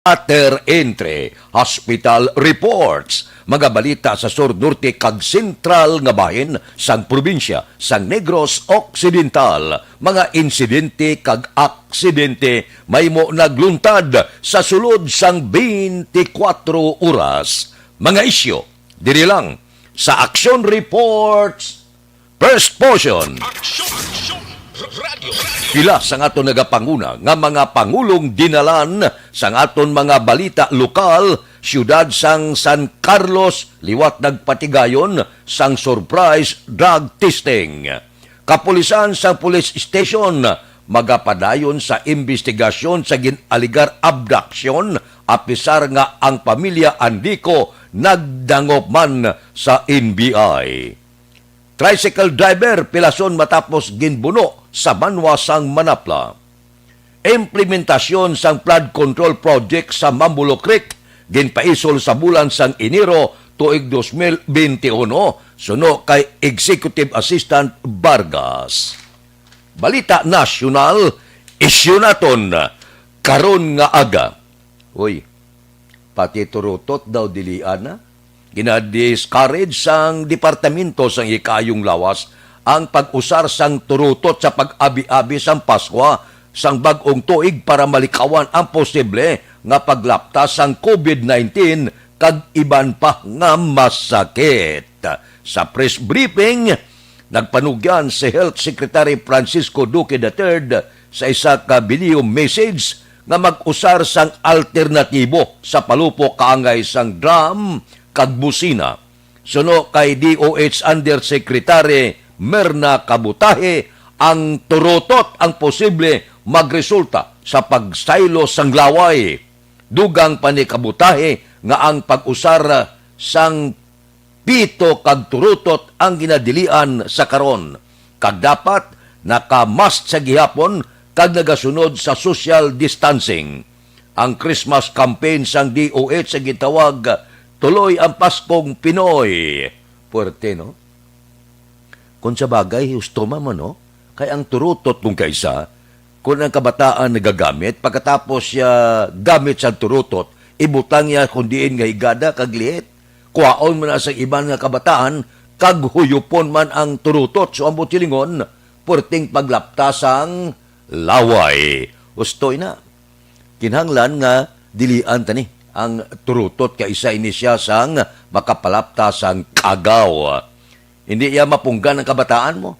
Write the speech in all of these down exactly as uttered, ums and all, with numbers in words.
Water entry, hospital reports, mga balita sa sur, norte, kag sentral nga bahin sang probinsya sang Negros Occidental, mga insidente kag aksidente mahimo nagluntad sa sulod sang twenty-four oras, mga isyu diri lang sa Action Reports. First portion. Aksyon! Aksyon! Radyo! Pila sang aton nagapanguna nga mga pangulong dinalan sang aton mga balita lokal, siyudad sang San Carlos liwat nagpatigayon sang surprise drug testing. Kapulisan sang police station magapadayon sa imbestigasyon sa gin-aligar abduction, apisar nga ang pamilya Andico nagdangop man sa N B I. Tricycle driver pilason matapos ginbuno sa banwa sang Manapla. Implementasyon sang flood control project sa Mambulo Creek ginpaisol sa bulan sang Enero tuig dos mil benti uno, suno kay Executive Assistant Vargas. Balita nasyonal, isyu naton karon nga aga. Uy, pati turutot daw dilian na. Gina-discourage sang Departamento sang Ikaayong Lawas ang pag-usar sang turutot sa pag-abi-abi sang Paskwa sang bag-ong tuig para malikawan ang posible nga paglapta sang covid nineteen kag iban pa nga masakit. Sa press briefing, nagpanugyan si Health Secretary Francisco Duque the third sa isa ka video message nga mag-usar sang alternatibo sa palupok kaangay sang drum kag busina. Suno kay D O H Undersecretary Merna Kabutahe, ang turutot ang posible magresulta sa pagsaylo sang laway. Dugang pa ni Kabutahe nga ang pag-usar sang pito kag turutot ang ginadilian sa karon, kag dapat naka-mask sa gihapon kag nagasunod sa social distancing. Ang Christmas campaign sang D O H sa gitawag Tuloy ang Paskong Pinoy. Puwerte, no? Kung sa bagay, husto man mo, no? Kay ang turutot kung kaisa, kung ang kabataan nagagamit, pagkatapos siya gamit sa turutot, ibutang niya kung diin nga higada kag lihit. Kuhaon mo na sa iban nga kabataan, kag huyupon man ang turutot. So, ang buot silingon, perting paglapta sang laway. Ustoy na. Kinahanglan nga dilian ta ni ang turutot, kay isa ini siya sang makapalapta sang kagaw. Hindi iya mapunggan ang kabataan mo.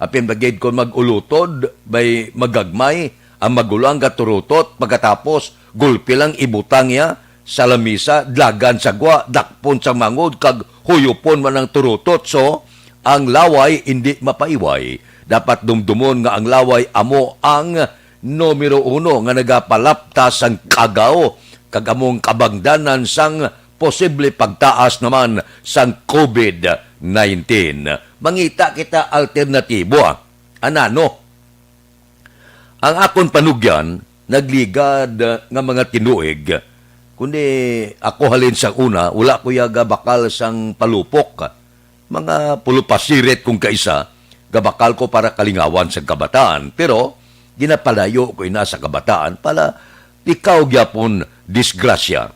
Apin pa gid kon mag-ulutod, may magagmay ang magulang nga turutot, pagkatapos gulpi lang ibutang niya sa lamisa, dlagan sa gwa, dakpon sa mangod, kag huyupon man ang turutot. So, ang laway indi mapaiway. Dapat dumdumon nga ang laway amo ang numero uno nga nagapalapta sang kagaw, kag among kabangdanan sang posible pagtaas naman sang covid nineteen. Mangita kita alternatibo, ah. Anano? Ang akon panugyan, nagligad, ah, nga mga tinuig, kundi ako halin sang una, wala ko ya gabakal sang palupok. Mga pulupasirit kung kaisa, gabakal ko para kalingawan sang kabataan, pero ginapalayo ko ina sa kabataan para ikaw gyapon disgrasya.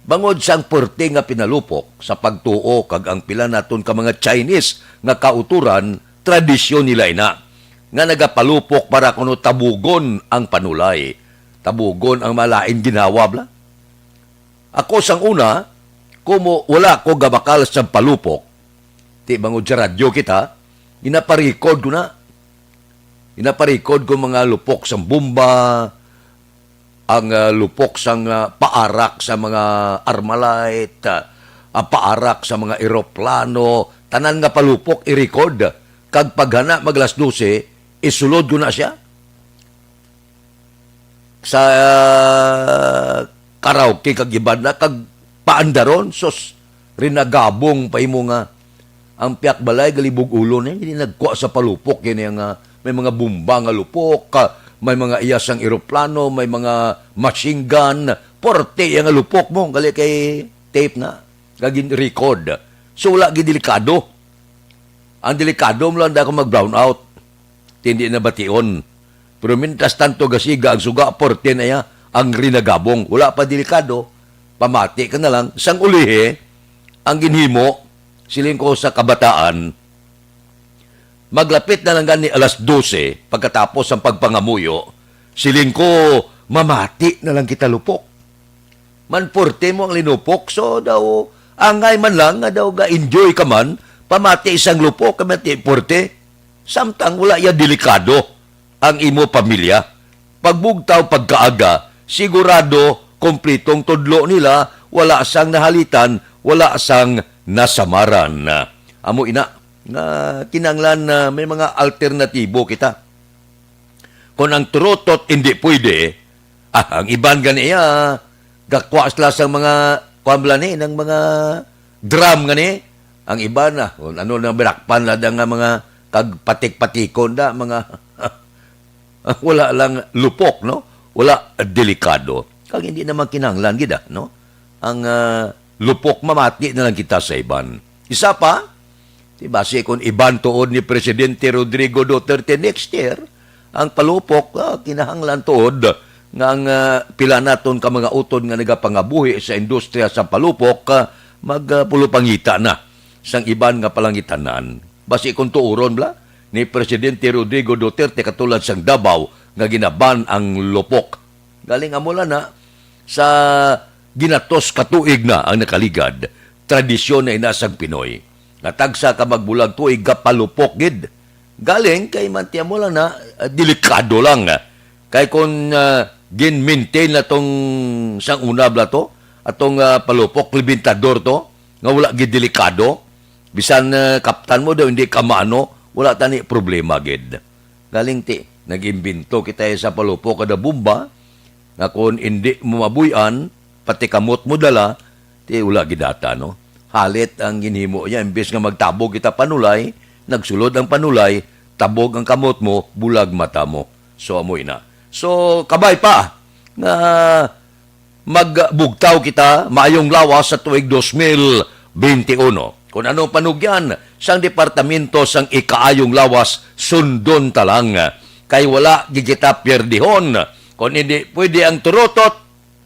Bangod sang puwerte nga pinalupok sa pagtuo kag ang pila naton ka mga Chinese nga kautoran, tradisyon nila ina nga nagapalupok para kuno tabugon ang panulay, tabugon ang malain ginawa bla. Ako sang una, kumo wala ko gabakal sa palupok, ti bangod sa radyo kita, ginaparikod ko na. Ginaparikod ko mga lupok sang bomba, ang, ah, lupok sang, ah, paarak sa mga Armalite, ah, ah, paarak sa mga eroplano, tanan nga palupok i-record. Kag paghana mag alas dose, isulod ko na siya sa, ah, karaoke kag iban na, kag paandaron, sus, rinagabong pa imo nga ang piyak balay galibog ulo na, hindi nagkuha sa palupok. Yan yung, ah, may mga bomba nga lupok, ah, may mga iyas sang eroplano, may mga machine gun, porte yung lupok mo, gali kay tape na, kag record. So, wala gid delikado. Ang delikado mo lang, da ka mag-brown out. Ti hindi na bation. Pero mientras tanto, gasiga ang suga, porte na iya. ang rinagabong. Wala pa delikado, pamati ka na lang. Sang ulihi, ang ginhimo, siling ko sa kabataan, maglapit na lang gani alas dose pagkatapos ang pagpangamuyo, siling ko, mamati na lang kita lupok. Manporte mo ang linupok, so daw, angay man lang nga daw ga-enjoy ka man, pamati sang lupok, ka mati porte. Samtang wala ya delikado ang imo pamilya. Pagbugtaw pagkaaga, sigurado, kompletong tudlo nila, wala sang nahalitan, wala sang nasamaran. Amo ina, nga kinahanglan na may mga alternatibo kita. Kung ang turutot hindi pwede, ah, ang iban gani, ah, gakwa sila sa mga, kuwan bala ni, ng mga drum gani. Ang iban, ah, kung ano na, binakpan na da nga mga kagpatik-patikon da, mga wala lang lupok, no? Wala, delikado. Kag hindi naman kinahanglan gid, ah, no? Ang, ah, lupok, mamati na lang kita sa iban. Isa pa, di ba, si, kung iban tuod ni Presidente Rodrigo Duterte next year, ang palupok, ah, kinahanglan tuod nga ang, ah, pila naton ka mga utod nga nagapangabuhi sa industriya sa palupok, ah, magpulupangita na sang iban nga palangitan-an. Basi kung tuoron bala ni Presidente Rodrigo Duterte, katulad sang Davao nga ginaban ang lupok. Galing amo lang na sa ginatos ka tuig na ang nakaligad, tradisyon na ina sang Pinoy nga tagsa ka magbulag tuig gapalupok gid. Galing kay mantiya mo lang na, ah, delikado lang, ah. Kay kung, ah, gin-maintain na tong sang una bala to, atong, ah, palupok, libintador to, nga wala gid delikado, bisan, ah, kaptan mo daw, hindi ka maano, wala tani problema gid. Galing ti, nag-imbento kita sa palupok kada bomba, nga kung hindi mo mabuy-an, pati kamot mo dala, ti wala gid ata, no? Halit ang ginhimo niya, imbes nga magtabog kita panulay, nagsulod ang panulay, tabog ang kamot mo, bulag mata mo. So, amo ina. So, kabay pa nga magbugtaw kita, maayong lawas sa tuig dos mil bente uno. Kung anong panugyan sang Departamento sang Ikaayong Lawas, sundon ta lang. Kay wala gid kita pierdihon. Kung hindi pwede ang turutot,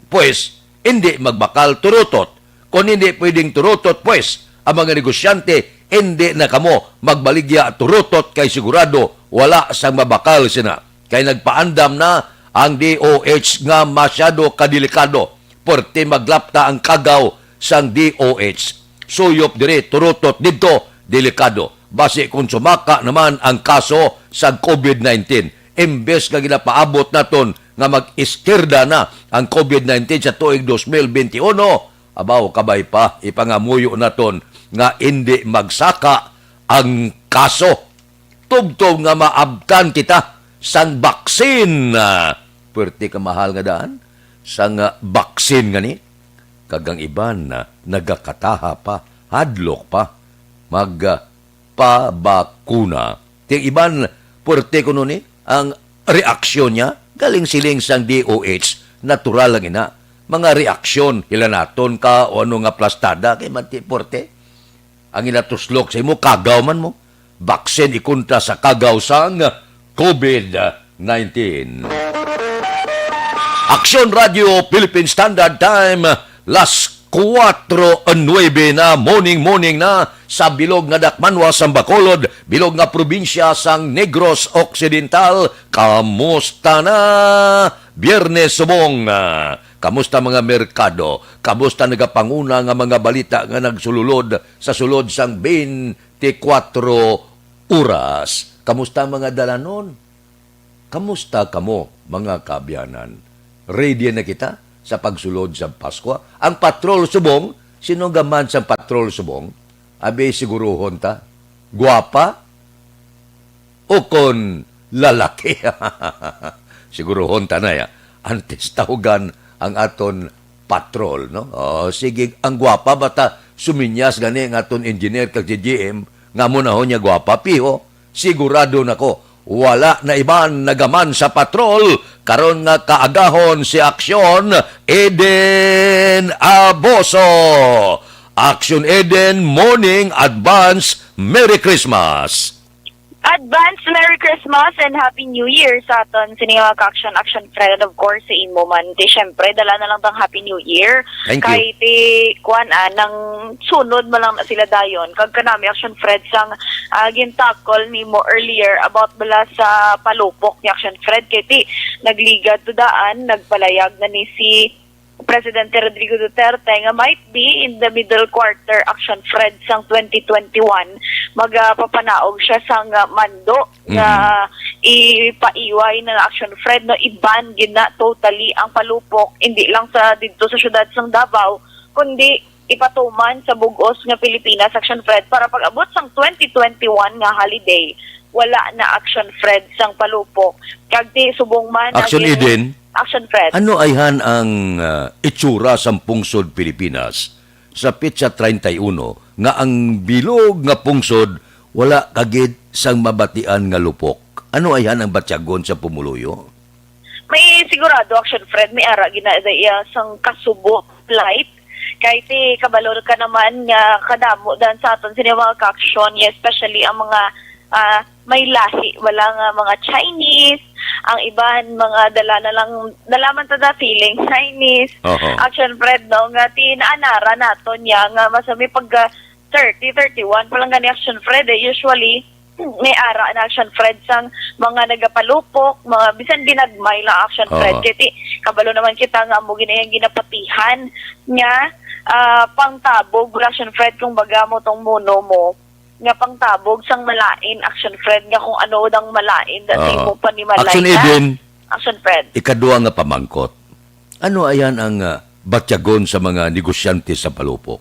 pues, hindi magbakal turutot. Kung hindi pwedeng turutot, pues, ang mga negosyante, hindi na kamo magbaligya turutot kay sigurado wala sang mabakal sina. Kay nagpaandam na ang D O H nga masyado kadelikado. Porte maglapta ang kagaw sang D O H. Suyop diri, turutot didto, delikado. Basi kung sumaka naman ang kaso sa covid nineteen, imbes nga ginapaabot naton nga mag-iskirda na ang covid nineteen sa tuig dos mil bente uno, abaw, kabay pa, ipangamuyo naton nga indi magsaka ang kaso. Tubtob nga maabtan kita sang baksin. Ah, puwerte ka mahal nga daan sang, ah, baksin ngani. Kag ang iban, ah, nagakataha pa, hadlok pa, mag, ah, pabakuna. Ti ang iban, puwerte kuno ni ang reaksyon niya, galing siling sang D O H, natural lang ina. Mga reaksyon, hilanaton ka o ano nga plastada, kay manti puwerte. Ang inatuslok sa imo, kagaw man mo. Baksin ikontra sa kagaw sang covid nineteen. Aksyon Radio Philippine Standard Time, las kuwatro nuebe na, morning, morning na sa bilog nga dakmanwa sang Bacolod, bilog nga probinsya sang Negros Occidental. Kamusta na? Biyernes subong. Ah, kamusta mga merkado? Kamusta nagapanguna nga mga balita nga nagsululod sa sulod sang twenty-four oras? Kamusta mga dalanon? Kamusta kamo, mga kaabyanan? Ready na kita sa pagsulod sa Paskwa? Ang patrol subong, sino gaman sang patrol subong? Abi, siguruhon ta. Gwapa? O kon lalaki? Siguruhon ta na ya. Antes tahugan ang aton patrol, no? Oh, sige, ang gwapa bata suminyas gani ang aton engineer kag si G M, nga mo na ho niya gwapa, piho. Sigurado na ko, wala na iban nagaman sa patrol karon nga kaagahon si Aksyon Eden Aboso. Aksyon Eden, morning, advance, Merry Christmas. Advance Merry Christmas and Happy New Year sa aton sini nga ka-action, action friend, and of course sa imo man. Ti syempre, dala na lang tang Happy New Year. Thank you. Kay ti, kuan, ah, nang sunod mo lang na sila dayon. Kag kanami, action friend, sang, ah, gintakol nimo earlier about bala sa palupok ni action friend. Kay ti, nagligad to daan, nagpalayag na ni si Presidente Rodrigo Duterte nga might be in the middle quarter, action friend, sang twenty twenty-one, magapapanaog siya sang, ah, mando nga Mhm. ipaiway na, action friend, no, i-ban gid na totally ang palupok, hindi lang sa didto sa syudad sang Davao, kundi ipatuman sa bug-os nga Pilipinas, action friend, para pag-abot sang twenty twenty-one nga holiday, wala na, action friend, sang palupok. Kag ti subong man, Action naging Eden? Action friend. Ano ayhan ang, ah, itsura sang pungsod Pilipinas sa petsa treinta y uno nga ang bilog nga pungsod wala kagid sang mabatian nga lupok? Ano ayhan ang batyagon sa pumuluyo? May sigurado, action friend, may ara gina iya sang kasubo, light. Kay ti kabalo ka naman nga kadamo dan sa aton sini mga ka-action, yes, especially ang mga, ah, may lahi wala nga mga Chinese, ang iban mga dala na lang, dala man ta da feeling Chinese. Oho. Action friend, no, nga ti naanara naton niya nga masami pag, ah, thirty, thirty-one pa lang gani, action friend, eh. Usually, may ara na, action friend, sang mga nagapalupok, mga bisan ginagmay lang, action friend. Oo. Kay ti, kabalo naman kita nga amo gina-, yung ginapatihan nga, ah, pangtabog, action friend, kung baga mo tong muno mo, nga pangtabog sang malain, action friend, nga kung ano dang malain, da sa Oo. imo panimalay Action na. Eden, Action friend. Ikadua nga pamangkot. Ano ayan ang, ah, batyagon sa mga negosyante sa palupok?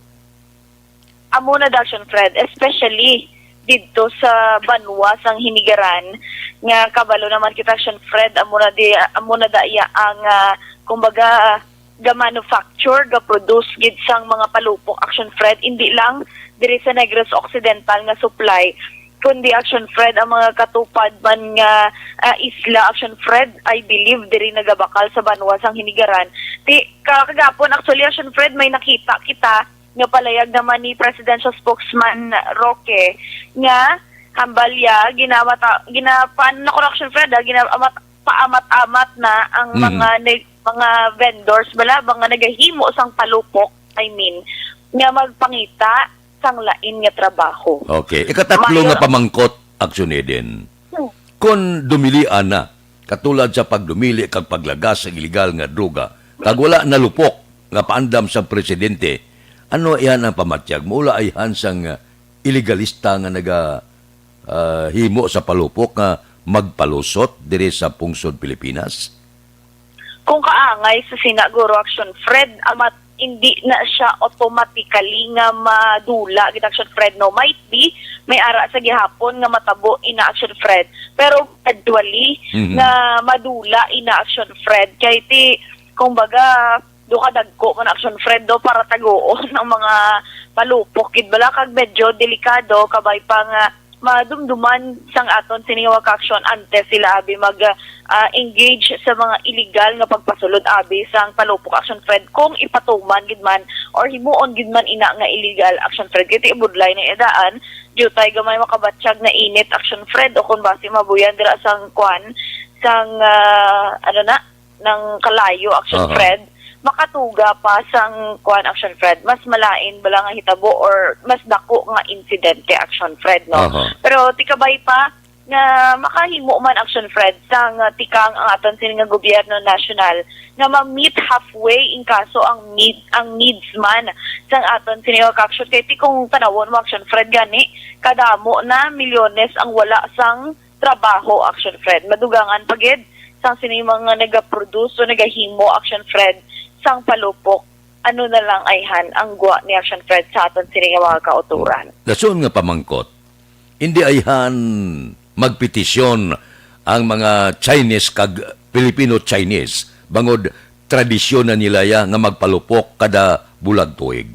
Amo na, Daction Fred, especially didto sa banwa sang Hinigaran, nga kabalo naman kita, Action Fred, amo na di, amo na daya ang, ah, kumbaga, ga-manufacture, ga-produce gid sang mga palupok, Action Fred, indi lang diri sa Negros Occidental nga supply, kundi, Action Fred, ang mga katupad man nga, ah, isla, Action Fred, I believe, diri nagabakal sa banwa sang Hinigaran. Ti, ka-, kagapon, actually, Action Fred, may nakita kita nga palayag naman ni Presidential Spokesman Roque nga hambal ya, ginamata-, ginapan-, na correction, Fred, ah, gina-, amat-, paamat-amat na ang Mhm. mga neg-, mga vendors, bala, mga nagahimo sang palupok, I mean, nga magpangita sang lain nga trabaho. Okay. Ikatatlo Mayor nga pamangkot, Action Eden. Hmm. Kon dumilian na, katulad sa pagdumili kag paglagas sa iligal nga droga, kag wala nalupok nga paandam sa presidente, ano iyan ang pamatyag? Mula ayhan sang, ah, ilegalista nga naga, ah, himo sa palupok nga magpalusot diri sa pungsod Pilipinas? Kung kaangay sa sina, Guro, Action Fred, amat, hindi na siya automatically nga madula gid, Action Fred, no? Might be, may ara sa gihapon nga matabo ina, Action Fred. Pero gradually Mhm. nga madula ina, Action Fred. Kay ti, kumbaga, do ka dagko man, Action Fred, do, para tagoon ang mga palupok gid bala, kag medyo delikado, kabay pa nga madumduman sang aton sini nga mga ka-action antes sila abi mag, ah, engage sa mga illegal nga pagpasulod abi sang palupok, Action Fred, kung ipatuman gid man or himuon gid man ina nga illegal, Action Fred. Kay ti ibudlay na idaan, diutay gamay makabatyag na init, Action Fred, o kung basi mabuyan dira sang kwan, sang, ah, ano na, ng kalayo, Action Aha. Fred, makatuga pa sang kuan, Action Fred, mas malain bala nga hitabo or mas dako nga insidente, Action Fred, no? Aha. Pero ti kabay pa nga makahimo man, Action Fred, sang tikang ang aton sini nga gobyerno nasyonal nga ma-meet halfway in kaso ang need, ang needs man sang aton sini nga ka-action. Kay ti kung tanawon mo, Action Fred, gani kadamo na, milyones ang wala sang trabaho, Action Fred. Madugangan pa gid sang sini mga nagaproduce o nagahimo, Action Fred, sang palupok. Ano na lang ayhan ang gwa ni, Action Fred, sa aton sini nga mga kauturan? Dason nga pamangkot, hindi ayhan magpetisyon ang mga Chinese kag Filipino-Chinese bangod tradisyon na nila ya nga magpalupok kada bulag tuig?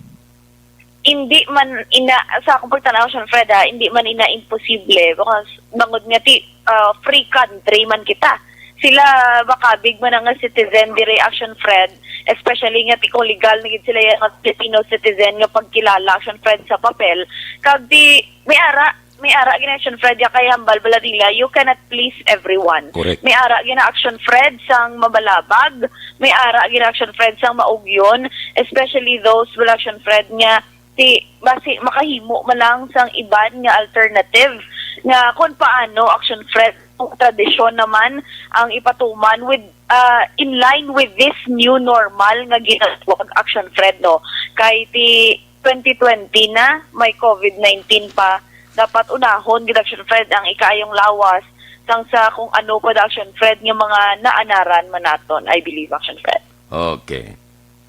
Hindi man ina, sa akong pagtanaw, Sean Fred, ah, hindi man ina imposible, because bangod nga ti, ah, free country man kita. Sila makabig man nga citizen diri, Action Fred, especially nga ti kung legal na gid sila ya nga Filipino citizen nga pagkilala, Action Fred, sa papel. Kag di, may ara, may ara gina Action Fred ya kay hambal bala nila, you cannot please everyone. Correct. May ara gina Action Fred sang mabalabag, may ara gina Action Fred sang maugyon, especially those bala Action Fred nga ti basi makahimo man lang sang iban nga alternative nga kung paano Action Fred kung tradisyon naman ang ipatuman with ah, in line with this new normal nga ginatawag Action Fred, no? Kay ti twenty twenty na, may COVID nineteen pa. Dapat unahon gid Action Fred ang ikaayong lawas sang sa kung ano pa da Action Fred nga mga naanaran man naton, I believe, Action Fred. Okay.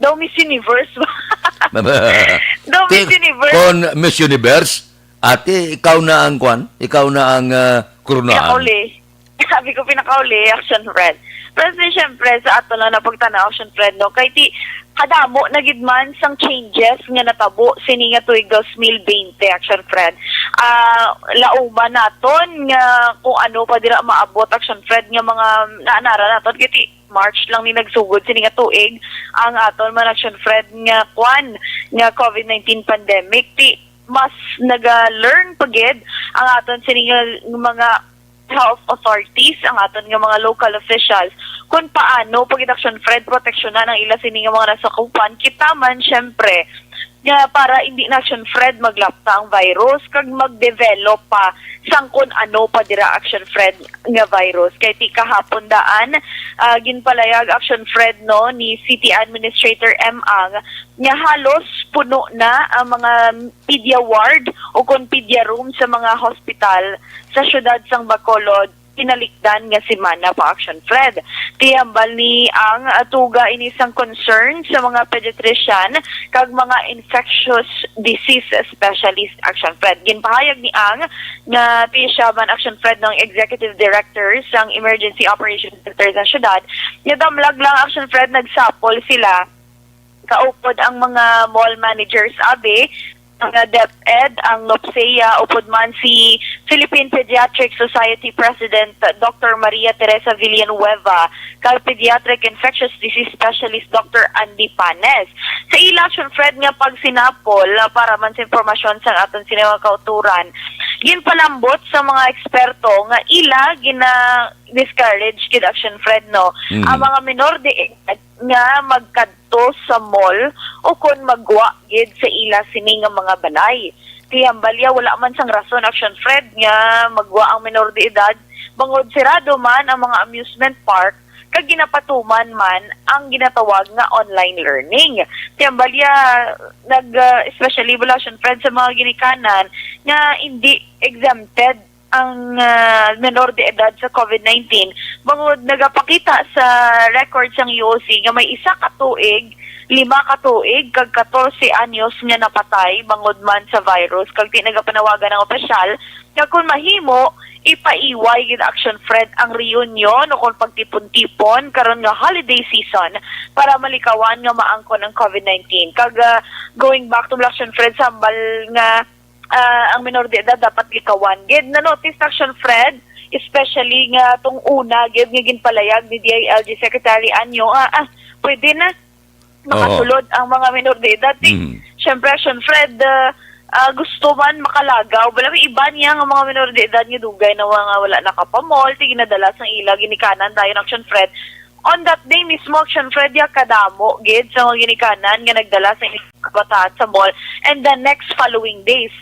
Daw Miss Universe ba? Daw Miss Ti- Universe. Kon Miss Universe, ate, ikaw na ang kwan? Ikaw na ang ah, kurunaan? Pinakauli. Sabi ko, pinakauli, Action Fred. Pero sa siyempre, sa ato lang na pagtanaw, Action Fred, no? Kay ti, kadamo na gid man sang changes nga natabo sini nga tuig dos mil bente, Action Fred. Ah, lauman naton nga kung ano pa dira maabot, Action Fred, nga mga naanara naton. Kay ti, March lang ni nagsugod sini nga tuig ang aton man, Action Fred, nga kwan, nga COVID nineteen pandemic. Ti, mas naga-learn pa gid ang aton sini nga mga health authorities, ang aton nga mga local officials, kung paano pa gid, Action Fred, proteksyonan ang ila sini nga mga nasakupan. Kita man, syempre, nga para hindi na, Action Fred, maglapta ang virus kag mag-develop pa sang kun ano pa dira, Action Fred, nga virus. Kay ti kahapon daan, ah, ginpalayag, Action Fred, no, ni City Administrator M Ang nga halos puno na ang mga pedia ward o kon pedia room sa mga hospital sa siyudad sang Bacolod tinalikdan nga semana pa, Action Fred. Ti hambal ni Ang, ah, tuga ini sang concern sa mga pediatrician kag mga infectious disease specialist, Action Fred. Ginpahayag ni Ang nga ti siya man, Action Fred, ng executive director sang Emergency Operations Center sa syudad, nga damlag lang, Action Fred, nagsapol sila kaupod ang mga mall managers, abi, ang DepEd, ang NOPSEA, upod man si Philippine Pediatric Society President Doctor Maria Teresa Villanueva, kag Pediatric Infectious Disease Specialist Doctor Andy Panes. Sa ila, Action Fred, nga pagsinapol, ah, para man sa impormasyon sa aton sini mga kauturan, ginpalambot sa mga eksperto nga ila gina-discourage gid, Action Fred, no, Mhm. ang mga minor de edad nga magkadto sa mall o kon magwa gid sa ila sini nga mga balay. Ti hambal ya, wala man sang rason, Action Fred, nga magwa ang minor de edad, bangod sirado man ang mga amusement park kag ginapatuman man ang ginatawag nga online learning. Ti hambal ya, nag, ah, especially bala, Action Fred, sa mga ginikanan nga hindi exempted ang, ah, menor de edad sa COVID nineteen, bangod nagapakita sa record sang U O C nga may isa ka tuig, lima ka tuig, kag katorse anyos nga napatay bangod man sa virus, kag ti nagapanawagan ang opisyal nga kung mahimo, ipaiway gid, Action Fred, ang reunion o kung pagtipon-tipon karon nga holiday season para malikawan nga maangkon ang COVID nineteen. Kag, ah, going back to Action Fred, sa hambal nga ah, ang minor de edad dapat likawan gid. Na-notice, Action Fred, especially nga tong una gid nga ginpalayag ni D I L G Secretary Anyo, ah, ah, pwede na makasulod ang mga minor de edad. Ti, Mhm. syempre, Action Fred, ah, ah, gusto man makalagaw. Wala, may iba niya nga mga minor de edad nga dugay na nga wala nakapamol, ti ginadala sang ila ginikanan dayon, Action Fred. On that day mismo, Action Fred, ya kadamo gid sa mga ginikanan nga nagdala sa ilang kabataan sa mall. And the next following days,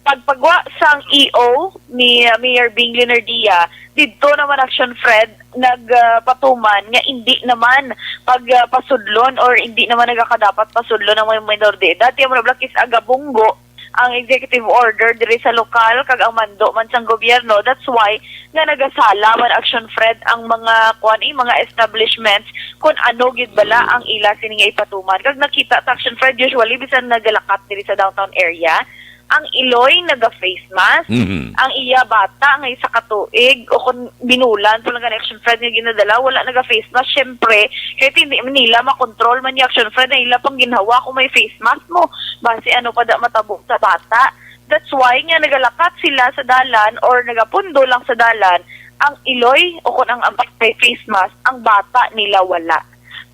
pagpagwa sang E O ni, uh, Mayor Bing Leonardia, didto naman, Action Fred, nagpatuman nga hindi naman pagpasudlon or hindi naman nagakadapat pasudlon ang mga minor de edad. Tiyan mo na, Black, is agabunggo ang executive order diri sa lokal kag ang mando man sang gobyerno. That's why nga nagasala man, Action Fred, ang mga, kuan, eh, mga establishments kung ano gid bala ang ila sini nga ipatuman. Kag nakita ta, Action Fred, usually bisan nagalakat diri sa downtown area, ang iloy naga-face mask, Mhm. ang iya bata nga isa ka tuig o kung binulan pa lang gani, Action Fred, nga ginadala, wala naga-face mask. Syempre, kay hindi man nila makontrol man ni, Action Fred, ang ila pang ginhawa kung may face mask mo. Basi ano pa da matabo sa bata. That's why nga nagalakat sila sa dalan or nagapundo lang sa dalan, ang iloy o kung ang abak may face mask, ang bata nila wala.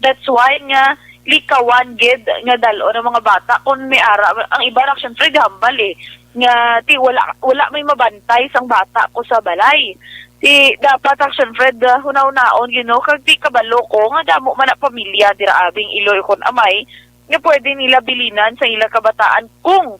That's why nga likawan gid nga dal-on ang mga bata kung may ara. Ang iba, Action Fred, hambal eh. nga ti wala, wala may mabantay sang bata ko sa balay. Ti dapat, Action Fred, ah, hunahunaon, you know, kag ti kabalo ko nga damo man na pamilya dira abing iloy kon amay nga pwede nila bilinan sa ila kabataan kung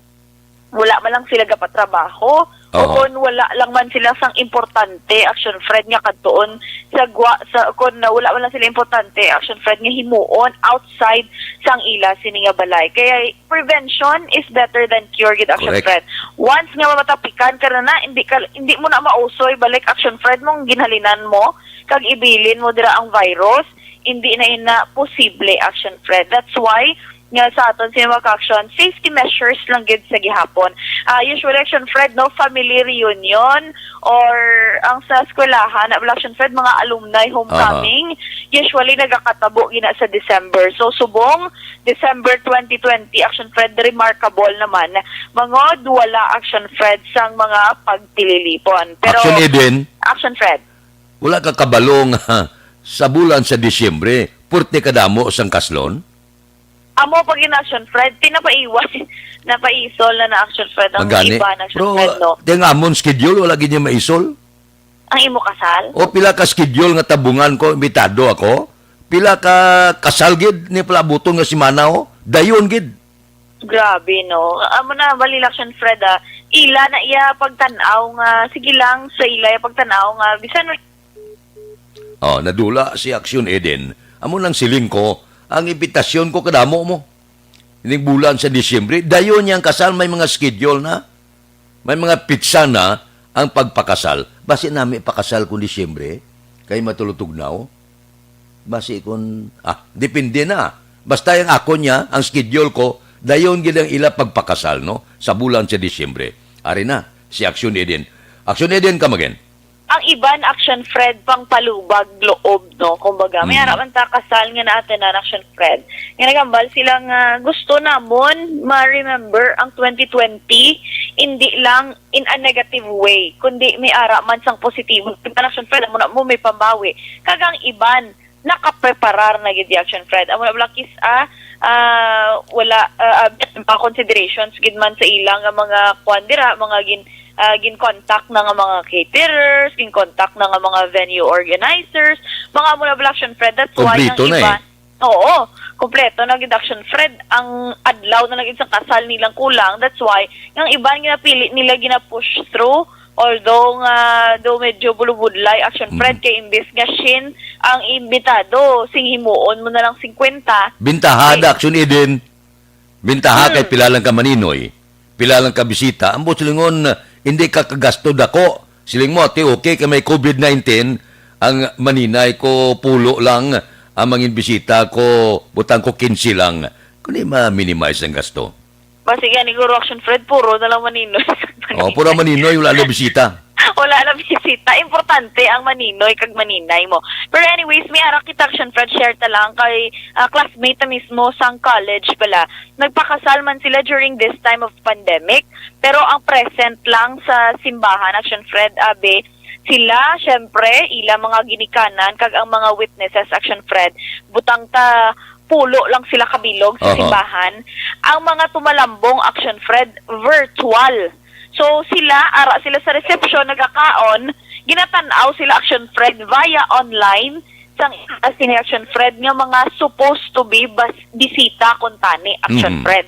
wala man lang sila gapatrabaho o Oo. kon wala lang man sila sang importante, Action Fred, nga kadtuon sa gwa, sa, kon wala man lang sila importante, Action Fred, nga himuon outside sang ila sini nga balay. Kaya prevention is better than cure, gid, Action Correct. Fred. Once nga matapikan ka na na, hindi ka, hindi mo na mausoy balik, Action Fred, mong ginhalinan mo kag ibilin mo dira ang virus, hindi na ina posible, Action Fred. That's why nga sa aton sa mga action, safety measures lang gid sa gihapon. Ah, usually, Action Fred, no, family reunion or ang sa eskwelahan, na, Action Fred, mga alumni homecoming, usually nagakatabo gina sa December. So, subong December twenty twenty, Action Fred, remarkable naman, mangod wala, Action Fred, sang mga pagtililipon. Pero, Action Eden, Action Fred. Wala ka kabalo nga sa bulan sa Disyembre, purti kadamo sang kaslon? Amo pag in Action Fred, ti napaiwan, napaisol na na Action Fred ang Magani. iba na Action Pero, Fred, no? Di nga amon schedule, wala gid niya maisol. Ang imo kasal? O pila ka schedule nga tabungan ko, imbitado ako? Pila ka kasal gid ni palabuton nga semana, oh? Dayon gid. Grabe, no? Amo na, bali, Action Fred, ah. Ila na iya pagtan-aw nga, sige lang, sa ila iya pagtan-aw nga, bisan Oh, nadula si Action Eden. Amo nang siling ko, ang imbitasyon ko kadamo mo. Ining bulan sa Disyembre, dayon niyang kasal, may mga schedule na. May mga pitsa na ang pagpakasal. Basi nami pakasal kung Disyembre, kay matulutugnaw. Basi kung, ah, depende na. Basta yung ako niya, ang schedule ko, dayon gid ang ila pagpakasal, no? Sa bulan sa Disyembre. Ari na, si Action Eden. Action Eden, come again. Ang iban, Action Fred, pang palubag loob, no? Kumbaga, may Mm. ara man ta kasal nga naatanan, Action Fred. Nga nagambal sila nga gusto namon ma-remember ang twenty twenty, hindi lang in a negative way, kundi may ara man sang positibo. Di ba, Action Fred, amo na mo may pambawi. Kag ang iban, nakapreparar na gid, Action Fred. Amo na, wala kis-, ah, ah, wala, ah, ah, mga considerations gid man sa ila nga mga kwan dira, mga gin-, ah, gin-contact na nga mga caterers, gin-contact na nga mga venue organizers, mga amo na, Action Fred. That's why Kompleto ang na iba, eh. Oo, kompleto na gid, Action Fred. Ang adlaw na lang gid sa kasal nilang kulang. That's why ang iban ginapili nila, gina-push through. Although nga, do medyo bulubudlay, Action Fred, Mhm. kay imbes nga shin ang imbitado, sing himuon mo na lang singkwenta. Bintaha, Kay da, Action Eden. Bintaha kay Hmm. pila lang ka maninoy, pila lang ka bisita. Ambot silingon, hindi ka kagasto dako. Siling mo, "Ate, okay kay may covid nineteen, ang maninay ko pulo lang, ang mangin bisita ko, butang ko quince lang." Kundi ma-minimize ang gasto. Basi gani, guro, Action Fred, puro na lang maninoy. Oh, puro maninoy, wala na bisita. Wala na bisita. Importante ang maninoy kag maninay mo. Pero anyways, may ara kita, Action Fred, share ta lang kay, ah, classmate ta mismo sang college pala. Nagpakasal man sila during this time of pandemic. Pero ang present lang sa simbahan, Action Fred, abi, sila, syempre, ila mga ginikanan kag ang mga witnesses, Action Fred, butang ta pulo lang sila kabilog sa Aha. simbahan. Ang mga tumalambong, Action Fred, virtual. So, sila, ara sila sa reception, nagakaon, ginatan-aw sila, Action Fred, via online, sang, as in, Action Fred, nga mga supposed to be bas-, bisita, kuntani, Action Mhm. Fred.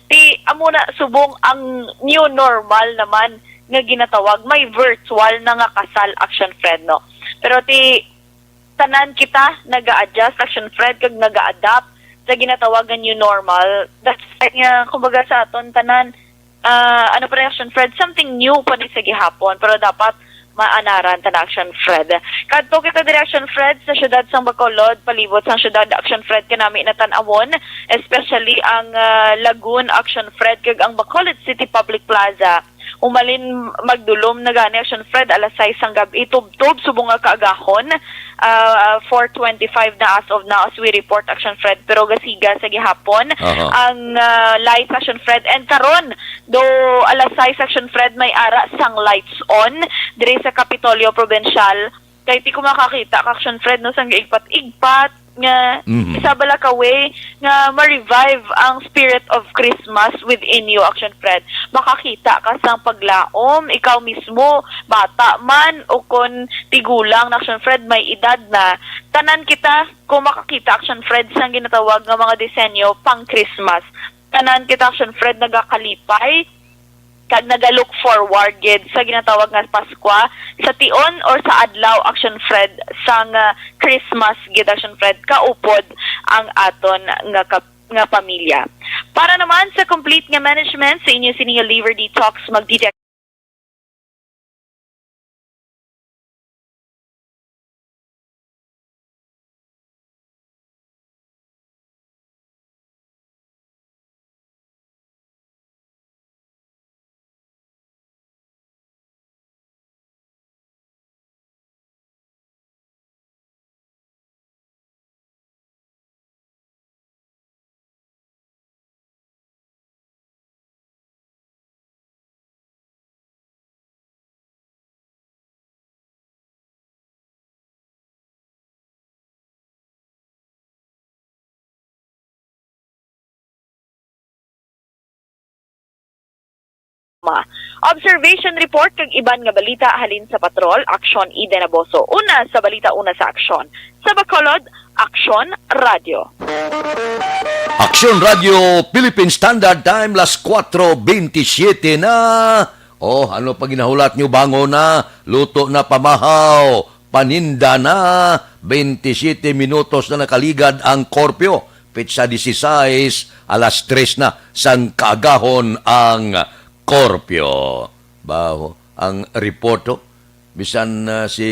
Ti, amo na subong ang new normal naman nga ginatawag, may virtual na nga kasal, Action Fred, no? Pero ti, tanan kita naga-adjust, Action Fred, kag naga-adapt sa ginatawag nga new normal. That's why nga, kumbaga, sa aton tanan, ah, ano pa rin, Action Fred, something new pa rin sa gihapon, pero dapat maanaran ta na, Action Fred. Kadto kita diri, Action Fred, sa siyudad sang Bacolod, palibot sang siyudad, Action Fred, kanami natan-awon, especially ang, ah, Lagoon, Action Fred, kag ang Bacolod City Public Plaza. Umalin magdulom na gani, Action Fred, alas sais sang gab-i, tubtob subong nga kaagahon, ah, four twenty-five na as of now, as we report, Action Fred, pero gasiga sa gihapon Aha. ang, ah, lights, Action Fred. And karon, do alas sais, Action Fred, may ara sang lights on diri sa Kapitolyo Provincial. Kay ti ko makakita ka, Action Fred, no, sang igpat-igpat, nga Mhm. isa bala ka way nga ma-revive ang spirit of Christmas within you, Action Fred. Makakita ka sang paglaom, ikaw mismo, bata man o kon tigulang na, Action Fred, may edad na. Tanan kita, kung makakita, Action Fred, sang ginatawag nga mga disenyo pang Christmas. Tanan kita, Action Fred, nagakalipay kag naga-look forward gid sa ginatawag nga Paskwa, sa tion or sa adlaw, Action Fred, sang, ah, Christmas gid, Action Fred, kaupod ang aton nga kap-, nga pamilya. Para naman sa complete nga management sa inyo sini nga liver detox, mag-D J Observation report kag iban nga balita halin sa patrol, Aksyon Eden Aboso. Una sa balita, una sa aksyon. Sa Bacolod, Aksyon Radyo. Aksyon Radyo, Philippine Standard Time, las kuwatro bentisiete na. Oh, ano pa ginahulat nyo? Bangon na, luto na, pamahaw, paninda na. Bentisiete minutos na nakaligad ang korpyo. Petsa disisais, alas tres na sang kaagahon ang korpyo. Baho ang report, oh. Bisan, ah, si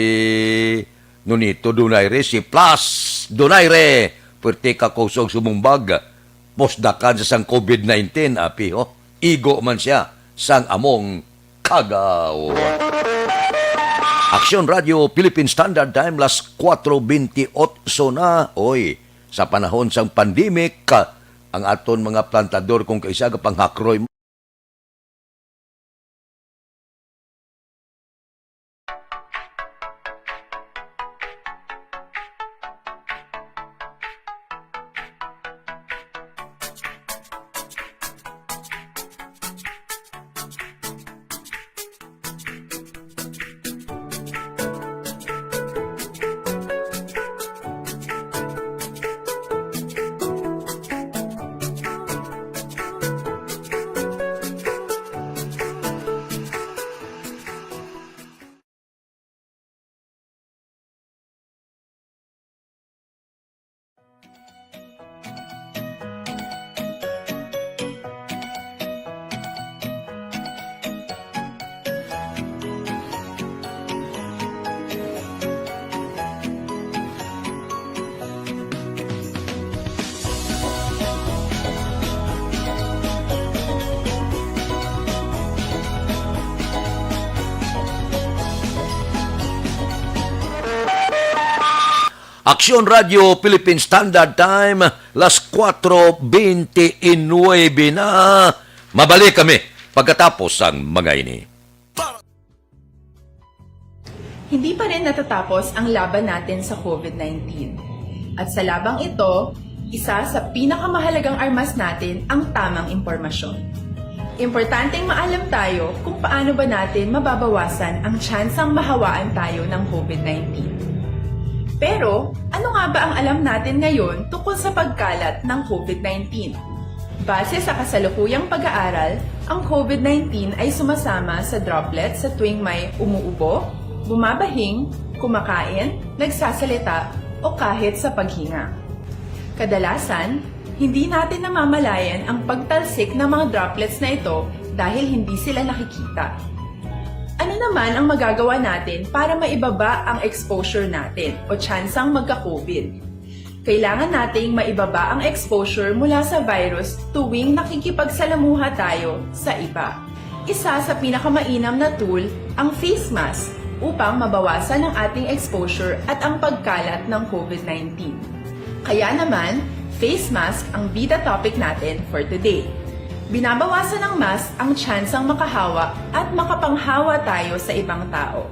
Nonito Donaire, si Plus Donaire, puwerte ka kusog sumumbag. Pusdakan sa sang covid nineteen, api, oh. Igo man sia sang among kagaw. Aksyon Radyo Philippine Standard Time, las kuwatro bentiocho na. Oy, sa panahon sang pandemic, ka-, ang aton mga plantador kung kaisa gapanghakroy. Aksyon Radyo Philippine Standard Time, las kuwatro bentisinuebe na. Mabalik kami pagkatapos sang mga ini. Hindi pa rin natatapos ang laban natin sa covid nineteen. At sa labang ito, isa sa pinakamahalagang armas natin ang tamang impormasyon. Importanteng maalam tayo kung paano ba natin mababawasan ang tsansang mahawaan tayo ng covid nineteen. Pero, ano nga ba ang alam natin ngayon tungkol sa pagkalat ng covid nineteen? Base sa kasalukuyang pag-aaral, ang covid nineteen ay sumasama sa droplet sa tuwing may umuubo, bumabahing, kumakain, nagsasalita, o kahit sa paghinga. Kadalasan, hindi natin namamalayan ang pagtalsik ng mga droplets na ito dahil hindi sila nakikita. Ano naman ang magagawa natin para maibaba ang exposure natin o tsansang magka-covid? Kailangan nating maibaba ang exposure mula sa virus tuwing nakikipagsalamuha tayo sa iba. Isa sa pinakamainam na tool ang face mask upang mabawasan ang ating exposure at ang pagkalat ng covid nineteen. Kaya naman, face mask ang bida topic natin for today. Binabawasan ng mask ang tsansang makahawa at makapanghawa tayo sa ibang tao.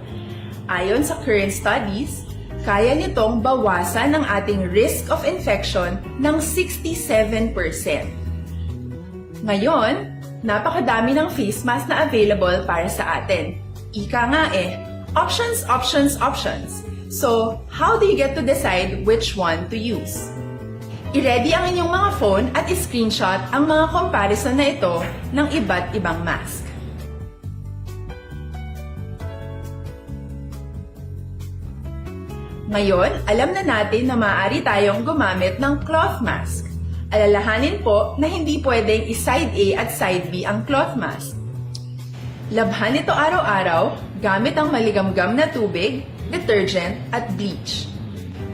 Ayon sa current studies, Kaya nitong bawasan ang ating risk of infection ng sixty-seven percent. Ngayon, napakadami ng face mask na available para sa atin. Ika nga eh, options, options, options. So, how do you get to decide which one to use? I-ready ang inyong mga phone at i-screenshot ang mga comparison na ito ng iba't ibang mask. Ngayon, alam na natin na maaari tayong gumamit ng cloth mask. Alalahanin po na hindi pwedeng i-side A at side B ang cloth mask. Labhan ito araw-araw gamit ang maligamgam na tubig, detergent, at bleach.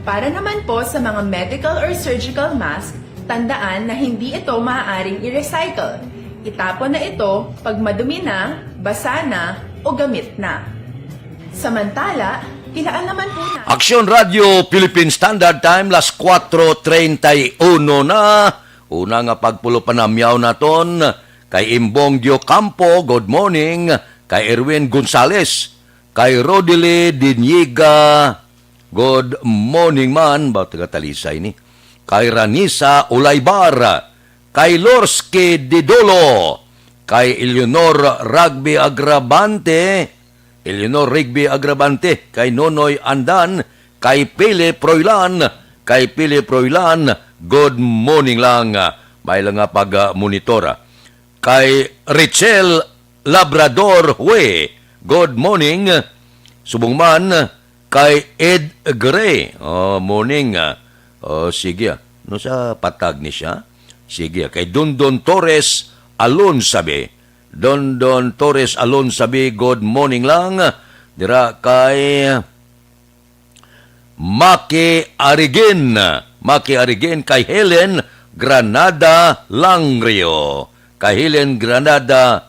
Para naman po sa mga medical or surgical mask, tandaan na hindi ito maaaring i-recycle. Itapon na ito pag madumi na, basa na, o gamit na. Samantala, tilaan naman po na. Aksyon Radio Philippine Standard Time, las kuwatro treinta y uno na. Una nga pagpulo panamyaw naton kay Imbong Diocampo, good morning. Kay Erwin Gonzales, kay Rodely Diniga, good morning man, ba taga Talisay ni. Kay Ranisa Ulaybar, kay Lorsky Didolo, kay Eleanor Rugby Agravante, Eleanor Rigby Agravante, kay Nonoy Andan, kay Philip Roylan, kay Philip Roylan, good morning lang. May lang nga pag-monitor. Kay Richel Labrador Hue, good morning. Subong man kay Ed Gray. Oh, morning. Oh, sige. No sa patag ni siya? Sige. Kay Dondon Torres Alonsabi. Dondon Torres Alonsabi, good morning lang. Dira kay Maki Arigin. Maki Arigin kay Helen Granada Langrio. Kay Helen Granada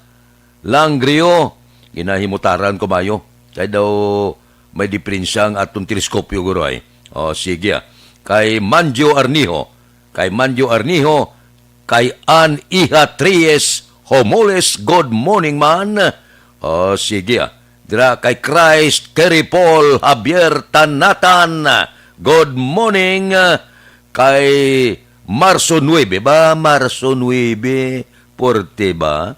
Langrio, ginahimutaran ko mayo. Kay daw may diperensya ang atong teleskopyo, guro, ay. O, sige, ah. Kay Manjo Arniho. Kay Manjo Arniho, kay An Iha Tries Homoles, good morning man. O, sige, ah. Dira kay Christ, Kerry Paul, Javier Tanatan, good morning. Kay Marso nuebe ba? Marso nuebe, puwerte ba?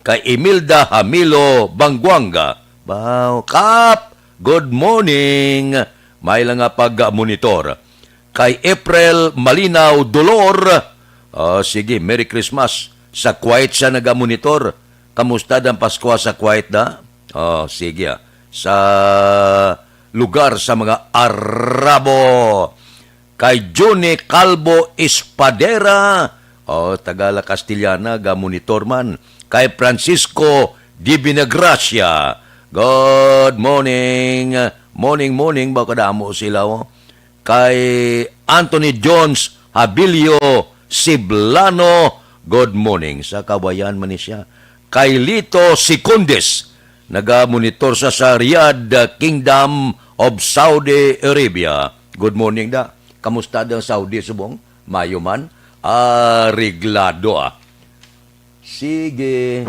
Kay Imelda Hamilo Bangguanga. Wow, Kap, good morning. May lang nga pag-monitor. Kay April Malinaw Dolor. Oh, sige, Merry Christmas. Sa Kuwait siya nagamonitor. Kamusta ang Pasko sa Kuwait, da? Oh, sige, ah. Sa lugar sa mga Arabo. Kay Johnny Calvo Espadera. Oh, taga La Castellana, gamonitor man. Kay Francisco Divinagracia. Good morning. Morning, morning. Ba kadamo sila, oh. Kay Anthony Jones Habilio Siblano, good morning. Sa Kawayan man ni siya. Kay Lito Secundis, nagamonitor sa, sa Riyadh, Kingdom of Saudi Arabia. Good morning, da. Kamusta ang Saudi, subong? Mayo man? Areglado, ah. Sige.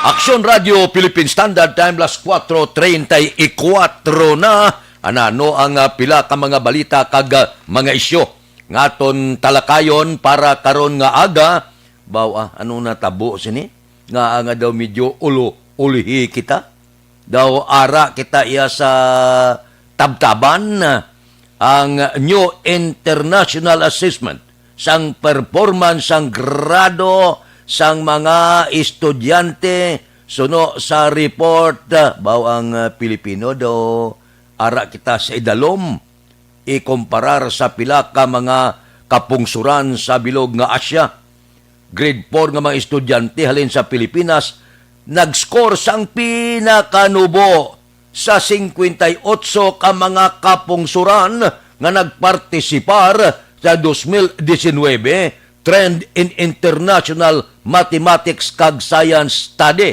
Aksyon Radio Philippine Standard Time, las kuwatro treinta y cuatro na. Anano ang, ah, pila ka mga balita kag, ah, mga isyu nga aton talakayon para karon nga aga? Baw, ah, ano natabo sini? Nga, ah, nga daw medyo ulo-, ulihi kita? Daw ara kita iya sa tabtaban ang new international assessment sang performance sang grado sang mga estudyante suno sa report. Baw ang, ah, Pilipino daw ara kita sa idalom ikumparar sa pila ka mga kapungsoran sa bilog nga Asia. Grade four nga mga estudyante halin sa Pilipinas nag-score sang pinakanubo sa singkwenta y otso ka mga kapungsoran nga nagpartisipar sa dos mil disinwebe Trend in International Mathematics kag Science Study.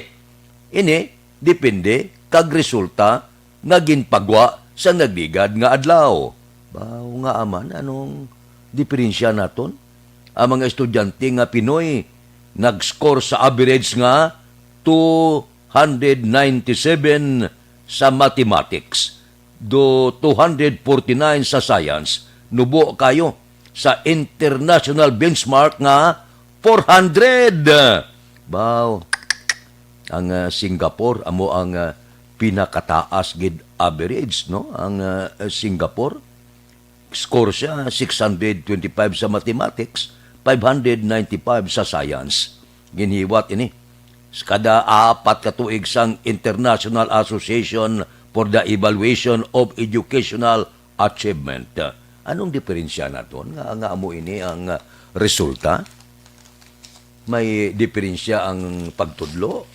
Ini depende kag resulta nga ginpagwa sa nagligad nga adlaw. Baw nga aman, anong diferensya naton? Ang mga estudyante nga Pinoy nag-score sa average nga two hundred ninety-seven sa mathematics. do two hundred forty-nine sa science, nubo kayo sa international benchmark nga four hundred. Baw, ang, ah, Singapore amo ang, ah, pinakataas gid average, no? Ang, ah, Singapore, score siya six hundred twenty-five sa mathematics, five hundred ninety-five sa science. Ginhiwat ini sa kada apat ka tuig sang International Association for the Evaluation of Educational Achievement. Anong diferensya naton nga, nga amo ini ang, ah, resulta? May diferensya ang pagtudlo?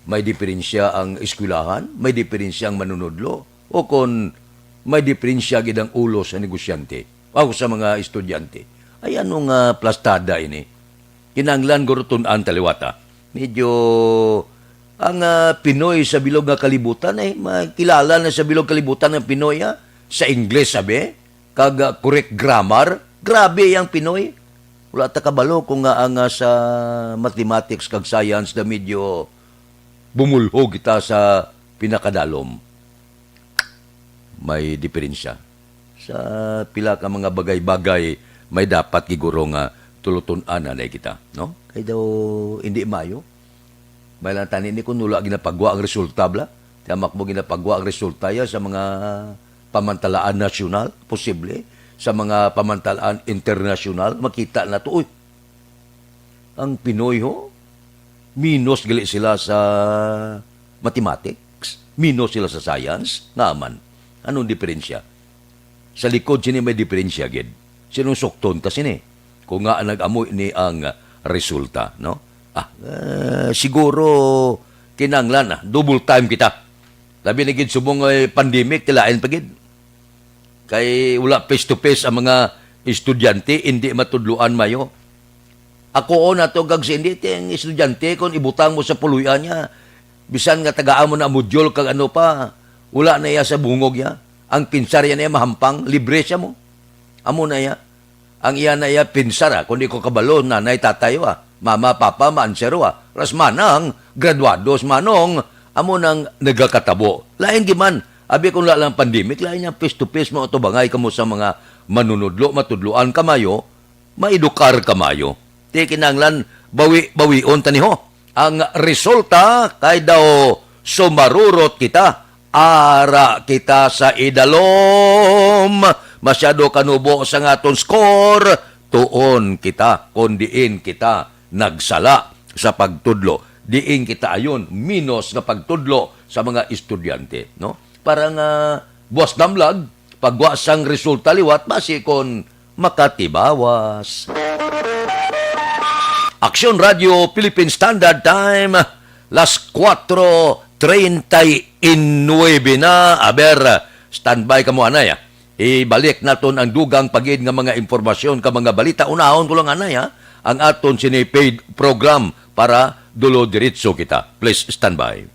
May diferensya ang eskwelahan? May diferensya ang manunudlo? O kon may diferensya gid ang ulo sa negosyante o sa mga estudyante? Ay, ano nga plastada ini? Kinahanglan guro tun-an ta liwat, ah. Medyo ang, ah, Pinoy sa bilog nga kalibutan, eh, makilala na sa bilog kalibutan ang Pinoy, ah. Sa Ingles, sabi, kag, ah, correct grammar. Grabe ang Pinoy. Wala ta kabalo kung nga ang, ah, sa mathematics kag science na medyo bumulhog kita sa pinakadalom. May diferensya. Sa pila ka mga bagay-bagay, may dapat giguro nga tulutun-an na kita, no? Kay daw, hindi mayo. May lang tani ni kung wala ginapagwa ang resulta, bla. Tiyamak mo ginapagwa ang resulta ya sa mga pamantalaan nasyonal, posible, sa mga pamantalaan internasyonal, makita na to, uy, ang Pinoy, ho, minus gali sila sa mathematics, minus sila sa science, nga man. Anong diferensya? Sa likod sini may diferensya gid. Sinong sukton ta sini? Kung nga nag-amo ni ang resulta, no? Ah, eh, siguro kinahanglan na double time kita. Labi na gid subong nga pandemic, tilain pa gid. Kay wala face to face ang mga estudyante, hindi matudloan mayo. Ako, o, natugag si hindi, ti ang estudyante, kung ibutang mo sa puloy-an niya, bisan nga tagaan mo na module kag ano pa, wala na iya sa bungog niya. Ang pinsar niya mahampang, libre siya mo. Amo na iya. Ang iya na iya pinsar, ah, kung di ko kabalo, nanay, tatay, ah, mama, papa, maansero, ah. Ras manang, graduados, manong, amo nang nagakatabo. Lain di man, abi kung wala lang pandemic, lain yang face to face mo, tubangay kamo sa mga manunudlo, matudloan kamayo, maedukar kamayo. Ti kinahanglan bawi-bawion ta ni, ho. Ang resulta kay daw sumarurot kita, ara kita sa idalom. Masyado kanubo sa nga aton score, tuon kita kon diin kita nagsala sa pagtudlo. Diin kita ayon, minus nga pagtudlo sa mga estudyante, no? Para nga buwas damlag, pagwa sang resulta liwat, basi kon makatibawas. Aksyon Radio Philippine Standard Time, las kuwatro treinta y nuebe na. Aber, standby kamo anay, ah. Ibalik naton ang dugang pa gid nga mga impormasyon ka mga balita. Unahon ko lang anay, ha, ang aton sini paid program para dulo diretso kita. Please standby.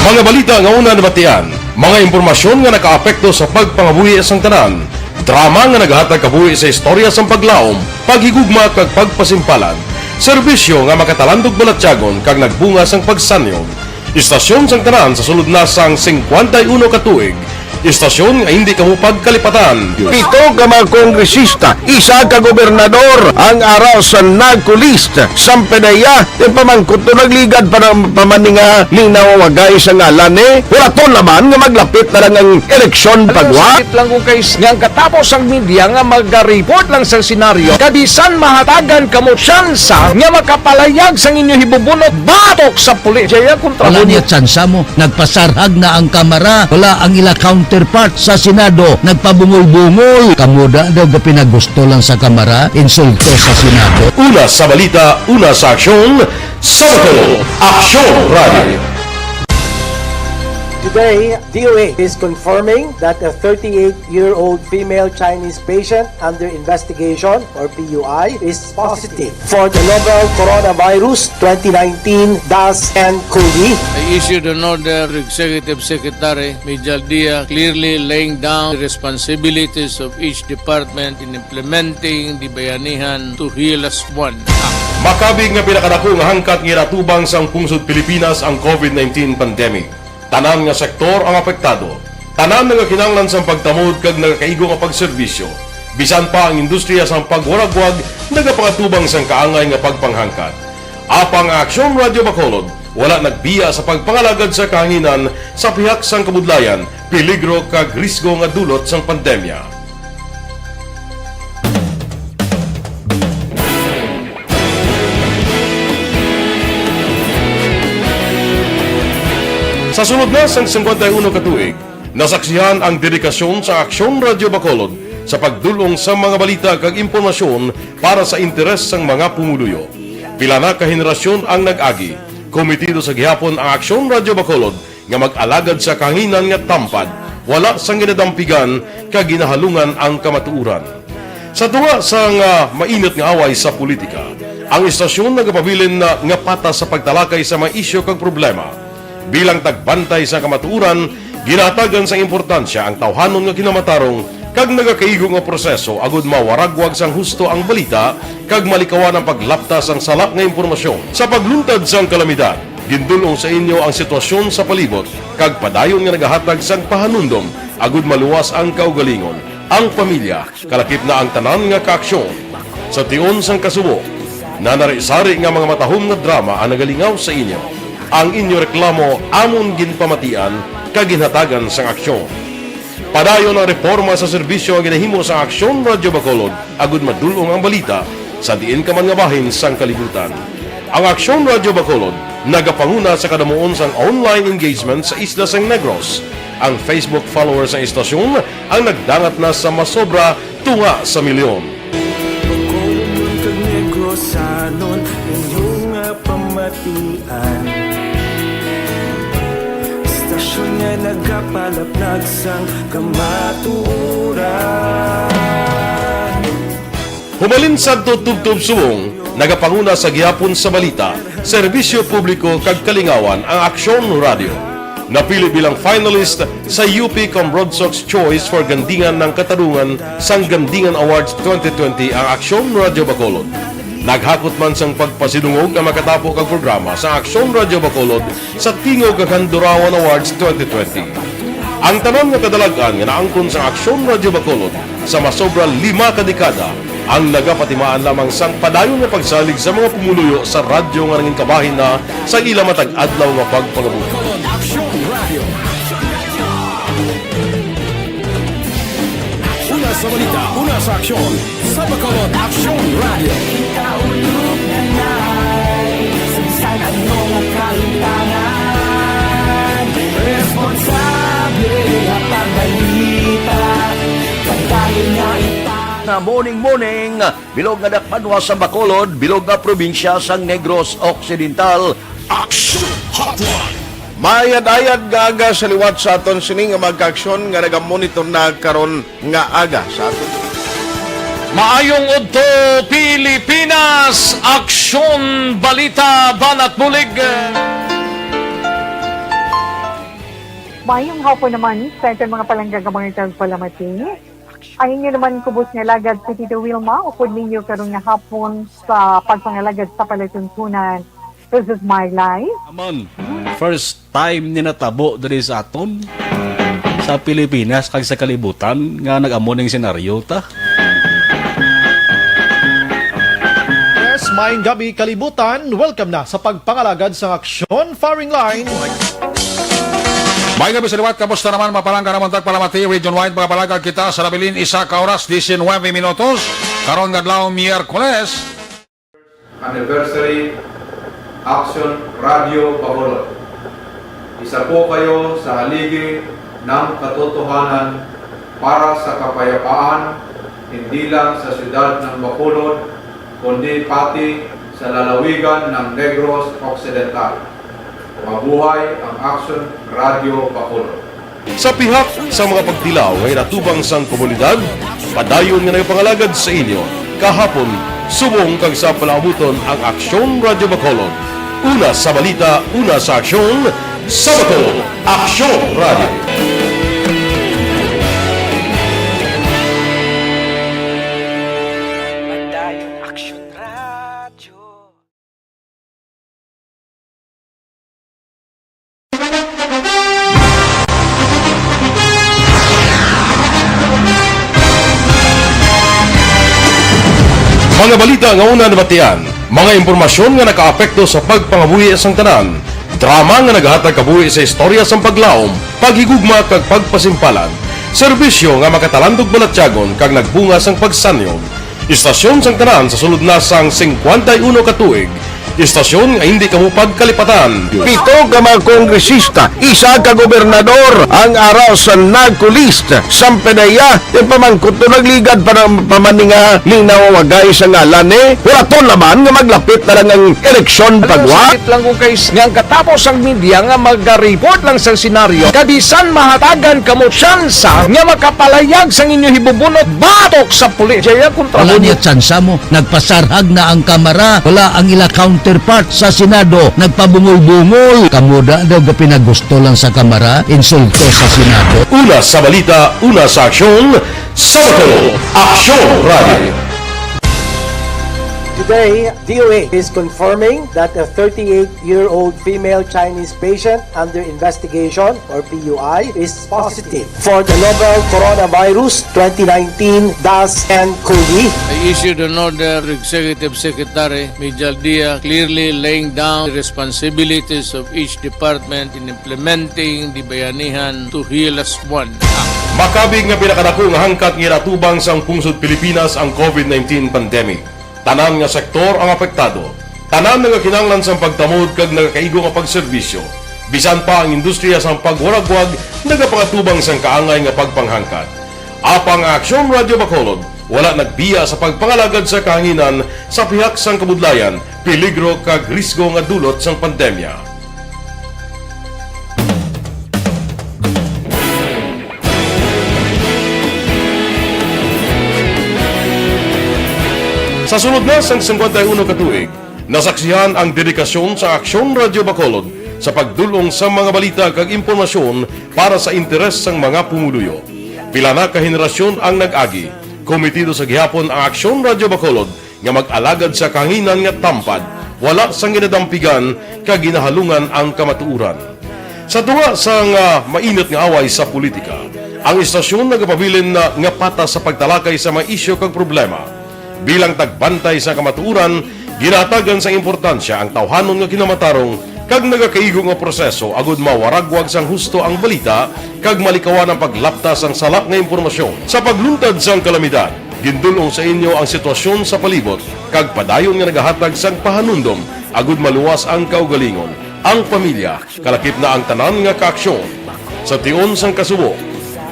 Mga balita nga una nabatian, mga impormasyon nga nakaapekto sa pagpangabuhi sang tanan, drama nga nagahatag kabuhi sa istorya sang paglaom, paghigugma kag pagpasimpalan, serbisyo nga makatalandog balatyagon kag nagbunga sang pagsanyog. Istasyon sang tanan sa sulod na sang singkwenta y uno ka tuig. Istasyon nga hindi kamo pagkalipatan. Pito ka mga kongresista, isa ka gobernador, ang ara sa NAGCO list. Sampe na iya, yung pamangkot to nagligad pa ng pamaninga, linaw wagay sa ngalan ni. Hulaton naman nga maglapit na lang ang eleksyon pagwa. Lang ko kay nga ang katapos ang media nga magareport lang sa senaryo, kabisan mahatagan kamo tsansa nga makapalayag sang inyo hibubunot batok sa pulis. Jaya kontra Wala mo niya tsansa mo. Nagpasarhag na ang Kamara. Wala ang ila counterpart sa Senado. Nagpabungol-bungol. Kamo da daw gapinagusto lang sa Kamara. Insulto sa Senado. Una sa balita, una sa aksyon, sa Aksyon Radio. Today, D O H is confirming that a thirty-eight-year-old female Chinese patient under investigation, or P U I, is positive for the novel coronavirus twenty nineteen dash N cov. I issued an order to Executive Secretary Mijal Dia, clearly laying down the responsibilities of each department in implementing the Bayanihan to Heal As One Act. Makabig nga pinakadako nga hangkat nga ginatubang sang pungsod Pilipinas ang covid nineteen pandemic. Tanan nga sektor ang apektado. Tanan nagakinahanglan sang pagtamod kag nagakaigo nga pagserbisyo. Bisan pa ang industriya sang pagwaragwag nagapangatubang sang kaangay nga pagpanghangkat. Apang ang Aksyon Radyo Bacolod wala nagbiya sa pagpangalagad sa kahanginan sa pihak sang kabudlayan, peligro kag risgo nga dulot sang pandemya. Sa sulod na sang singkwenta y uno ka tuig, nasaksihan ang dedikasyon sa Aksyon Radyo Bacolod sa pagdul-ong sa mga balita kag impormasyon para sa interes sang mga pumuluyo. Pila na ka henerasyon ang nag-agi. Komitido sa gihapon ang Aksyon Radyo Bacolod nga mag-alagad sa kahanginan nga tampad, wala sang ginadampigan kag ginahalungan ang kamatuoran. Sa tunga sang, ah, mainit nga away sa politika, ang istasyon nagapabilin na nga patas sa pagtalakay sa mga isyu kag problema. Bilang tagbantay sa kamatuoran, ginahatagan sang importansya ang tawhanon nga kinamatarong kag nagakaigo nga proseso agud mawaragwag sang husto ang balita kag malikawan ang paglapta sang sala nga impormasyon. Sa pagluntad sang kalamidad, gindul-ong sa inyo ang sitwasyon sa palibot kag padayon nga nagahatag sang pahanumdom agud maluwas ang kaugalingon, ang pamilya, kalakip na ang tanan nga kaaksyon. Sa tion sang kasubo, nanari-sari nga mga matahom nga drama ang nagalingaw sa inyo. Ang inyo reklamo amon ginpamatian kag ginhatagan sang aksyon. Padayon ang reporma sa serbisyo nga ginahimo sang Aksyon Radyo Bacolod agud madul-ong ang balita sa diin ka man nga bahin sang kalibutan. Ang Aksyon Radyo Bacolod nagapanguna sa kadamuon sang online engagement sa isla sang Negros. Ang Facebook followers sang istasyon ang nagdangat na sa masobra tunga sa milyon. Bacolodnon kag Negrosanon, inyo nga pamatian. Istasyon nga nagapalaplag sang kamatuoran. Humalin sadto tubtob subong, nagapanguna sa gihapon sa balita, serbisyo publiko kag kalingawan ang Aksyon Radyo. Napili bilang finalist sa U P Comrod Sox Choice for Gandingan ng Katarungan sang Gandingan Awards twenty twenty ang Aksyon Radyo Bacolod. Naghakot man sang pagpasidungog ang makatapo kag programa sa Aksyon Radyo Bacolod sa Tingog kag Handurawan Awards twenty twenty. Ang tanan nga kadalag-an nga naangkon sa Aksyon Radyo Bacolod sa masobra lima ka dekada ang nagapatimaan lamang sang padayon nga pagsalig sa mga pumuluyo sa radyo nga nangin kabahin na sa ila matag adlaw nga pagpangabuhi. Una sa balita, una sa aksyon, sa Bacolod Aksyon Radio. Kita ulog na nai, sa bisan ano nga kahimtangan, responsable nga pagbalita, padayon nga ita- Na morning, morning, bilog nga dakbanwa sa Bacolod, bilog nga probinsya sang Negros Occidental. Action Hotline. Maayad-ayad nga aga sa liwat sa aton sini nga mga kaaksyon nga nagamonitor na karon nga aga sa aton. Maayong udto, Pilipinas! Aksyon, balita, banat bulig. Maayong hapon naman sa aton mga palangga nga mga tagpalamati. Ang inyo naman kubos nga alagad si Tito Wilma, upod ninyo karon nga hapon sa pagpangalagad sa palatuntunan. This is my life. Aman, first time ni natabo diri sa aton, sa Pilipinas kag sa kalibutan nga nag-amo ning senaryo ta. Yes, maayong gabi, kalibutan. Welcome na sa pagpangalagad sang aksyon, firing line. Maayong gabi sa liwat, kamusta naman, mga palangga namon tagpalamati, region-wide, mga palangga kita sa nabilin, isa ka oras, diecinueve minutos, karon nga adlaw, Miyerkules. Anniversary Action Radio Bacolod. Isa po kayo sa haligi ng katotohanan para sa kapayapaan, hindi lang sa siyudad ng Bacolod, kundi pati sa lalawigan ng Negros Occidental. Mabuhay ang Action Radio Bacolod. Sa pihak sa mga pagtilaw nga ginatubang sang komunidad, padayon nga nagapangalagad sa inyo kahapon subong kag sa palaabuton ang Aksyon Radio Bacolod. Una sa balita, una sa aksyon, sa Bacolod, Aksyon Radio. Padayon Aksyon Radio. Mga balita nga una nabatian, mga impormasyon nga nakaapekto sa pagpangabuhi sang tanan, drama nga nagahatag kabuhi sa istorya sang paglaom, paghigugma kag pagpasimpalan, serbisyo nga makatalandog balatyagon kag nagbunga sang pagsanyog. Istasyon sang tanan sa sulod na sang singkwenta y uno ka tuig. Istasyon nga hindi kamo pagkalipatan. Pito ka mga kongresista, isa ka gobernador ang ara sa NAGCO list. Sang P D E A, ti pamangkot to nagligad pa ng pamaninga ni nawawagay sa ngalan ni. Wala to naman nga maglapit na lang ang eleksyon pagwa. Sakit lang kung kay nga ang katapos ang media nga magariport lang sa senaryo. Kabisan mahatagan kamo tsansa nga makapalayag sang inyo hibubunot batok sa pulis. Jaya kontra Wala mo niya tsansa mo. Nagpasarhag na ang Kamara. Wala ang ila counterpart sa Senado. Nagpabungol-bungol. Kamo da daw ga pinagusto lang sa Kamara, insulto sa Senado. Una sa balita, una sa aksyon, sa Bacolod, Aksyon Radio. Today, D O A is confirming that a thirty-eight-year-old female Chinese patient under investigation, or P U I, is positive for the novel coronavirus twenty nineteen dash N cov. I issued an order to Executive Secretary Mijal Dia, clearly laying down the responsibilities of each department in implementing the Bayanihan to Heal Us One Act. Makabig nga pinakadako nga hangkat nga ginatubang sang pungsod Pilipinas ang covid nineteen pandemic. Tanan nga sektor ang apektado. Tanan nagakinahanglan sang pagtamod kag nagakaigo nga pagserbisyo. Bisan pa ang industriya sang pagwaragwag nagapangatubang sang kaangay nga pagpanghangkat. Apang ang Aksyon Radio Bacolod wala nagbiya sa pagpangalagad sa kahanginan sa pihak sang kabudlayan, peligro kag risgo nga dulot sang pandemya. Sa sulod na sang singkwenta y uno ka tuig, nasaksihan ang dedikasyon sa Aksyon Radio Bacolod sa pagdul-ong sa mga balita kag impormasyon para sa interes sang mga pumuluyo. Pila na ka henerasyon ang nag-agi. Komitido sa gihapon ang Aksyon Radio Bacolod nga mag-alagad sa kahanginan nga tampad, wala sang ginadampigan kag ginahalungan ang kamatuoran. Sa tunga sang, ah, mainit nga away sa politika, ang istasyon nagapabilin na nga patas sa pagtalakay sa mga isyu kag problema. Bilang tagbantay sa kamatuoran, ginahatagan sang importansya ang tawhanon nga kinamatarong kag nagakaigo nga proseso agud mawaragwag sang husto ang balita kag malikawan ang paglapta sang sala nga impormasyon. Sa pagluntad sang kalamidad, gindul-ong sa inyo ang sitwasyon sa palibot kag padayon nga nagahatag sang pahanumdom agud maluwas ang kaugalingon, ang pamilya, kalakip na ang tanan nga kaaksyon. Sa tion sang kasubo,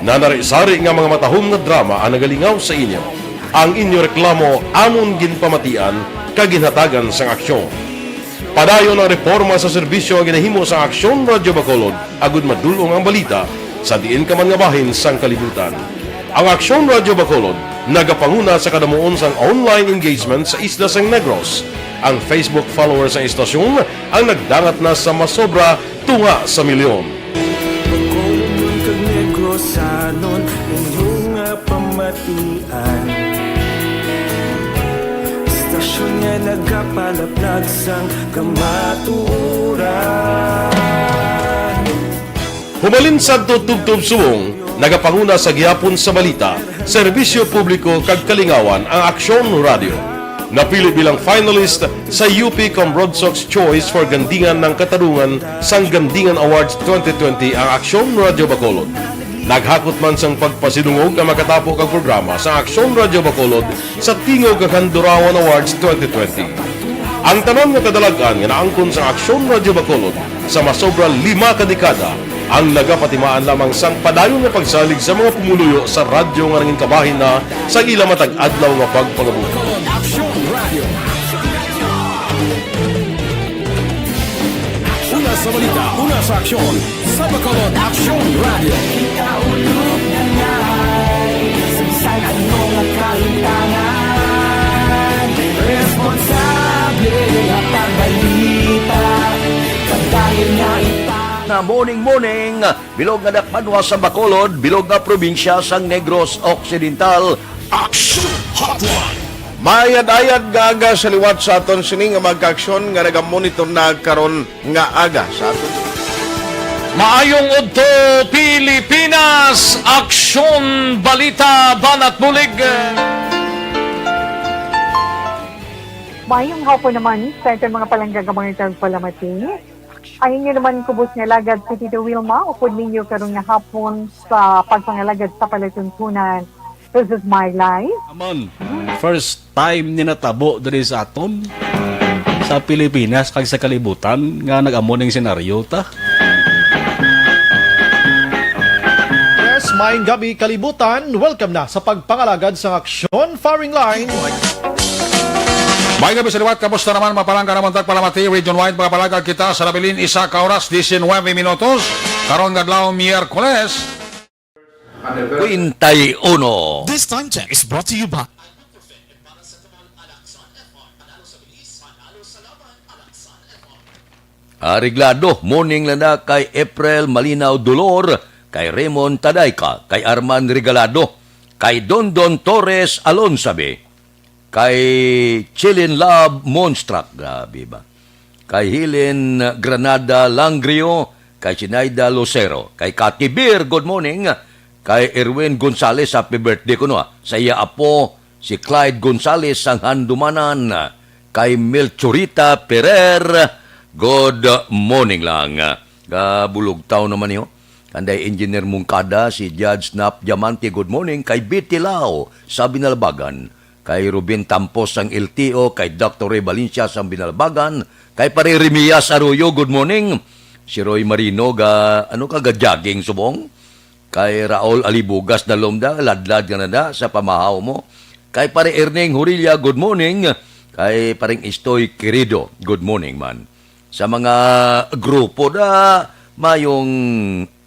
nanari-sari nga mga matahom nga drama ang nagalingaw sa inyo. Ang inyo reklamo amon ginpamatian kag ginhatagan sang aksyon. Padayon ang reporma sa serbisyo nga ginahimo sa Aksyon Radio Bacolod agud madul-ong ang balita sa diin ka man nga bahin sang kalibutan. Ang Aksyon Radio Bacolod nagapanguna sa kadamuon sang online engagement sa isla sang Negros. Ang Facebook followers sang istasyon ang nagdangat na sa masobra tunga sa milyon. Bacolodnon kag Negrosanon, inyo nga pamatian. Istasyon nga nagapalaplag sang kamatuoran. Humalin sadto tubtob subong, nagapanguna sa gihapon sa balita, serbisyo publiko kag kalingawan ang Aksyon Radio. Napili bilang finalist sa U P Cambrodsoc's Choice for Gandingan ng Katarungan sang Gandingan Awards twenty twenty ang Aksyon Radio Bacolod. Naghakot man sang pagpasidungog ang makatapo kag programa sa Aksyon Radio Bacolod sa Tingog kag Handurawan Awards twenty twenty. Ang tanan nga kadalag-an nga naangkon sa Aksyon Radio Bacolod sa masobra lima ka dekada ang nagapatimaan lamang sang padayon nga pagsalig sa mga pumuluyo sa radyo nga nangin kabahin na sa ila matag adlaw nga pagpangabuhi. Una Sa balita, una sa aksyon, sa Bacolod Aksyon Radio. Kaulog na nga, sa bisan ano nga kahimtangan, responsable nga pagbalita, pagdayon nga ita. Na morning, morning, bilog nga dakbanwa sa Bacolod, bilog nga probinsya sang Negros Occidental. Aksyon Hotline. Mayad-ayad nga aga sa liwat sa aton sini nga mga kaaksyon nga nagamonitor na karon nga aga sa aton. Maayong udto, Pilipinas! Aksyon, balita, banat bulig. Mayong hapon naman sa aton mga palangga nga mga tagpalamati. Ang inyo naman kubos nga alagad si Tito Wilma, upod ninyo karon nga hapon sa pagpangalagad sa palatuntunan. This is my life. Aman, first time ni natabo diri sa aton, sa Pilipinas kag sa kalibutan nga nag-amo ning senaryo ta. Yes, maayong gabi, kalibutan. Welcome na sa pagpangalagad sang aksyon, firing line. Maayong gabi sa liwat, kamusta naman, mga palangga namon tagpalamati, region wide, mga palangga kita sa nabilin, isa ka oras, diecinuebe minutos, karon nga adlaw, Miyerkules. Kwentay uno. This time check is brought to you by Areglado, morning lang na kay April Malinaw Dolor, kay Raymond Tadayka, kay Arman Regalado, kay Dondon Torres Alonsabe, kay Chilin Love Monstrak, grabe ba? Kay Helen Granada Langrio, kay Sinaida Lucero, kay Kati Beer, good morning, kay Erwin Gonzales, happy birthday kuno, ah, sa iya apo, si Clyde Gonzales sang Handumanan, kay Melchorita Perer, good morning lang. Gabulugtaw naman niyo. Kanday Engineer Mungkada, si Judge Nap Diamante, good morning. Kay Betty Lao sa Binalbagan, kay Ruben Tampos sang L T O, kay Doctor Ray Valencia sang Binalbagan, kay Pare Remias Arroyo, good morning. Si Roy Marino, ga, ano ka, ga-jogging subong? Kay Raul Alibugas na lumda, ladlad nga nada sa pamahaw mo. Kay Pare Erning Hurilla, good morning. Kay Paring Istoy Querido, good morning man. Sa mga grupo da, mayong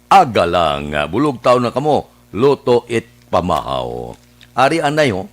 aga lang. Bulog taon na kamo, luto it pamahaw. Ari anay ho,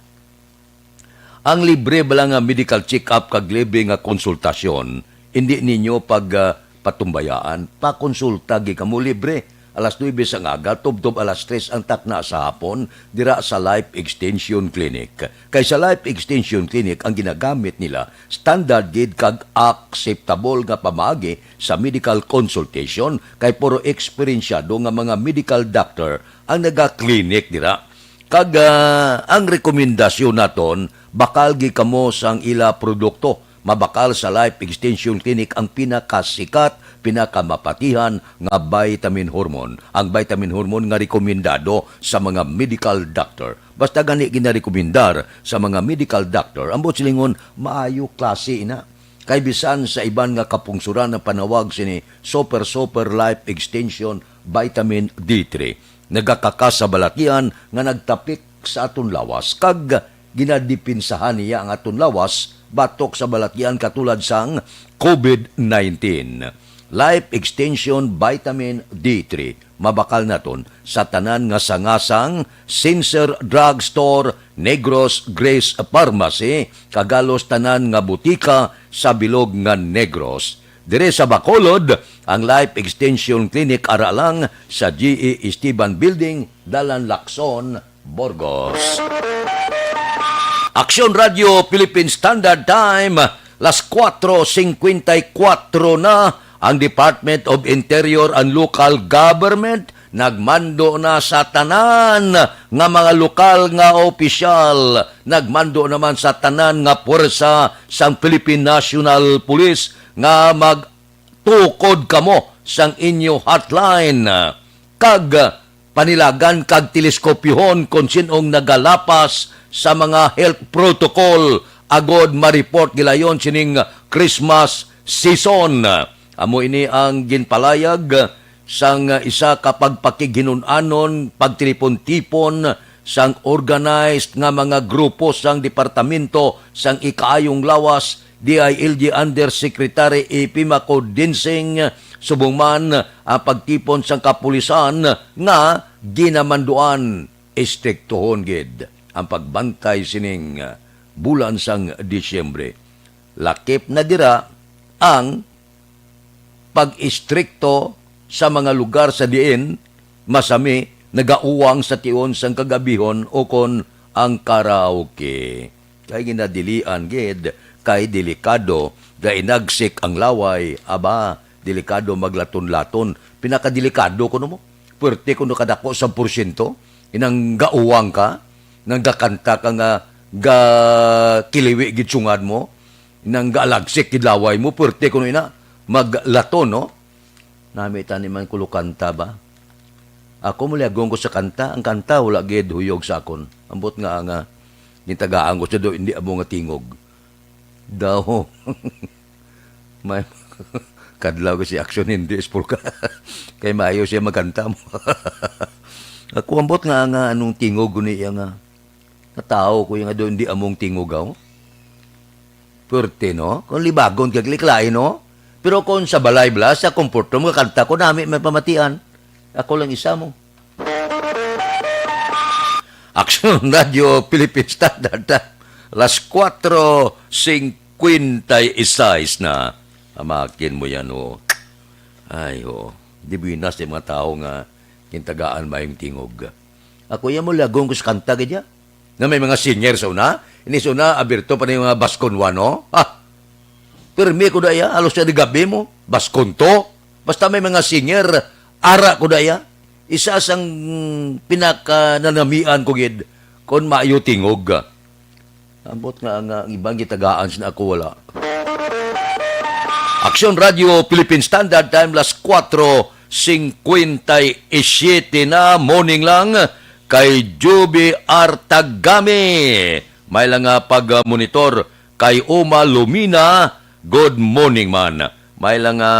ang libre bala nga medical check-up kag libre nga konsultasyon, hindi ninyo pag, ah, patumbayaan. Pakonsulta gid kamo libre. Alas nuebe sang aga, tubtob alas tres ang takna sa hapon, dira sa Life Extension Clinic. Kay sa Life Extension Clinic, ang ginagamit nila, standard gid kag akseptable nga pamaagi sa medical consultation, kay puro eksperensyado nga mga medical doctor ang naga-clinic dira. Kag, ah, ang rekomendasyon naton, bakal gid kamo sang ila produkto. Mabakal sa Life Extension Clinic ang pinakasikat, pinakamapatihan nga vitamin hormone. Ang vitamin hormone nga rekomendado sa mga medical doctor. Basta gani ginarekomendar sa mga medical doctor, ang buot silingon, maayo klase ina. Kay bisan sa iban nga kapungsuran ang panawag sini Super Super Life Extension Vitamin D three. Nagakakas sa balatian nga nagtapik sa aton lawas kag ginadipinsahan niya ang aton lawas batok sa balatian katulad sang COVID nineteen. Life Extension Vitamin D three, mabakal naton sa tanan nga sangasang Sincere Drug Store, Negros Grace Pharmacy, kag halos tanan nga butika sa bilog nga Negros. Dire sa Bacolod, ang Life Extension Clinic ara lang sa G E Esteban Building, Dalan Lacson, Burgos. Aksyon Radio Philippine Standard Time, las kuwatro singkwenta y kuwatro na. Ang Department of Interior and Local Government nagmando na sa tanan nga mga lokal nga opisyal, nagmando naman sa tanan nga puwersa sang Philippine National Police nga magtukod kamo sang inyo hotline, kag panilagan kag teleskopyohon kon sin-ong nagalapas sa mga health protocol agod ma-report gilayon sining Christmas season. Amo ini ang ginpalayag sang isa ka pagpakighinun-anon, pagtipon-tipon sang organized nga mga grupo sang Departamento sang Ikaayong Lawas, D I L G Undersecretary A P Maco Dinsing, Subong man ang pagtipon sang kapulisan nga ginamanduan, istriktohon gid ang pagbantay sining bulan sang Disyembre. Lakip na dira ang pag-istrikto sa mga lugar sa diin masami nagauwang sa tion sang kagabihon ukon ang karaoke. Kay ginadilian gid, kay delikado, nga inagsik ang laway. Aba, delikado maglaton-laton. Pinakadelikado kuno mo. Puwerte kuno kadako sa porsyento. Inang gauwang ka, nang gakanta ka nga gakiliwi gid sungad mo, nang gaalagsik gid laway mo, puwerte kuno ina maglaton, no? Nami tani man kulo kanta ba? Ako, muliagon ko sa kanta. Ang kanta, wala gid huyog sa akon. Ambot nga, nga, gintagaan ko siya do, hindi amo nga tingog. Daw. May kadlaw ko si Action, hindi, ispor ka. Kay maayo siya magkanta mo. Ako, ambot nga, nga, anong tingog ko niya nga. Natawo ko yung nga do, hindi among tingugaw. Pwerte, no? Kung libagon kag liklay, no? Pero kung sa balay bala, sa comfort room, kakanta ko, nami may pamatian. Ako lang isa mo. Action Radio Philippine Standard Time. Las cuatro cincuenta y seis na. Amakin mo yan, oh. Ay, oh. Di buenas yung mga tao nga kintagaan mayong tingog. Ako yan mo, lagong ko sa kanta, gadya. Nga may mga singer sa una. Ini sa una, abierto pa na yung mga Basconwano. Ah, pirmi ko daya, halos sa gabi mo. Bascon to. Basta may mga singer, ara ko daya. Isa sang pinaka nanamian ko gid kon maayo tingog. Ambot nga, nga ang ibang gitagaan sina ako wala. Action Radio Philippine Standard Time, las cuatro cincuenta y siete na, morning lang kay Juby Artagami. May lang nga pag-monitor kay Uma Lumina. Good morning man. May lang nga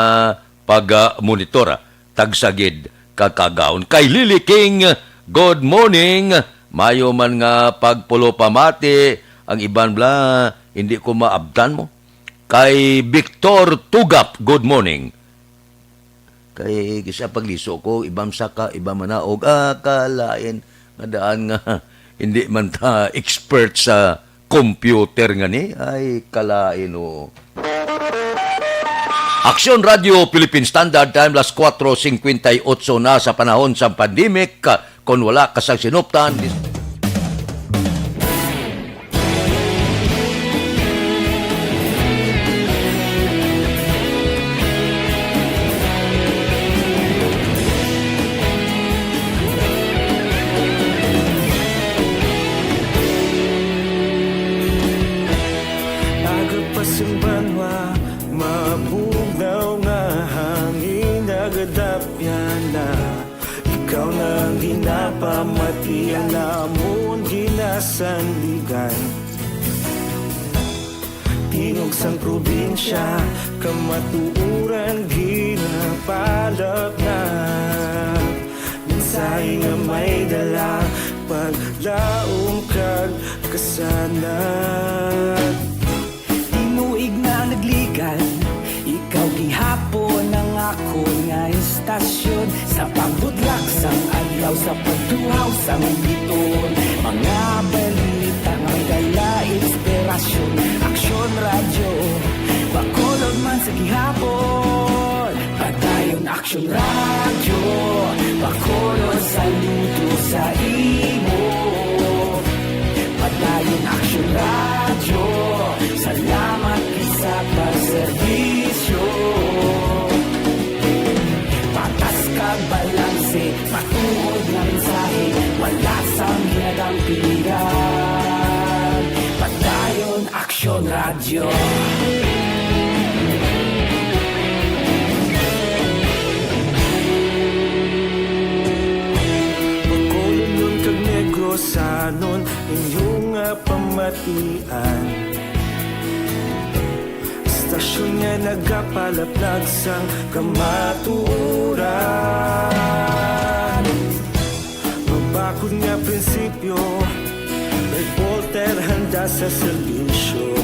pag-monitor. Tagsagid ka kagahon. Kay Lily King, good morning. Mayo man nga pagpulo pamati. Ang iban bala, hindi ko maabtan mo. Kay Victor Tugap, good morning. Kay kisa pagliso ko, iban saka, iban manaog, ah, kalain nga daan nga hindi man ta expert sa computer nga ni, ay, kalain, oo. Aksyon Radio Philippine Standard Time, las cuatro cincuenta y ocho na sa panahon sa pandemic. Kon wala ka sang sinuptan, dis- Aga pa sing banwa, mabugnaw nga hangin, nagadapyan na. Ikaw na ang ginapamati, ang amon ginasandigan. Tingog sang probinsya, kamatuoran ginapalapnag. Mensahe nga may dala, paglaom kag kasanag. Tinuig na nagligan, ikaw gihapon ang akon nga istasyon. Sa pagbudlak sang adlaw, sa pagtuhaw sang bituon, mga balita nga may dala inspirasyon. Aksyon Radyo, Bacolod man sa gihapon. Padayon Aksyon Radyo, Bacolod, saludo sa imo. Padayon Aksyon Radyo, salamat gid sa pagserbisyo. Patas kag balanse, matuod nga mensahe, wala sang ginadampigan. Padayon Aksyon Radyo. Bacolodnon kag Negrosanon, inyo nga pamatian. Istasyon nga nagapalapnag sang kamatuoran. Mabakod nga prinsipyo, reporter handa sa serbisyo.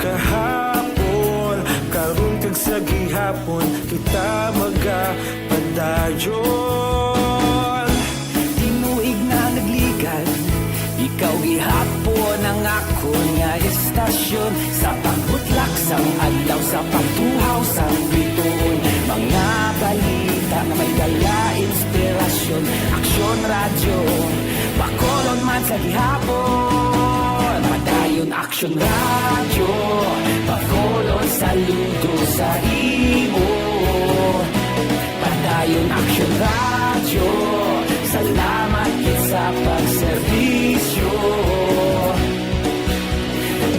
Kahapon, Kag sa gihapon kita magapadayon. Tinuig na nagligad, ikaw gihapon ang akon nga estasyon. Sa pagbutlak sang adlaw, sa pagtuhaw sang bituon, mga balita nga may dala inspirasyon. Aksyon Radyo, Bacolod man sa gihapon. Padayon Aksyon Radyo, Bacolod, saludo sa imo. Padayon Aksyon Radyo, salamat gid sa pagserbisyo.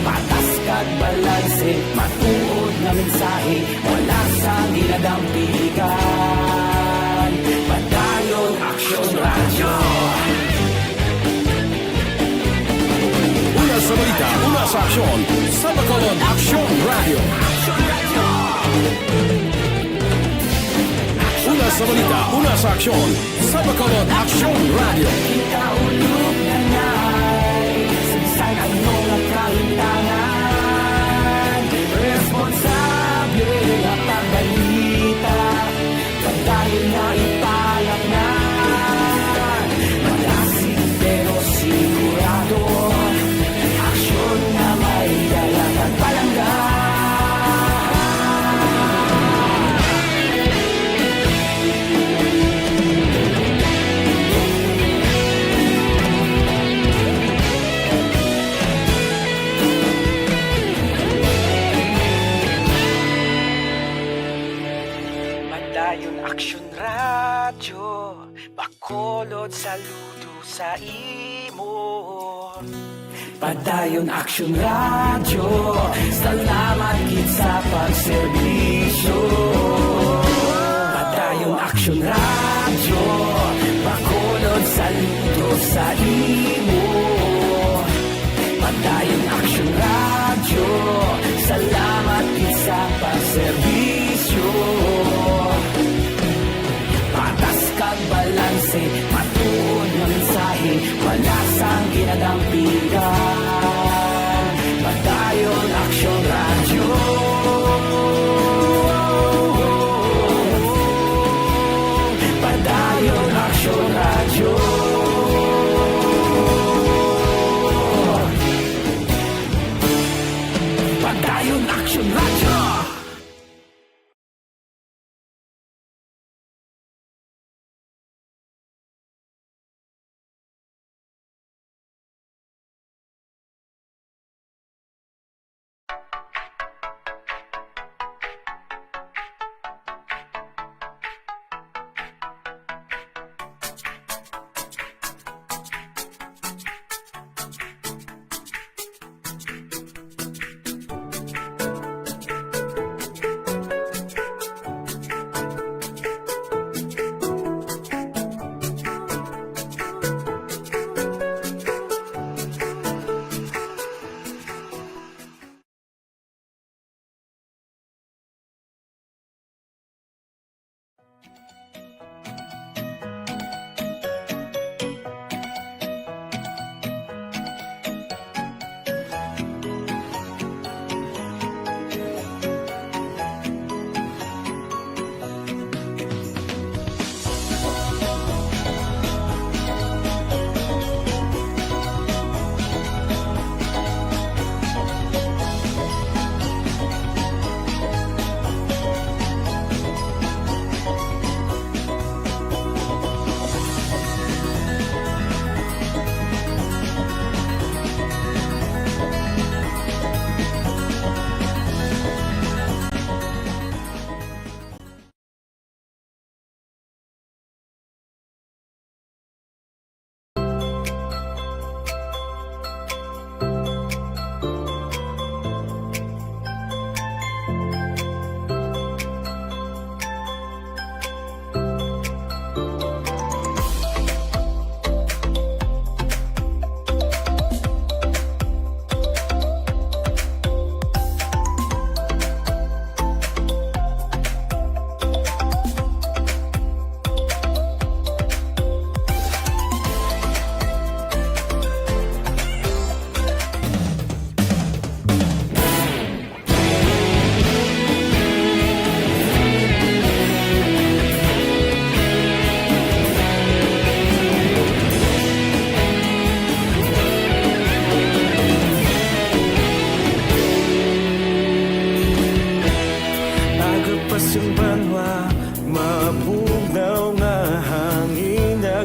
Patas kag balanse, matuod nga mensahe, wala sang ginadampigan. Padayon Aksyon Radyo. Una sa balita, una sa aksyon, sa Bacolod Aksyon Radyo. Una sa balita, una sa aksyon, sa Bacolod Aksyon Radyo. Kita ulog na nais, bisan ano nga kahimtangan, responsable nga pagbalita. Padayon nga ipalaknag, malasig pero sigurado, aksyon nga may dala kag palangga. Padayon Aksyon Radyo, Bacolod, saludo sa imo. Padayon Aksyon Radyo, salamat gid sa pagserbisyo. Padayon Aksyon Radyo, Bacolod, saludo sa imo. Padayon Aksyon Radyo, salamat gid sa pagserbisyo. Patas kag balanse, matuod nga mensahe, wala sang ginadampigan. Padayon Aksyon Radyo. Padayon Aksyon Radyo.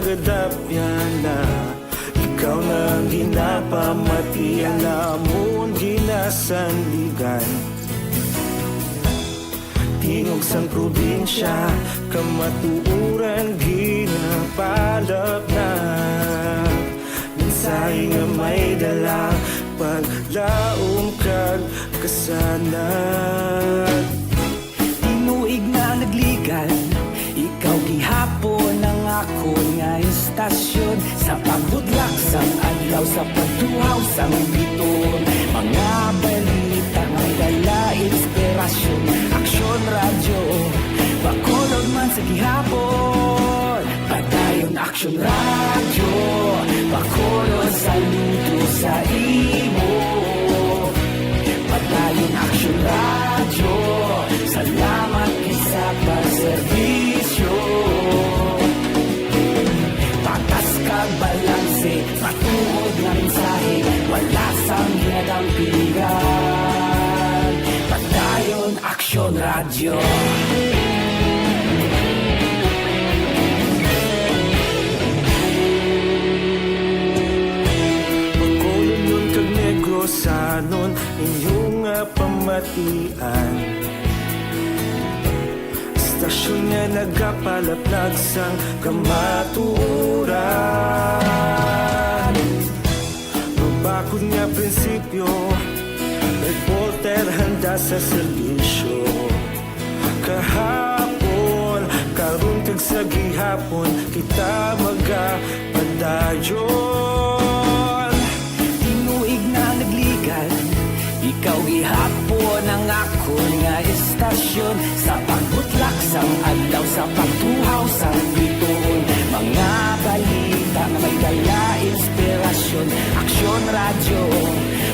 Kadapyana, ikaw na ang ginapamatian, amon ginasandigan. Tingog sang probinsya, kamatuoran ginapalapnag. Mensahe nga may dala, paglaom kag kasanag. Tinuig na nagligan, ikaw gihapon ang akon nga istasyon. Sa pagbudlak sang adlaw, sa pagtuhaw sang biton, mga balita may dala inspirasyon. Aksyon Radyo, Bacolod man sa gihapon. Padayon Aksyon Radyo, Bacolod, saludo sa imo. Padayon Aksyon Radyo, salamat kay sa pagserbisyo. Patas kag balanse, matuod nga mensahe, wala sang ginadampigan. Padayon Aksyon Radyo. Bacolodnon kag Negrosanon, inyo nga pamatian. Istasyon nga nagapalaplag sang kamatuoran. Mabakod nga prinsipyo, reporter handa sa serbisyo. Kahapon, karon kag sa gihapon, kita magapadayon. Tinuig na nagligan, ikaw gihapon ang akon nga istasyon. Sa pagbutlak sang adlaw, sa pagtuhaw sang bituon, mga balita nga may dala inspirasyon. Aksyon Radyo,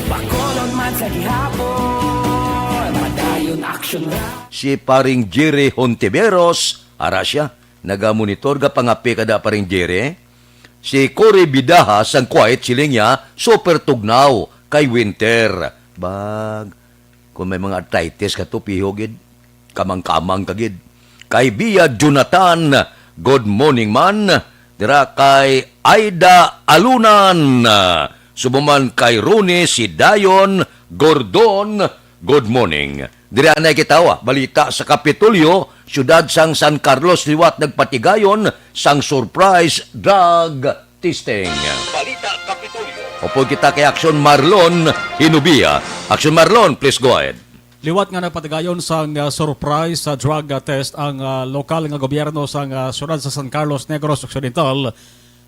Bacolod man sa gihapon, padayon Aksyon Radyo. Si Paring Jerry Hontiveros, ara siya, nagamonitor, gapangape kada, Paring Jerry. Si Cory Bidaha sang Kuwait, siling niya, super tugnaw kay winter. Bag, kung may mga arthritis ka to, piho gid. Kamang-kamang ka gid. Kay Bia Jonathan, good morning man. Dira kay Aida Alunan. Subo man kay Roni si Dayon Gordon, good morning. Diri anay kita, wa, balita sa Kapitolyo, siyudad sang San Carlos, liwat nagpatigayon sang surprise drug testing. Balita Kapitolyo. Upod kita kay Aksyon Marlon Hinubia. Aksyon Marlon, please go ahead. Liwat nga nagpatigayon sang, ah, surprise sa drug, ah, test ang, ah, lokal nga gobyerno sang, ah, siyudad sa San Carlos, Negros Occidental,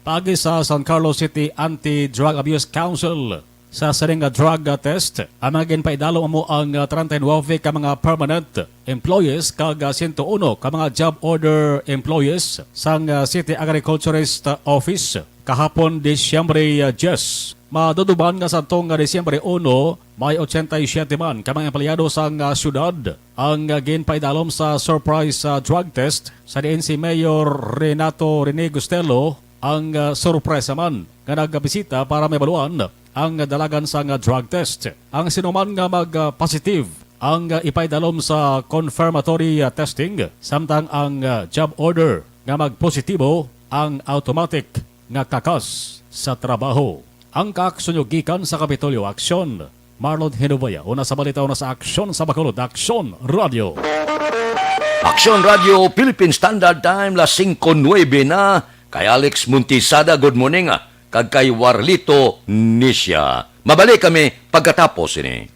paagi sa San Carlos City Anti-Drug Abuse Council. Sa sining nga drug, ah, test, ang mga ginpaidalom amo ang, ah, treinta y nueve ka mga permanent employees kag, ah, siyento uno ka mga job order employees sang, ah, City Agriculturist, ah, Office. Kahapon, Disyembre, ah, diyes, maduduman nga sadtong, ah, Disyembre uno, may ochenta y siete man ka mga empleyado sang, ah, siyudad ang, ah, ginpaidalom sa surprise, ah, drug test, sa diin si Mayor Renato Rene Gustelo ang, ah, sorpresa man nga nagbisita para mahibaluan ang dalagan sang, ah, drug test. Ang sinuman nga mag, ah, positive ang, ah, ipaidalom sa confirmatory, ah, testing, samtang ang, ah, job order nga magpositibo ang automatic nga kakas sa trabaho. Ang kaaksyon nyo gikan sa Kapitolyo, Aksyon Marlon Hinubaya. Una sa balita, una sa aksyon sa Bacolod, Aksyon Radyo. Aksyon Radyo, Philippine Standard Time, las singko nuebe na. Kay Alex Montisada, good morning, ah, kag kay Warlito Nisha. Mabalik kami pagkatapos ini.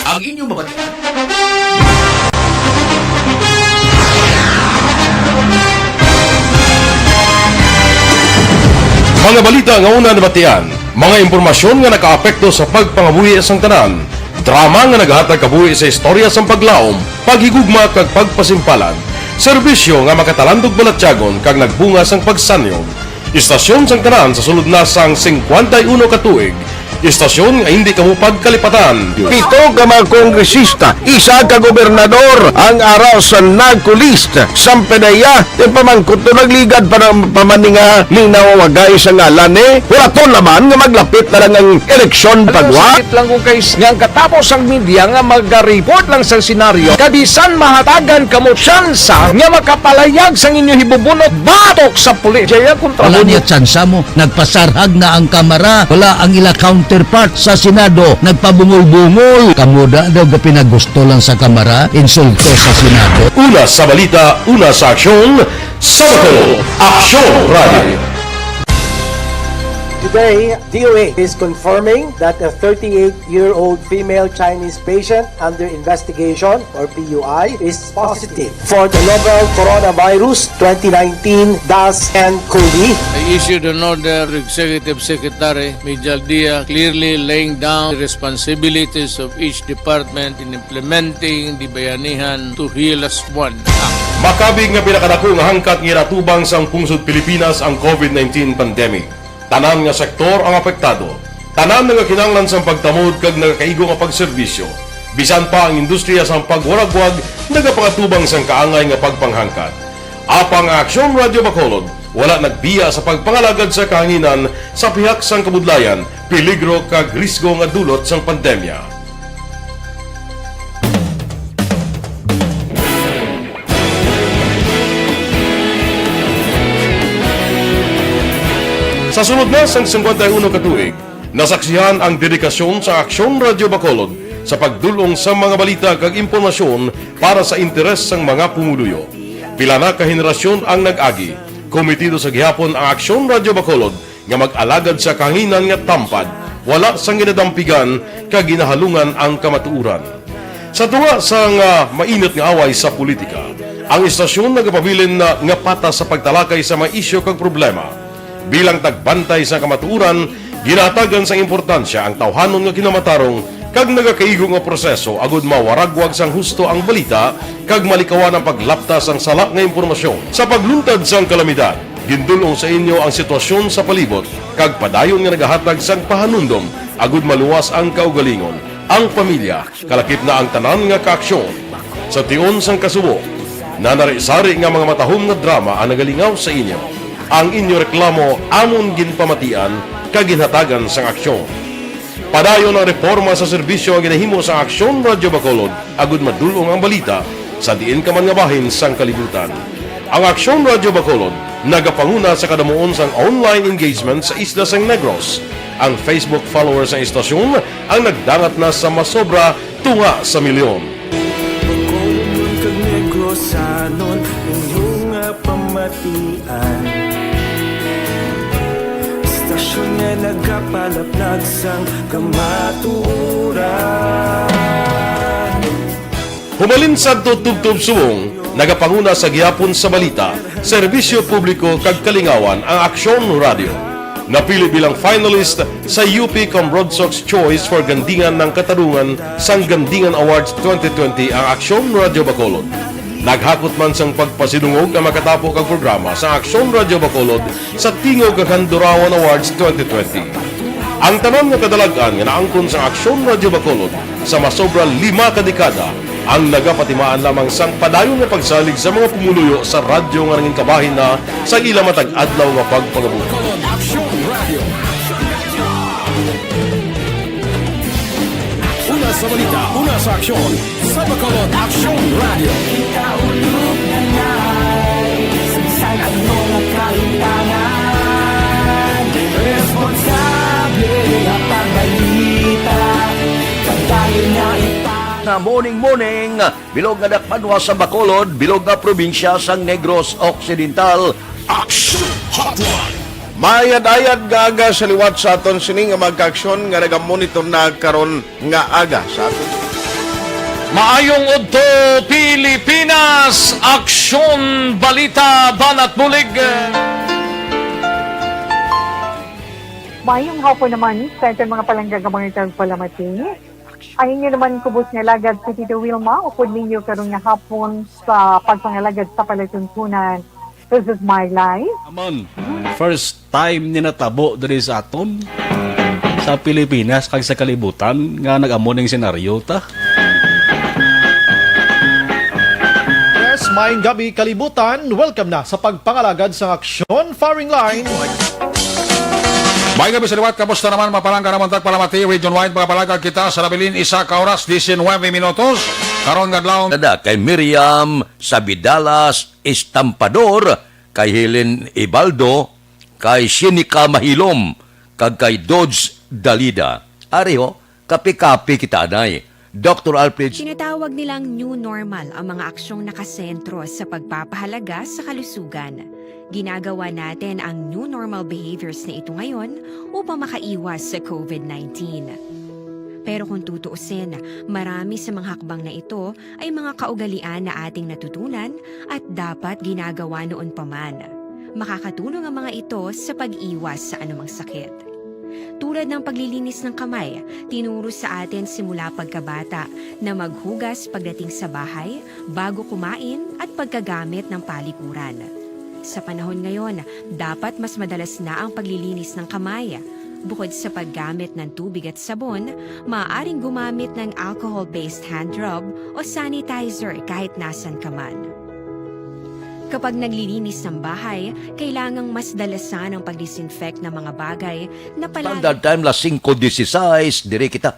Ang inyong mabatian. Mga balita nga una nabatian, mga impormasyon nga nakaapekto sa pagpangabuhi sang tanan, drama nga nagahatag kabuhi sa istorya sang paglaom, paghigugma kag pagpasimpalan, serbisyo nga makatalandog balatyagon kag nagbunga sang pagsanyog. Istasyon sang tanan sa sulod na sang singkwenta y uno ka tuig, Istasyon nga hindi kamo pagkalipatan. Pito ka mga kongresista, isa ka gobernador ang ara sa NAGCO list. Sampanaya, ti pamangkot to nagligad pa na, pa man ni nga linaw wagay sa ngalan ni. Wala to naman nga maglapit na lang ang eleksyon pagwa. Sakit lang kung kay nga ang katapos ang media nga mag-report lang sa senaryo, kabisan mahatagan kamo tsansa nga makapalayag sang inyo hibubunot batok sa pulis. Jaya kontra Wala mo. Niya tsansa mo. Nagpasarhag na ang kamara, wala ang ila counterpart sa Senado, nagpabungol-bungol. Kamo da daw ga pinagusto lang sa kamara, insulto sa Senado. Una sa balita, una sa aksyon, sa Bacolod, Aksyon Radio. Today, D O A is confirming that a thirty-eight-year-old female Chinese patient under investigation, or P U I, is positive for the novel Coronavirus twenty nineteen dash N cov. I issued an order to Executive Secretary Major Dia, clearly laying down the responsibilities of each department in implementing the Bayanihan to Heal As One Act. Makabig nga pinakadako nga hangkat nga ginatubang sang pungsod Pilipinas ang covid nineteen pandemic. Tanan nga sektor ang apektado. Tanan nga kinahanglan sang pagtamod kag nagakaigo nga pagserbisyo. Bisan pa ang industriya sang pagwaragwag nagapangatubang sang kaangay nga pagpanghangkat. Apang ang Aksyon Radio Bacolod wala nagbiya sa pagpangalagad sa kahanginan sa pihak sang kabudlayan, peligro kag risgo nga dulot sang pandemya. Sa sulod na sang singkwenta y uno ka tuig, nasaksihan ang dedikasyon sa Aksyon Radio Bacolod sa pagdul-ong sa mga balita kag impormasyon para sa interes sang mga pumuluyo. Pila na ka henerasyon ang nag-agi. Komitido sa gihapon ang Aksyon Radio Bacolod nga mag-alagad sa kahanginan nga tampad, wala sang ginadampigan kag ginahalungan ang kamatuoran. Sa tunga sang, ah, mainit nga away sa politika, ang istasyon nagapabilin na nga patas sa pagtalakay sa mga isyu kag problema. Bilang tagbantay sa kamatuoran, ginahatagan sang importansya ang tawhanon nga kinamatarong kag nagakaigo nga proseso agud mawaragwag sang husto ang balita kag malikawan ang paglapta sang sala nga impormasyon. Sa pagluntad sang kalamidad, gindul-ong sa inyo ang sitwasyon sa palibot kag padayon nga nagahatag sang pahanumdom agud maluwas ang kaugalingon, ang pamilya, kalakip na ang tanan nga kaaksyon. Sa tion sang kasubo, nanari-sari nga mga matahom nga drama ang nagalingaw sa inyo. Ang inyo reklamo amon ginpamatian kag ginhatagan sang aksyon. Padayon ang reporma sa serbisyo nga ginahimo sang Aksyon Radio Bacolod agud madul-ong ang balita sa diin ka man nga bahin sang kalibutan. Ang Aksyon Radio Bacolod nagapanguna sa kadamuon sang online engagement sa isla sang Negros. Ang Facebook followers sang istasyon ang nagdangat na sa masobra tunga sa milyon. Bacolodnon kag Negrosanon, inyo nga pamatian. Istasyon nga nagapalaplag sang kamatuoran. Humalin sadto tubtob subong, nagapanguna sa gihapon sa balita, serbisyo publiko kag kalingawan ang Aksyon Radio. Napili bilang finalist sa U P Cambrodsoc's Choice for Gandingan ng Katarungan sang Gandingan Awards twenty twenty ang Aksyon Radio Bacolod. Naghakot man sang pagpasidungog ang makatapo kag programa sa Aksyon Radio Bacolod sa Tingog kag Handurawan Awards twenty twenty. Ang tanan nga kadalag-an nga naangkon sang Aksyon Radio Bacolod sa masobra lima ka dekada ang nagapatimaan lamang sang padayon nga pagsalig sa mga pumuluyo sa radyo nga nangin kabahin na sa ila matag adlaw nga pagpangabuhi. Bacolod Aksyon Radio. Una sa balita, una sa aksyon, sa Bacolod Aksyon Radio. Kita ulog na nai, sa bisan ano nga kalimtangan, responsable nga pagbalita, pagdayon nga ipa- Na morning, morning, bilog nga dakpanwa sa Bacolod, bilog nga probinsya sang Negros Occidental. Action Hotline. Maayad-ayad nga aga sa liwat sa aton sini nga magkaaksyon nga nagamonitor na karon nga aga sa aton. Maayong udto, Pilipinas! Aksyon, balita, banat, bulig. Maayong hapon naman sa aton mga palangga nga mga tagpalamati. Ang inyo naman kubos nga alagad si Tito Wilma, upod ninyo karon nga hapon sa pagpangalagad sa palatuntunan. This is my life. Amon, first time ni natabo diri sa aton. sa Pilipinas kag sa kalibutan nga nag-amo ning senaryo ta. Yes, maayong gabi, kalibutan. Welcome na sa pagpangalagad sang aksyon firing line. Maayong gabi sa liwat. Kamusta naman, mapalangga naman tagpalamati, Region Wide, mga palagad kita sa nabilin, isa ka oras, diecinuebe minutos. Karon nga adlaw, Dada kay Miriam Sabidalas Estampador, kay Helen Ibaldo, kay Shinika Mahilom, kag kay Dodge Dalida. Ari ho, kapi-kapi kita anay. Doktor Alfred. Tinatawag nilang new normal ang mga aksyong nakasentro sa pagpapahalaga sa kalusugan. Ginagawa natin ang new normal behaviors na ito ngayon upang makaiwas sa covid nineteen. Pero kung tutuusin, marami sa mga hakbang na ito ay mga kaugalian na ating natutunan at dapat ginagawa noon pa man. Makakatulong ang mga ito sa pag-iwas sa anumang sakit. Tulad ng paglilinis ng kamay, tinuro sa atin simula pagkabata na maghugas pagdating sa bahay, bago kumain, at pagkagamit ng palikuran. Sa panahon ngayon, dapat mas madalas na ang paglilinis ng kamay. Bukod sa paggamit ng tubig at sabon, maaaring gumamit ng alcohol-based hand rub o sanitizer kahit nasan ka man. Kapag naglilinis ng bahay, kailangang mas dalasan ang pag-disinfect ng mga bagay na palagi Standard time, las singko dieciséis, diri kita.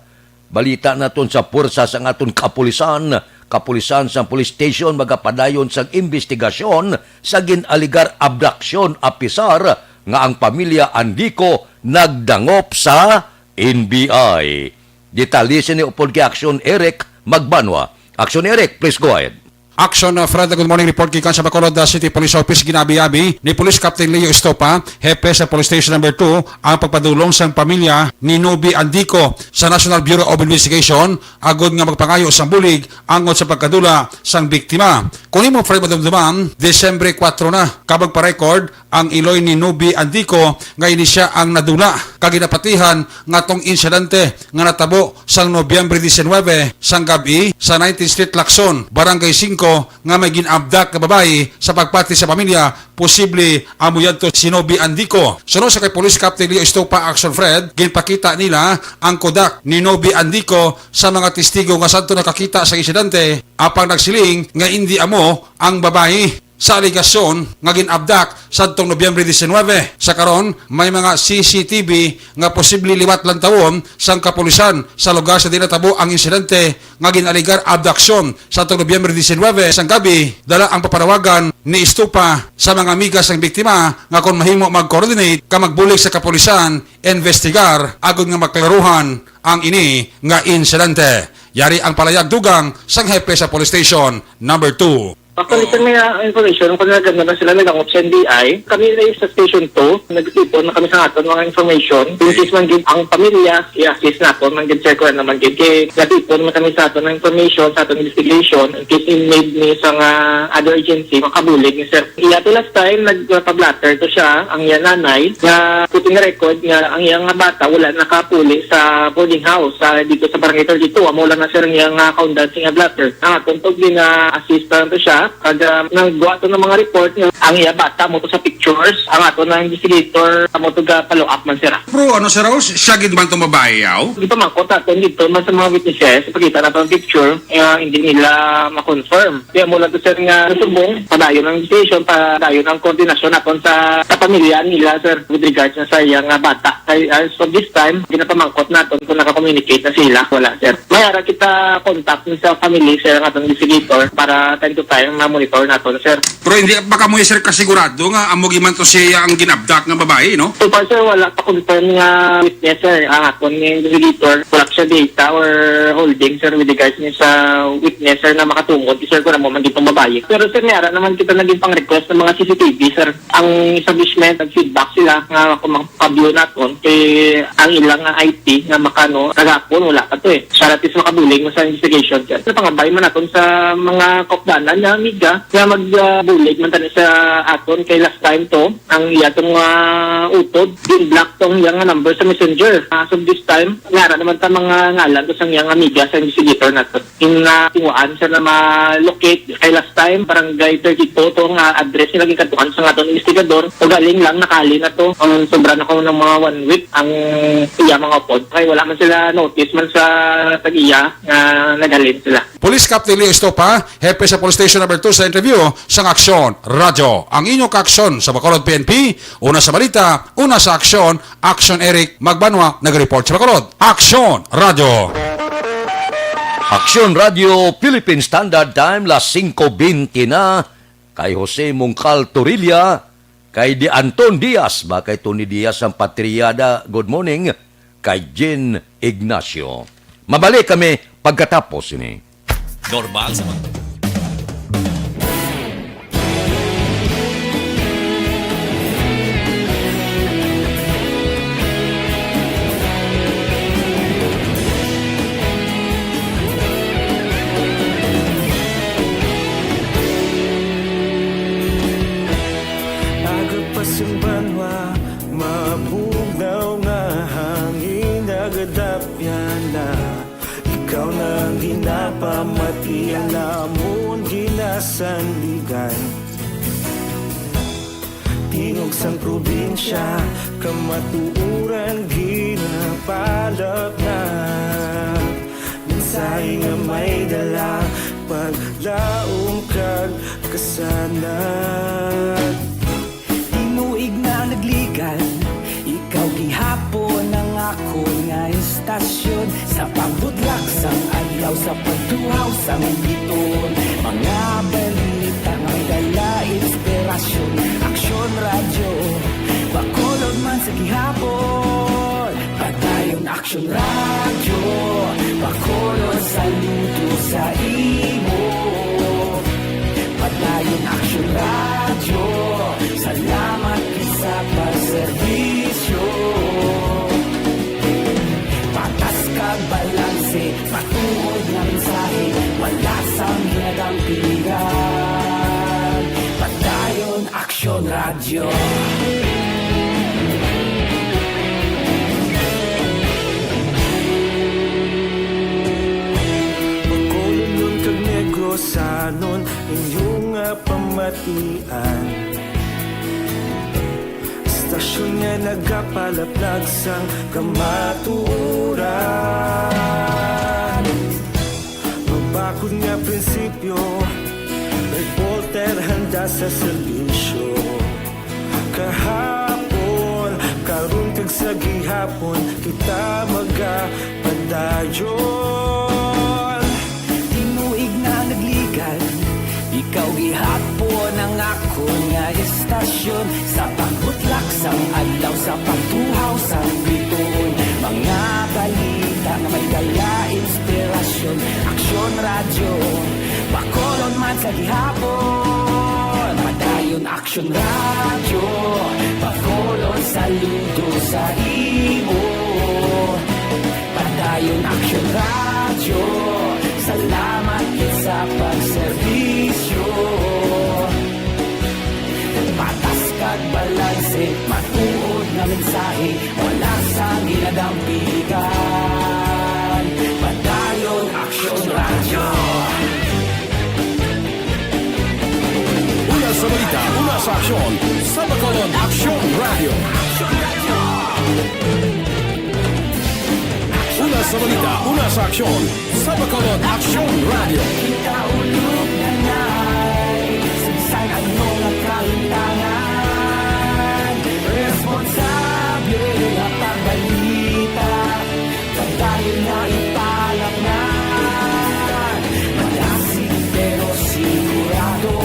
Balita naton sa puwersa sang aton kapulisan. Kapulisan sang police station magapadayon sang imbestigasyon sa gin-alegar abduction, apisar nga ang pamilya Andico nagdangop sa N B I. Detalye sini upod kay Action Eric Magbanwa. Action Eric, please go ahead. Action, uh, Fred, good morning. Report gikan sa Bacolod, uh, City Police Office, ginabi-abi ni Police Captain Leo Estopa, hepe sa Police Station Number Two, ang pagpadulong sang pamilya ni Nobi Andico sa National Bureau of Investigation agod nga magpangayo sang bulig angot sa pagkadula sang biktima. Kung imo, Fred, madumduman, Disyembre kuwatro na, kabag pa-record, ang iloy ni Nobi Andico nga ini sia ang nadula kag ginapatihan nga atong insidente nga natabo sang Nobyembre diecinuebe sang gab-i sa nineteenth Street, Lacson, Barangay Singko, nga may gin-abduct nga babayi. Sa pagpati sa pamilya, posible amo yadto si Nobi Andico. Suno sa kay Police Captain Leo Estopa, Action Fred, ginpakita nila ang kodak ni Nobi Andico sa mga testigo nga sadto nakakita sa insidente, apang nagsiling nga indi amo ang babayi sa alegasyon nga gin-abduct sadtong Nobyembre diecinuebe. Sa karon, may mga C C T V nga posible liwat lantawon sang kapulisan sa lugar sa diin natabo ang insidente nga gin-alegar abduction sadtong Nobyembre diecinuebe sang gab-i. Dala ang papanawagan ni Estopa sa mga amiga sang biktima nga kon mahimo mag-coordinate ka magbulig sa kapulisan, investigar agud nga maklaruhan ang ini nga insidente. Yari ang palayag dugang sang hepe sa Police Station Number Two. Actually, sir, may, ah, information kung nagano na sila, nagdangop sa N B I. Kami na sa Station Two, nagtipon na kami sa aton mga information. In case man gid ang pamilya, i-assist naton man gid, sir, kung ano man gid. Kay nagtipon man kami sa aton nga information, sa aton investigation, in case in need ni sa nga other agency, makabulig ni, sir. Iya to last time, nagpa-blotter to siya, ang iya nanay, nga putting record nga ang iya nga bata wala nakapuli sa boarding house, sa, dito sa Barangay thirty-two. Amo lang na, sir, ang iya nga kaundan sa iya blotter. Ang aton to, gina-assist lang to siya. Kag, ah, nagwa to ng mga report nga ang iya bata mo to sa pictures. Ang ato na investigator, amo to ga follow up man, sir, ah. Pero ano, sir, oh, siya gid man tong babae, yaw? Di pa man, kung taton dito man sa mga witnesses, pakita na pang picture, eh, hindi nila ma-confirm. Kaya mo lang to, sir, nga subong, padayon ang investigation, padayon ang koordinasyon naton sa, sa pamilya nila, sir, with regards na sa iya nga bata. Kay, as of this time, ginapamangkot naton kung naka-communicate na sila. Wala, sir. May ara kita contact sa family, sir, ang atong investigator para time to time ma-monitor naton, sir. Pero hindi pa kamo, sir, kasigurado nga amo gid man to siya ang ginabdak nga babae, no? So far, sir, wala pa confirm nga witness, sir. Ang aton nga investigator, wala siya data or holding, sir, with regards niya sa witness, sir, na makatungod, sir, kung amo man gid tong babae. Pero, sir, may ara naman kita naging pang-request ng mga C C T V, sir. Ang establishment, nag-feedback sila nga kung makapag-view naton, kay ang ilang nga I T nga makano, kagapon, wala pa to eh. Para at least makabulig mo sa investigation, sir. Sa pangabay man naton sa mga kaupdanan nga Amiga, nga mag, ah, bulig man tani sa aton kay last time to, ang iya tong, ah, utod, gin-block tong iya nga number sa Messenger. As of this time, nara naman ta mga ngalan to sang iyang amiga sa investigator nato. In, ah, tinguhaan siya na ma-locate kay last time, barangay thirty-two to nga address nga ginkadtuan sa aton investigador. Ugaling lang nakali na to. Ang sobra na ko ng mga one week ang iya mga upod. Kay wala man sila notice man sa tag-iya nga naghalin sila. Police Captain Leo Estopa, hepe sa Police Station Number Two sa interview sang Aksyon Radyo. Ang inyo kaaksyon sa Bacolod P N P, una sa balita, una sa aksyon, Aksyon Eric Magbanwa, nag-report sa Bacolod. Aksyon Radyo. Aksyon Radyo, Philippine Standard Time, las singko bente na. Kay Jose Mongcal Torilla, kay Di Anton Diaz, ba kay Tony Diaz ang patriyada, good morning. Kay Jean Ignacio. Mabalik kami pagkatapos ini. Normal sa mga Aga pa sang banwa, mabugnaw nga hangin nagadapyan na. Ikaw na ang ginapamati, ang amon ginasandigan. Tingog sang probinsya, kamatuoran ginapalapnag. Mensahe nga may dala, paglaom kag kasanag. Tinuig na nagligan, ikaw gihapon ang akon nga istasyon. Sa pagbutlak sang adlaw, sa pagtuhaw sang biton, mga balita nga may dala inspirasyon. Aksyon Radyo, Bacolod man sa gihapon. Padayon Aksyon Radyo, Bacolod, saludo sa imo. Padayon Aksyon Radyo, salamat gid sa pagserbisyo. Patas kag balanse, matuod nga mensahe, wala sang ginadampigan. Padayon Aksyon Radyo. Bacolodnon kag Negrosanon, inyo nga pamatian. Istasyon nga nagapalaplag sang kamatuoran. Mabakod nga prinsipyo, reporter handa sa serbisyo. Kahapon, karon kag sa gihapon, kita magapadayon. Tinuig na nagligan, ikaw gihapon ang akon nga istasyon. Sa pagbutlak sang adlaw, sa pagtuhaw sang bituon, mga balita nga may dala inspirasyon. Aksyon Radyo, Bacolod man sa gihapon. Padayon Aksyon Radyo, Bacolod, saludo sa imo. Padayon Aksyon Radyo, salamat gid sa pagserbisyo. Patas kag balanse, matuod nga mensahe, wala sang ginadampigan. Padayon Aksyon Radyo. Una sa balita, una sa aksyon, sa Bacolod Aksyon Radyo. Una sa balita, una sa aksyon, sa Bacolod Aksyon Radyo. Kita ulog na nay, sa bisan ano nga kahintangan, responsable nga pagbalita. Padayon na ipalapngan, malasig pero sigurado.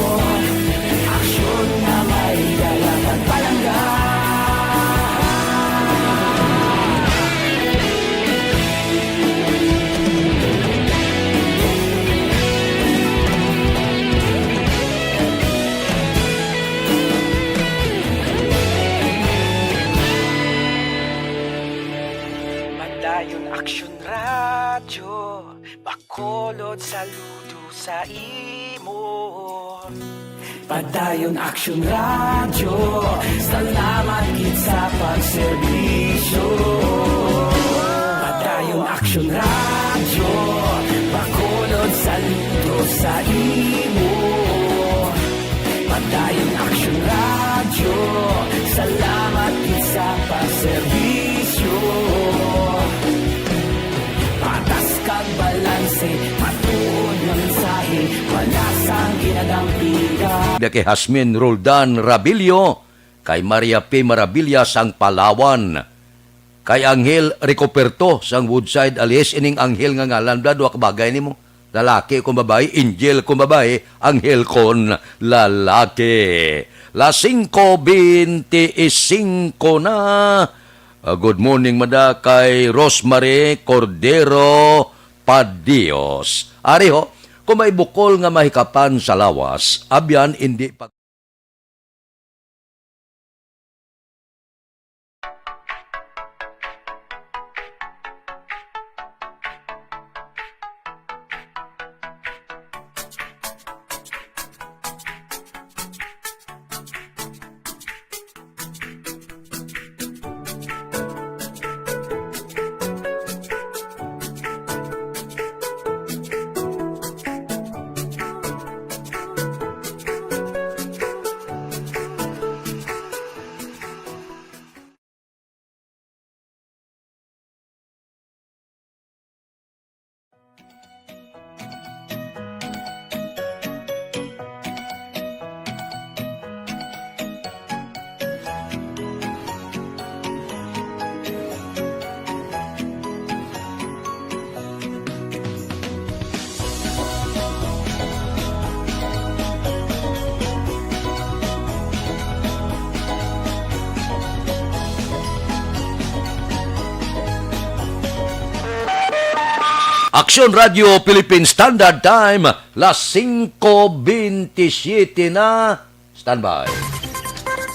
Aksyon nga may dala kag palangga. Padayon Aksyon Radyo, Bacolod, saludo sa imo. Padayon Aksyon Radyo, salamat gid sa pagserbisyo. Padayon Aksyon Radyo, bakulod saludo sa imo. Padayon Aksyon Radyo, salamat gid sa pagserbisyo. Patas kag balanse, matuod nga mensahe, wala sang ginadampigan. Kay Hasmin Roldan Rabilio, kay Maria P. Marabillas sang Palawan, kay Angel Ricoperto sang Woodside, alis ining Angel nga ngalan, Brad, wa kabagay nimo. Lalaki kon babayi, Angel kon babayi, Angel kon lalaki. Las singko bente y singko na. Ah, good morning, mada, kay Rosemary Cordero Padios. Ari ho, kung may bukol nga mahikapan sa lawas, abyan indi pag- Aksyon Radio Philippine Standard Time, las singko bente siyete na. Standby.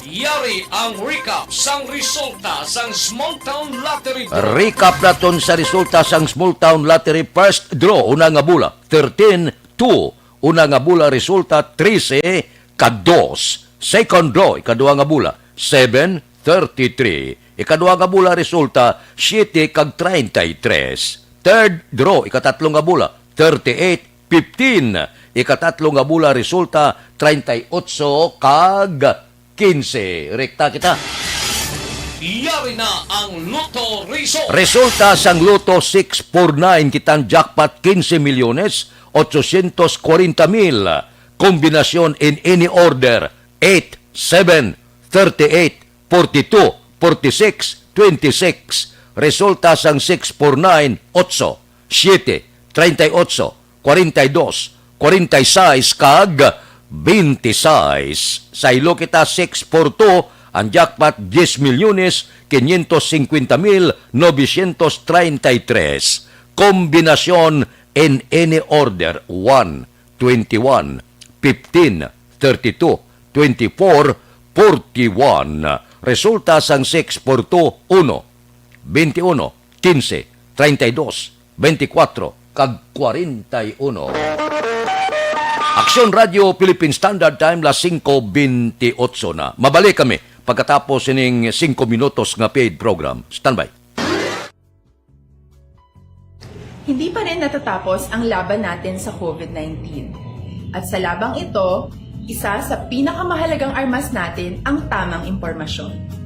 Yari ang recap sang resulta sang Small Town Lottery Draw. Recap naton sa resulta sang Small Town Lottery. First draw, una nga bola, thirteen two. Una nga bola, resulta, trese ka dos. Second draw, ikadua nga bola, seven thirty-three. Ikadua nga bola, resulta, siete kag treinta y tres. Third draw, ikatatlo nga bola, thirty-eight fifteen. Ikatatlo nga bola, resulta, treinta y ocho kag quince. Rekta kita. Yari na ang Lotto Result. Resulta sang Lotto six four nine, kitang jackpot quince milyones ochocientos cuarenta mil. Kombinasyon in any order, eight, seven, thirty-eight, forty-two, forty-six, twenty-six. Resulta sang six four nine, ocho, siete, treinta y ocho, kwarenta y dos, kwarenta y seis, kag bente seis. Saylo kita, six four two, ang jackpot, diez milyones quinientos cincuenta mil novecientos treinta y tres. Kombinasyon in any order, one, twenty-one, fifteen, thirty-two, twenty-four, forty-one. Resulta sang six four two, uno, veintiuno, quince, treinta y dos, veinticuatro, kag kwarenta y uno. Aksyon Radio Philippine Standard Time, las singko bentiocho na. Mabalik kami pagkatapos sining singko minutos nga paid program. Standby. Hindi pa rin natatapos ang laban natin sa covid nineteen. At sa labang ito, isa sa pinakamahalagang armas natin ang tamang impormasyon.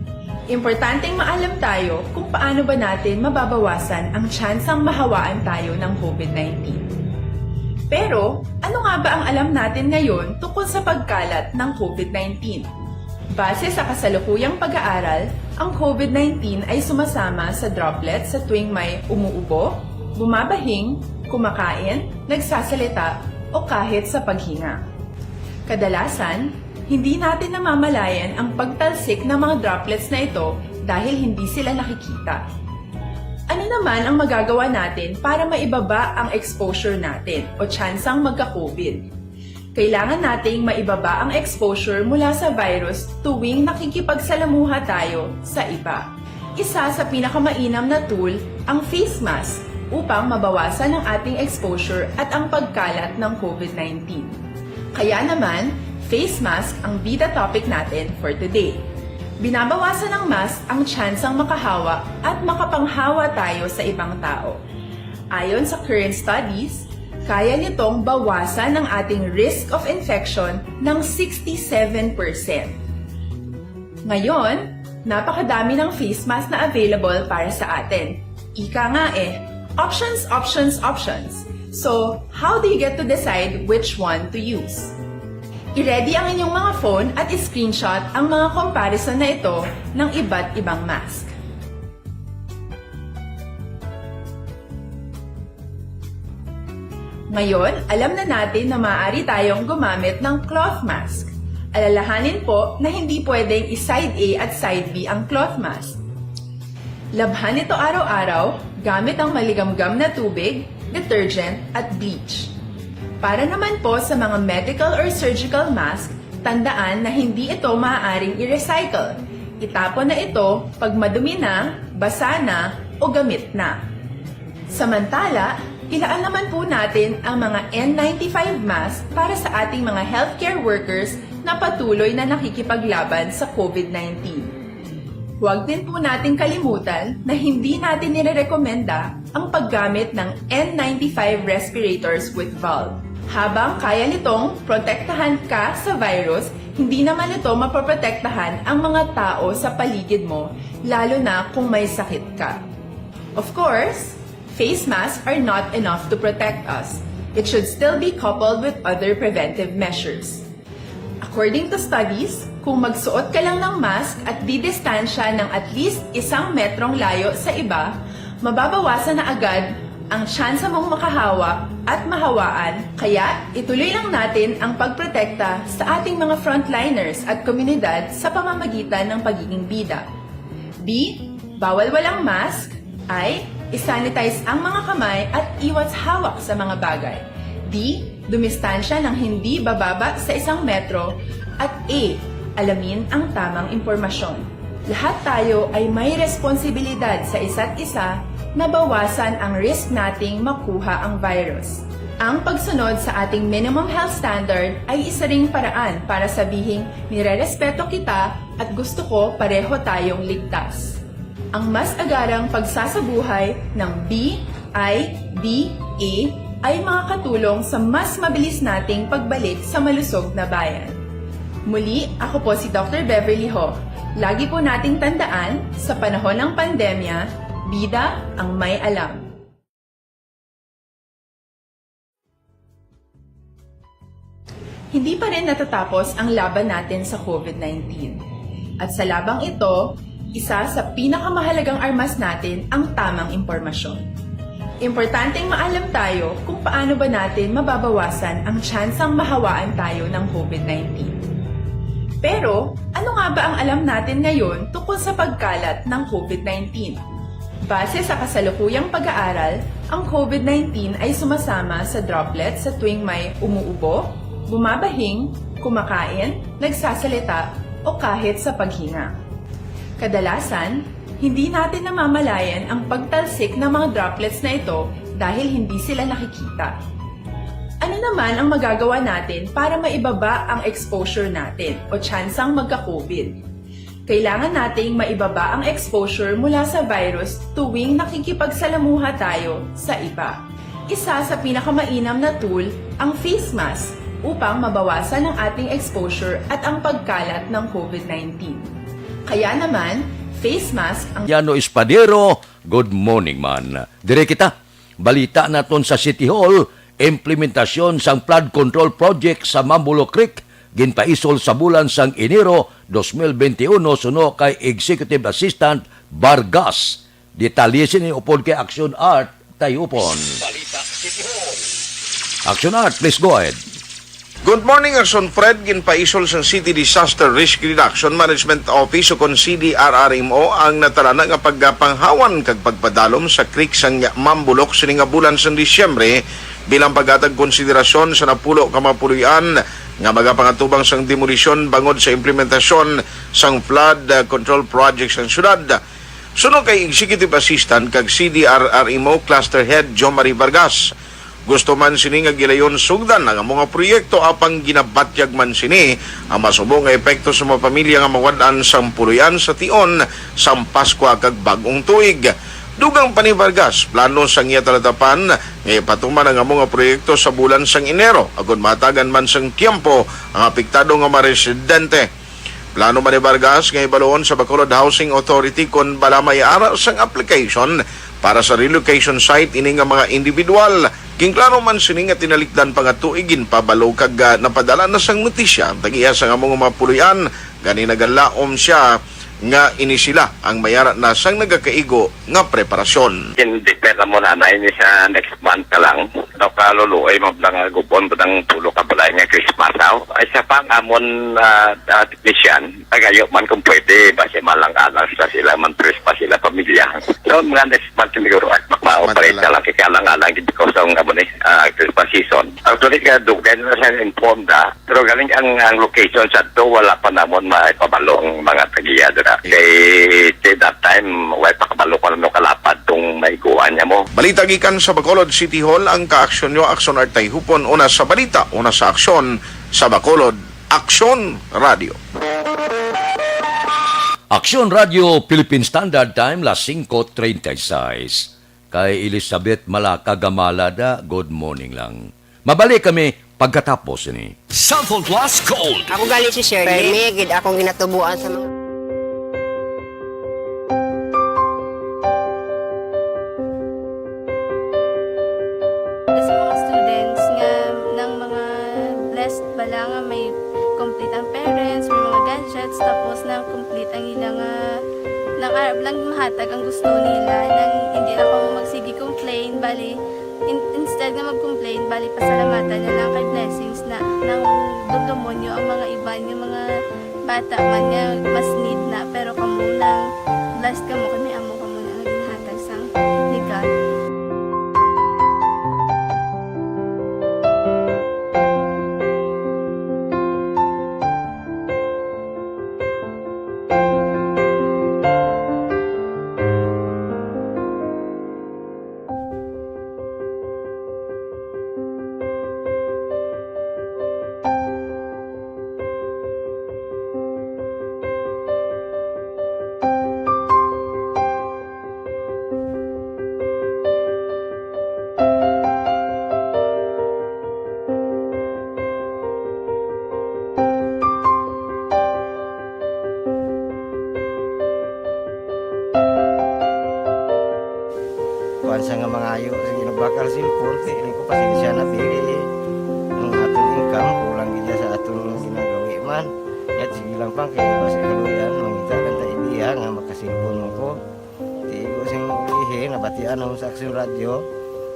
Importanteng maalam tayo kung paano ba natin mababawasan ang tsansang mahawaan tayo ng covid nineteen. Pero, ano nga ba ang alam natin ngayon tungkol sa pagkalat ng covid nineteen? Base sa kasalukuyang pag-aaral, ang covid nineteen ay sumasama sa droplets sa tuwing may umuubo, bumabahing, kumakain, nagsasalita, o kahit sa paghinga. Kadalasan, hindi natin namamalayan ang pagtalsik ng mga droplets na ito dahil hindi sila nakikita. Ano naman ang magagawa natin para maibaba ang exposure natin o tsansang magka-covid? Kailangan nating maibaba ang exposure mula sa virus tuwing nakikipagsalamuha tayo sa iba. Isa sa pinakamainam na tool ang face mask. upang mabawasan ang ating exposure at ang pagkalat ng COVID nineteen. Kaya naman, face mask ang bida topic natin for today. Binabawasan ng mask ang tsansang makahawa at makapanghawa tayo sa ibang tao. Ayon sa current studies, kaya nitong bawasan ang ating risk of infection ng sixty-seven percent. Ngayon, napakadami ng face mask na available para sa atin. Ika nga eh, options, options, options. So, how do you get to decide which one to use? I-ready ang inyong mga phone at i-screenshot ang mga comparison na ito ng iba't ibang mask. Ngayon, alam na natin na maaari tayong gumamit ng cloth mask. Alalahanin po na hindi pwedeng i-side A at side B ang cloth mask. Labhan ito araw-araw gamit ang maligamgam na tubig, detergent, at bleach. Para naman po sa mga medical or surgical mask, tandaan na hindi ito maaaring i-recycle. Itapon na ito pag madumi na, basa na, o gamit na. Samantala, ilaan naman po natin ang mga N ninety-five mask para sa ating mga healthcare workers na patuloy na nakikipaglaban sa COVID nineteen. Huwag din po nating kalimutan na hindi natin nirerekomenda ang paggamit ng N ninety-five respirators with valve. Habang kaya nitong protektahan ka sa virus, hindi naman ito mapoprotektahan ang mga tao sa paligid mo, lalo na kung may sakit ka. Of course, face masks are not enough to protect us. It should still be coupled with other preventive measures. According to studies, kung magsuot ka lang ng mask at didistansya ng at least isang metrong layo sa iba, mababawasan na agad ang tsansa mong makahawa at mahawaan. Kaya, ituloy lang natin ang pagprotekta sa ating mga frontliners at komunidad sa pamamagitan ng pagiging bida. B, bawal walang mask. I, isanitize ang mga kamay at iwas hawak sa mga bagay. D, dumistansya ng hindi bababa sa isang metro. At A, alamin ang tamang impormasyon. Lahat tayo ay may responsibilidad sa isa't isa na bawasan ang risk nating makuha ang virus. Ang pagsunod sa ating minimum health standard ay isa ring paraan para sabihing nirerespeto kita at gusto ko pareho tayong ligtas. Ang mas agarang pagsasabuhay ng B I D A ay makakatulong sa mas mabilis nating pagbalik sa malusog na bayan. Muli, ako po si Doctor Beverly Ho. Lagi po nating tandaan, sa panahon ng pandemya, bida ang may alam. Hindi pa rin natatapos ang laban natin sa COVID nineteen. At sa labang ito, isa sa pinakamahalagang armas natin ang tamang impormasyon. Importanteng maalam tayo kung paano ba natin mababawasan ang tsansang mahawaan tayo ng COVID nineteen. Pero, ano nga ba ang alam natin ngayon tungkol sa pagkalat ng COVID nineteen? Base sa kasalukuyang pag-aaral, ang COVID nineteen ay sumasama sa droplets sa tuwing may umuubo, bumabahing, kumakain, nagsasalita, o kahit sa paghinga. Kadalasan, hindi natin namamalayan ang pagtalsik ng mga droplets na ito dahil hindi sila nakikita. Ano naman ang magagawa natin para maibaba ang exposure natin o tsansang magka-COVID? Kailangan nating maibaba ang exposure mula sa virus tuwing nakikipagsalamuha tayo sa iba. Isa sa pinakamainam na tool ang face mask upang mabawasan ang ating exposure at ang pagkalat ng COVID nineteen. Kaya naman, face mask ang Yano Espadero, good morning man. Dire kita. Balita naton sa City Hall, implementasyon sang flood control project sa Mambulo Creek ginpaisol sa bulan sang Enero dos mil bente uno suno kay Executive Assistant Vargas. Detalye sini upod kay Action Art Tayupon. Balita City Hall. Action Art, please go ahead. Good morning, Action Fred. Ginpaisol sang City Disaster Risk Reduction Management Office o kon C D R R M O ang natalana nga pagpanghawan kag pagpadalom sa creek sang Mambulok sini nga bulan sang Disyembre bilang paghatag konsiderasyon sa napulo ka mga puloy-an nga magapangatubang sang demolisyon bangod sa implementasyon sang flood, uh, control project sang syudad. Suno kay Executive Assistant kag C D R R M O Cluster Head Jomari Vargas, gusto man sini nga gilayon sugdan ang amo nga proyekto, apang ginabatyag man sini ang masubo nga epekto sa mga pamilya nga mawad-an sang puloy-an sa tion sang Paskwa kag Bag-ong Tuig. Dugang pa ni Vargas, plano sang iya talatapan nga ipatuman ang amo nga proyekto sa bulan sang Enero, agod mahatagan man sang tiyempo ang apektado nga mga residente. Plano man ni Vargas nga ibaluon sa Bacolod Housing Authority kon bala may ara sang application para sa relocation site ini nga mga individual. Ginklaro man sini nga tinalikdan pa nga tuig ginpabalo kag, ah, napadala na sang notisya ang tag-iya sang amo nga mga puloy-an, gani nagalaom sia nga ini sila ang may ara na sang nagakaigo nga preparasyon. Hindi pa mo na, na ini sa next month ka lang. Daw ka luluoy mo lang gubon ba ng tulo ka balay nga Christmas, aw? Ay, sa pang amon, ah, ah, technician, tagayo man kung pwede, basi malang-alang sa sila, man tres pa sila pamilya. So, mga next month, siguro, at maka-operate Madala. Na lang, kaya alang-alang, because ang amo ni, ah, Christmas season. Actually, ka, dugay na siya informed, ah. Pero galing ang, ang location sa to, wala pa namon maipabalo ang mga tagiya dira. Kay, kay that time, way pa kabalo ko ano kalapad tong maiguan niya mo. Balita gikan sa Bacolod City Hall, ang kaaksyon nyo, Aksyon Art Tayhupon, una sa balita, una sa aksyon, sa Bacolod, Aksyon Radio. Aksyon Radio, Philippine Standard Time, las singko treinta y seis. Kay Elizabeth Malaka Gamalada, good morning lang. Mabalik kami pagkatapos ni. Sample Plus Gold. Ako gali si Shirley. Permi, gid akong ginatubuan sa mga Sa mga students nga nang mga blessed bala nga may complete ang parents, may mga gadgets, tapos na complete ang ila nga nang arab lang mahatag ang gusto nila, nang hindi na ko magsige complain, bali, in-, instead nga mag-complain, bali, pasalamatan na lang kay blessings na, nang dumdumon nyo ang mga iban nga mga bata man nga mas need na, pero kamo lang, blessed kamo, kay may amo kamo na nga ginhatag sang legal. Kuwan siya nga mangayo sa ginabakal cellphone, kay ini ko pasensya na, pili ang aton income, kulang gid sa aton ginagawi man. Yat, sige lang pang, kay basi kaluyan, mangita lang ta idea nga makasilpon mo ko. Tigo sing ulihi, nabatian ako sa Aksyon Radyo,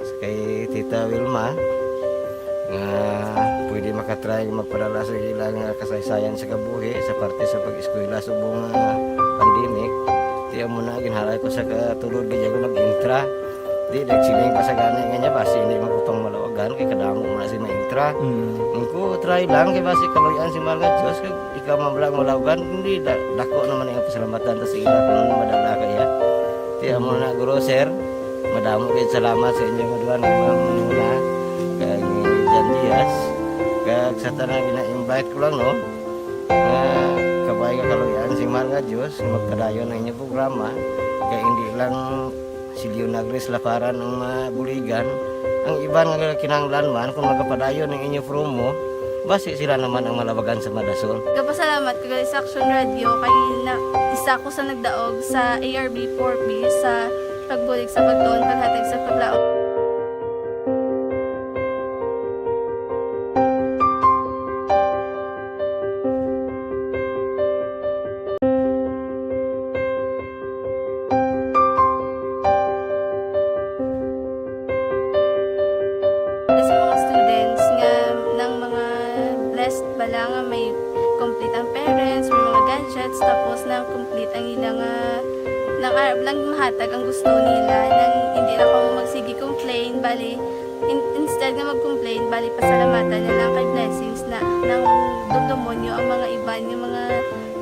sa kay Tita Wilma, nga pwede makatry magpadala sa ilang, ah, kasaysayan sa kabuhi sa parte sa pag-eskwela subong, ah, pandemic. Ti amo na, ginhalay ko sa katulod, gid ako mag-intra. Di, nagsiling pa sa gani nga niya, basi hindi man ko pang malawagan, kay kadamo mo na si ma-intra. Mm. Ang ko, try lang, kay basi kaluyan si mahal nga Diyos, kay ikaw man lang malawagan, hindi, da-, dako naman ang pasalamatan ta sa ila kung ano madala kaya. Ti amo na, guro, sir, madamo kayo salamat sa inyo nga duha nga mga manuna, kag ni Jan Diaz, kag sa tanan gina-invite ko lang, no, nga kabay nga kaluyan si mahal nga Diyos, magpadayon ang inyong programa, kay hindi lang si Leonagris Laparan ang mabuligan, ang iban nga kinahanglan man, kung magapadayon ang inyo promo, basi sila naman ang malawagan sa madason. Gapasalamat ko gali sa Aksyon Radyo kay na, isa ko sa nagdaog sa A R B four B sa pagbulig sa pagtuon, paghatag sa paglaom. Sa mga students nga nang mga blessed bala nga may complete ang parents, may mga gadgets, tapos na complete ang ila nga nang arab lang mahatag ang gusto nila, nang hindi na ko magsige complain, bali, in-, instead nga mag-complain, bali, pasalamatan na lang kay blessings na, nang dumdumon nyo ang mga iban, yung mga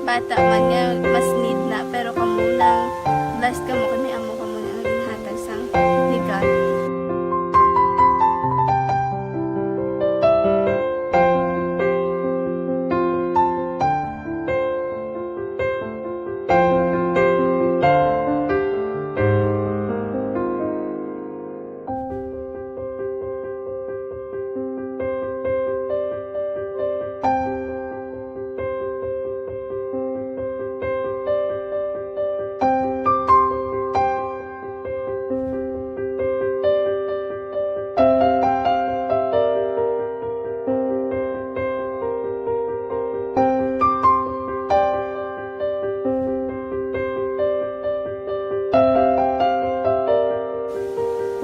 bata man nga mas need na, pero kamo lang, Basta mo kami, amo kamo na ang ginhatag sang legal.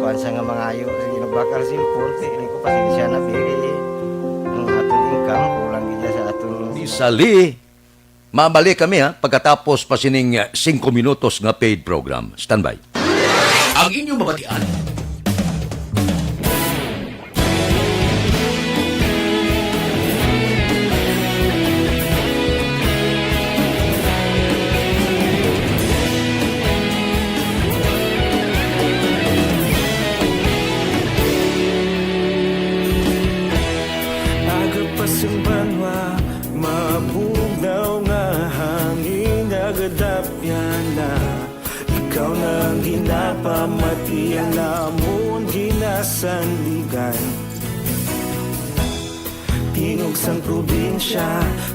Kuan sa nga mangayo, sige, nagbakal cellphone, di ko pasensya na, bili. Ang aton income, kulang gid sa aton. Di sali. Mabalik kami, ha, pagkatapos pa sining, eh, singko minutos nga paid program. Standby. Ang inyong mabatian. Aga pa sing banwa, mabugnaw nga hangin nagadapyan na. Ikaw na ang ginapamati, ang amon ginasandigan. Tingog sang probinsya,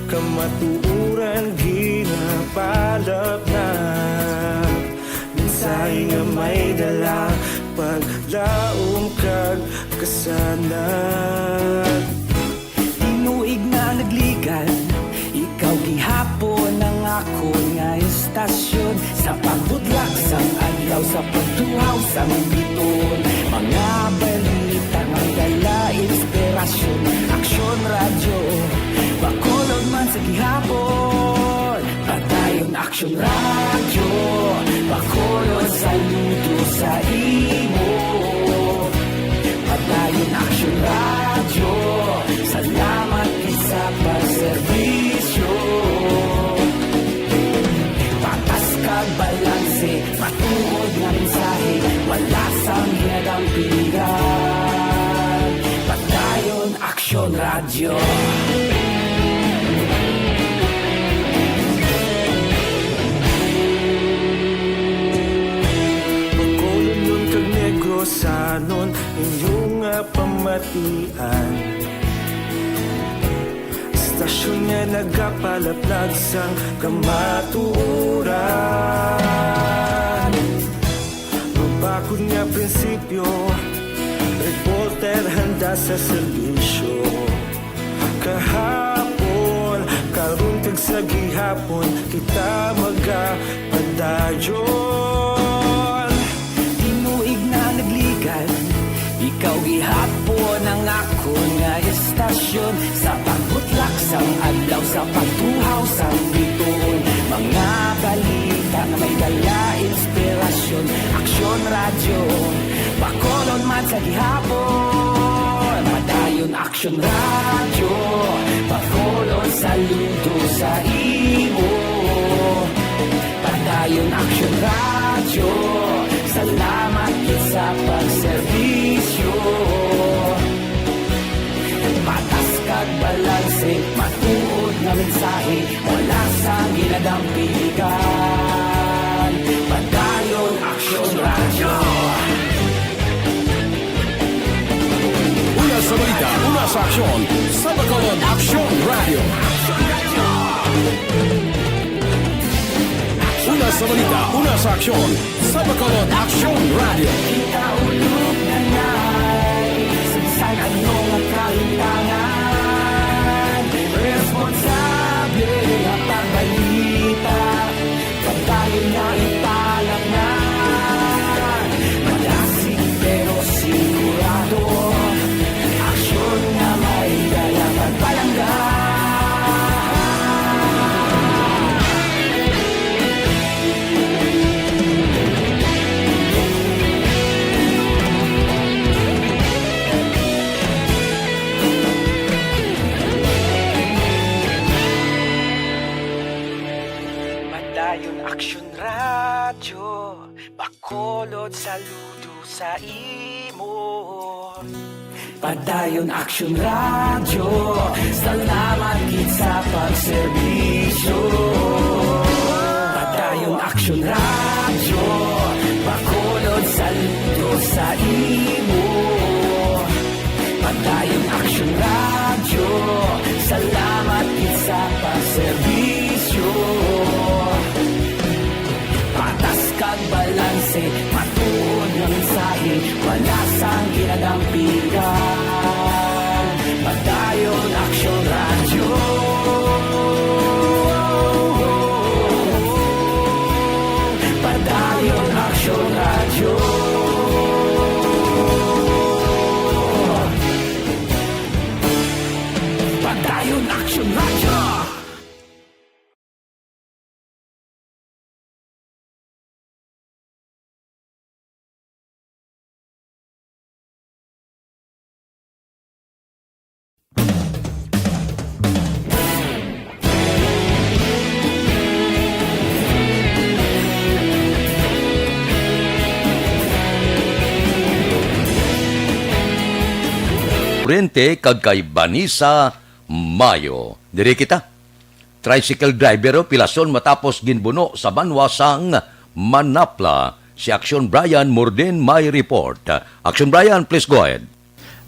kamatuoran ginapalapnap. Mensahe nga may dala, paglaom kag kasanag. Tinuig na nagligan, ikaw gihapon ang akon nga istasyon. Sa pagbutlak sang adlaw, sa pagtuhaw sang biton, mga balita nga dala inspirasyon. Aksyon Radyo, Bacolod man sa gihapon. Padayon Aksyon Radyo, Bacolod, saludo sa imo. Padayon Aksyon Radyo, salamat gid sa pagserbisyo. Patas kag balanse, matuod nga mensahe, wala sang ginadampigan. Padayon Aksyon Radyo. Bacolodnon kag Negrosanon, inyo nga pamatian. Istasyon nga nagapalaplag sang kamatuoran. Mabakod nga prinsipyo, reporter handa sa serbisyo. Kahapon, karon, kag sa gihapon, kita magapadayon. Tinuig na nagligan, ikaw gihapon ang akon nga istasyon. Sa pagbutlak sang adlaw, sa pagtuhaw sang bituon, mga balita nga may dala inspirasyon. Aksyon Radyo, Bacolod man sa gihapon. Padayon Aksyon Radyo, Bacolod, saludo sa imo. Padayon Aksyon Radyo, salamat gid sa pagserbisyo. Patas kag balanse, matuod nga mensahe, wala sang ginadampigan. Padayon Aksyon Radyo. Una sa balita, una sa aksyon, sa Bacolod Aksyon Radyo. Una sa balita, una sa aksyon, sa Bacolod Aksyon Radyo. Kita ulog na nay, sa bisan ano nga kahitangan, responsable nga pagbalita. Padayon nga ipalapngan, madasig pero sigurado, aksyon nga may dala pagpalangga. Padayon Aksyon Radyo. Bacolod, saludo sa imo. Padayon Aksyon Radyo, salamat gid sa pagserbisyo. Padayon Aksyon Radyo, Bacolod, saludo sa imo. Padayon Aksyon Radyo, salamat gid sa pagserbisyo. Patas kag balanse, matuod nga mensahe, wala sang ginadampigan. Padayon Aksyon Radyo. Padayon Aksyon Radyo. Padayon Aksyon Radyo. Oriente kag kay Vanessa Mayo. Diri kita. Tricycle driver o pilason matapos ginbuno sa banwa sang Manapla. Si Action Brian Morden may report. Action Brian, please go ahead.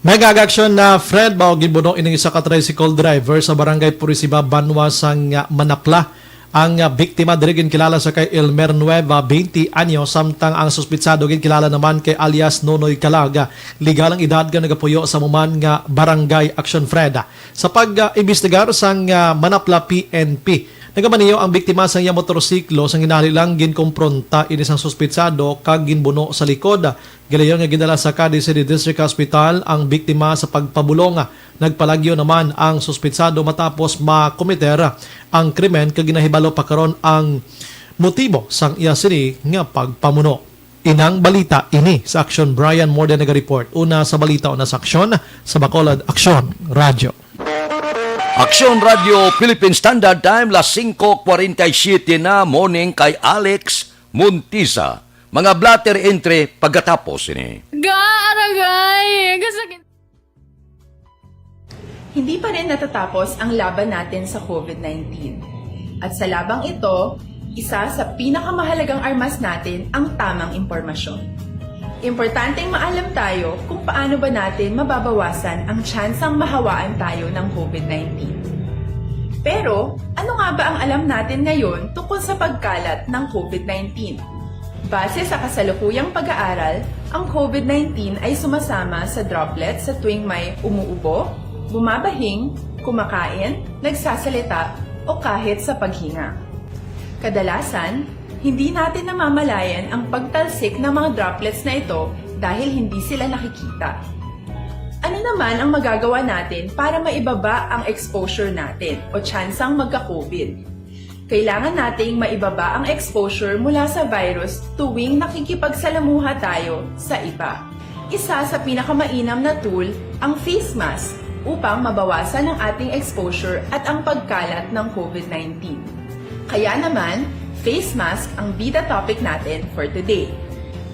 Mega action na Fred, bao ginbuno ining isa ka tricycle driver sa barangay Purisiba, banwa sang Manapla. Ang, ah, biktima diri ginkilala sa kay Elmer Nueva, twenty anyo, samtang ang suspitsado ginkilala naman kay alias Nonoy Kalag. Legal ang edad nga nagapuyo sa amo man nga barangay. Action Fred. Sa pag, ah, imbestigar sang, ah, Manapla P N P, nagamaneho ang biktima sang iya motorsiklo, sang hinali lang ginkompronta ini sang suspitsado kag ginbuno sa likod. Gilayon nga gindala sa Cadiz City District Hospital ang biktima sa pagpabulong. Nagpalagyo naman ang suspitsado matapos makomiter ang krimen kag ginahibalo pa karon ang motibo sang iya sini nga pagpamuno. Inang balita ini sa Aksyon. Brian Morden naga-report. Una sa balita, una sa aksyon, sa Bacolod Aksyon Radyo. Aksyon Radyo Philippine Standard Time, las singko kwarenta y siyete na, morning kay Alex Montisa. Mga blotter entry pagkatapos ini. Ga, aragay! Kasakit. Hindi pa rin natatapos ang laban natin sa covid nineteen. At sa labang ito, isa sa pinakamahalagang armas natin ang tamang impormasyon. Importanteng maalam tayo kung paano ba natin mababawasan ang tsansang mahawaan tayo ng covid nineteen. Pero, ano nga ba ang alam natin ngayon tungkol sa pagkalat ng covid nineteen? Base sa kasalukuyang pag-aaral, ang covid nineteen ay sumasama sa droplets sa tuwing may umuubo, bumabahing, kumakain, nagsasalita, o kahit sa paghinga. Kadalasan, hindi natin namamalayan ang pagtalsik ng mga droplets na ito dahil hindi sila nakikita. Ano naman ang magagawa natin para maibaba ang exposure natin o tsansang magka-covid? Kailangan nating maibaba ang exposure mula sa virus tuwing nakikipagsalamuha tayo sa iba. Isa sa pinakamainam na tool ang face mask upang mabawasan ang ating exposure at ang pagkalat ng covid nineteen. Kaya naman, face mask ang bida topic natin for today.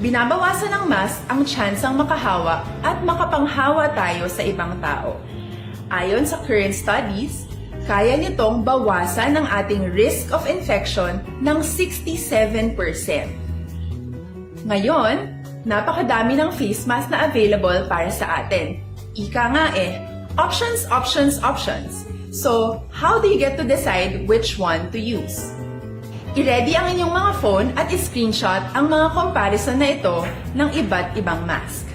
Binabawasan ng mask ang tsansang makahawa at makapanghawa tayo sa ibang tao. Ayon sa current studies, kaya nitong bawasan ang ating risk of infection ng sixty-seven percent. Ngayon, napakadami ng face mask na available para sa atin. Ika nga eh, options, options, options. So, how do you get to decide which one to use? I-ready ang inyong mga phone at i-screenshot ang mga comparison na ito ng iba't ibang mask.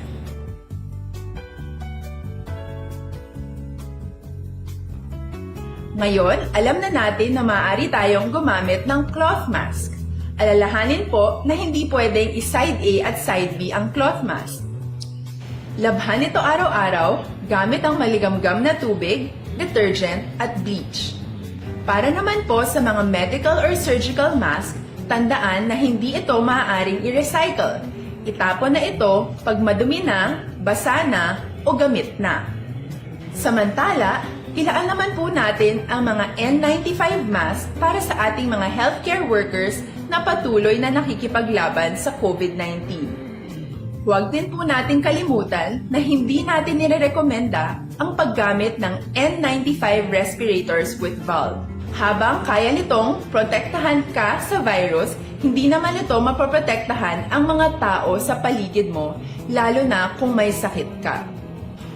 Ngayon, alam na natin na maaari tayong gumamit ng cloth mask. Alalahanin po na hindi pwedeng i-side A at side B ang cloth mask. Labhan ito araw-araw gamit ang maligamgam na tubig, detergent, at bleach. Para naman po sa mga medical or surgical mask, tandaan na hindi ito maaaring i-recycle. Itapon na ito pag madumi na, basa na, o gamit na. Samantala, ilaan naman po natin ang mga N ninety-five mask para sa ating mga healthcare workers na patuloy na nakikipaglaban sa COVID nineteen. Huwag din po nating kalimutan na hindi natin nirerekomenda ang paggamit ng N ninety-five respirators with valve. Habang kaya nitong protektahan ka sa virus, hindi naman ito mapoprotektahan ang mga tao sa paligid mo, lalo na kung may sakit ka.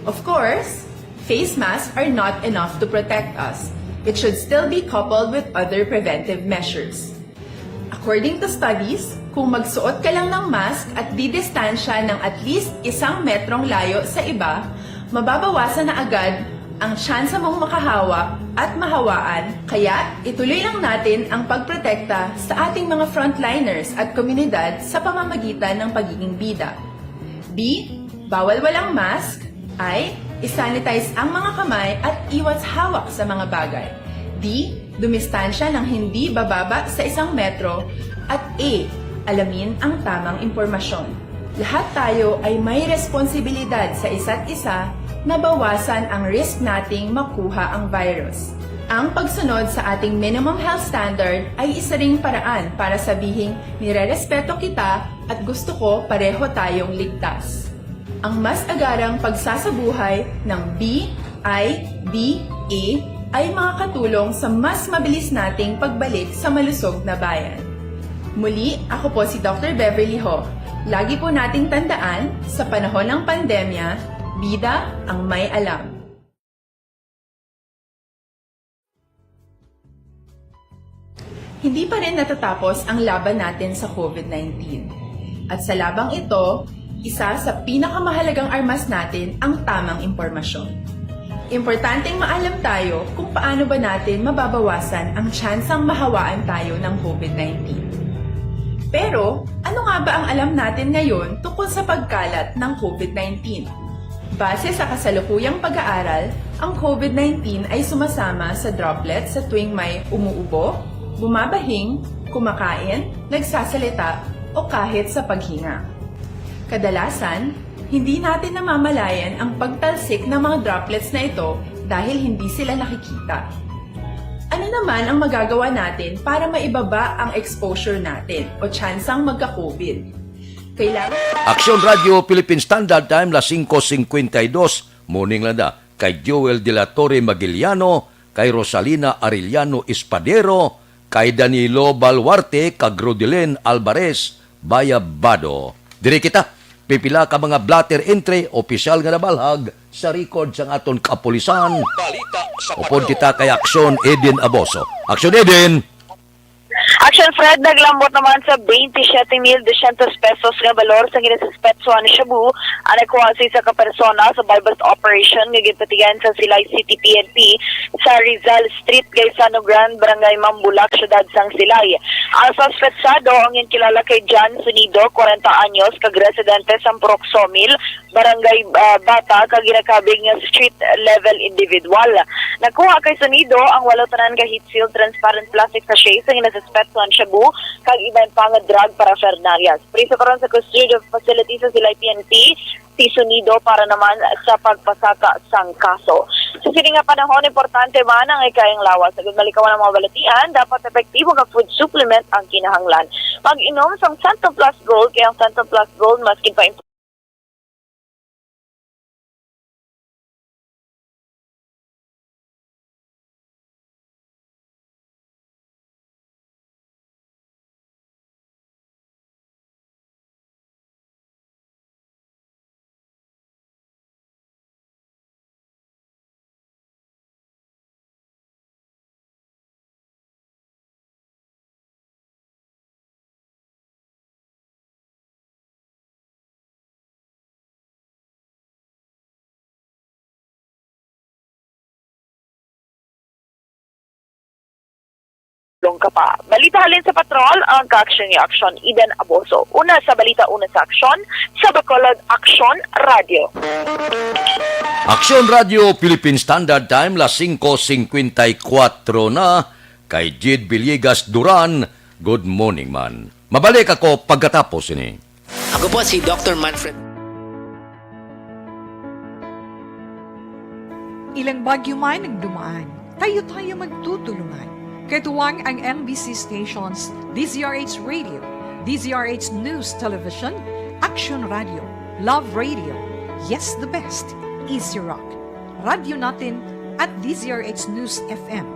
Of course, face masks are not enough to protect us. It should still be coupled with other preventive measures. According to studies, kung magsuot ka lang ng mask at didistansya ng at least isang metrong layo sa iba, mababawasan na agad ang tsansa mong makahawa at mahawaan. Kaya ituloy lang natin ang pagprotekta sa ating mga frontliners at komunidad sa pamamagitan ng pagiging bida. B, bawal walang mask. I, isanitize ang mga kamay at iwas hawak sa mga bagay. D, dumistansya ng hindi bababa sa isang metro. At A, alamin ang tamang impormasyon. Lahat tayo ay may responsibilidad sa isa't isa na bawasan ang risk nating makuha ang virus. Ang pagsunod sa ating minimum health standard ay isa ring paraan para sabihing nirerespeto kita at gusto ko pareho tayong ligtas. Ang mas agarang pagsasabuhay ng B I B A ay makakatulong sa mas mabilis nating pagbalik sa malusog na bayan. Muli, ako po si Doctor Beverly Ho. Lagi po nating tandaan, sa panahon ng pandemya, bida ang may alam. Hindi pa rin natatapos ang laban natin sa COVID nineteen. At sa labang ito, isa sa pinakamahalagang armas natin ang tamang impormasyon. Importanteng maalam tayo kung paano ba natin mababawasan ang tsansang mahawaan tayo ng COVID nineteen. Pero, ano nga ba ang alam natin ngayon tungkol sa pagkalat ng COVID nineteen? Base sa kasalukuyang pag-aaral, ang COVID nineteen ay sumasama sa droplet sa tuwing may umuubo, bumabahing, kumakain, nagsasalita, o kahit sa paghinga. Kadalasan, hindi natin namamalayan ang pagtalsik ng mga droplets na ito dahil hindi sila nakikita. Ano naman ang magagawa natin para maibaba ang exposure natin o tsansang magka-COVID? Kailangan Aksyon Radio Philippine Standard Time, las singko singkwenta y dos. Morning lang da kay Joel de la Torre Magiliano, kay Rosalina Arellano Espadero, kay Danilo Baluarte, kag Rodelen Alvarez Bayabado. Diri kita, pipila ka mga blotter entry, opisyal nga nabalhag sa record sang aton kapulisan. Balita sa Upod Patrol. Kita kay Aksyon Eden Aboso. Aksyon Eden! Action Fred, naglambot naman sa twenty-seven mil dosyentos pesos nga balor sa ginasuspetsuhan nga shabu ang nakuha sa isa ka persona sa buy-bust operation nga ginpatigayon sa Silay City P N P sa Rizal Street, Gaisano Grand, Barangay Mambulak, Siyudad sang Silay. Ang suspetsado ang ginkilala kay John Sunido, kwarenta anyos, kag residente sa Purok Sawmill, Barangay, ah, Bata, kag ginakabig nga street level individual. Nakuha kay Sunido ang walo tanan ka heat-sealed transparent plastic sachet sa ginasuspetsuhan nga shabu kag iban pa nga drug paraphernalia. Priso karon sa custodial facility sa Silay P N P si Sunido para naman sa pagpasaka sang kaso. Sa sini nga panahon, importante man ang ikayang lawas. Agud malikawan ang mga balatian, dapat epektibo nga food supplement ang kinahanglan. Mag-inom sang Santon Plus Gold, kay ang Santon Plus Gold maskin pa Long ka pa. Balita halin sa patrol, ang kaaksyon ni Aksyon Eden Aboso. Una sa balita, una sa aksyon, sa Bacolod, Aksyon Radio. Aksyon Radio, Philippine Standard Time, las singko singkwenta y kuwatro na. Kay Jid Villegas Duran, good morning man. Mabalik ako pagkatapos ini. Ako po si Doctor Manfred. Ilang bagyo man ang dumaan, tayo-tayo magtutulungan. Katuwang ang M B C stations, D Z R H Radio, D Z R H News Television, Action Radio, Love Radio, Yes the Best, Easy Rock, Radyo Natin, at D Z R H News F M.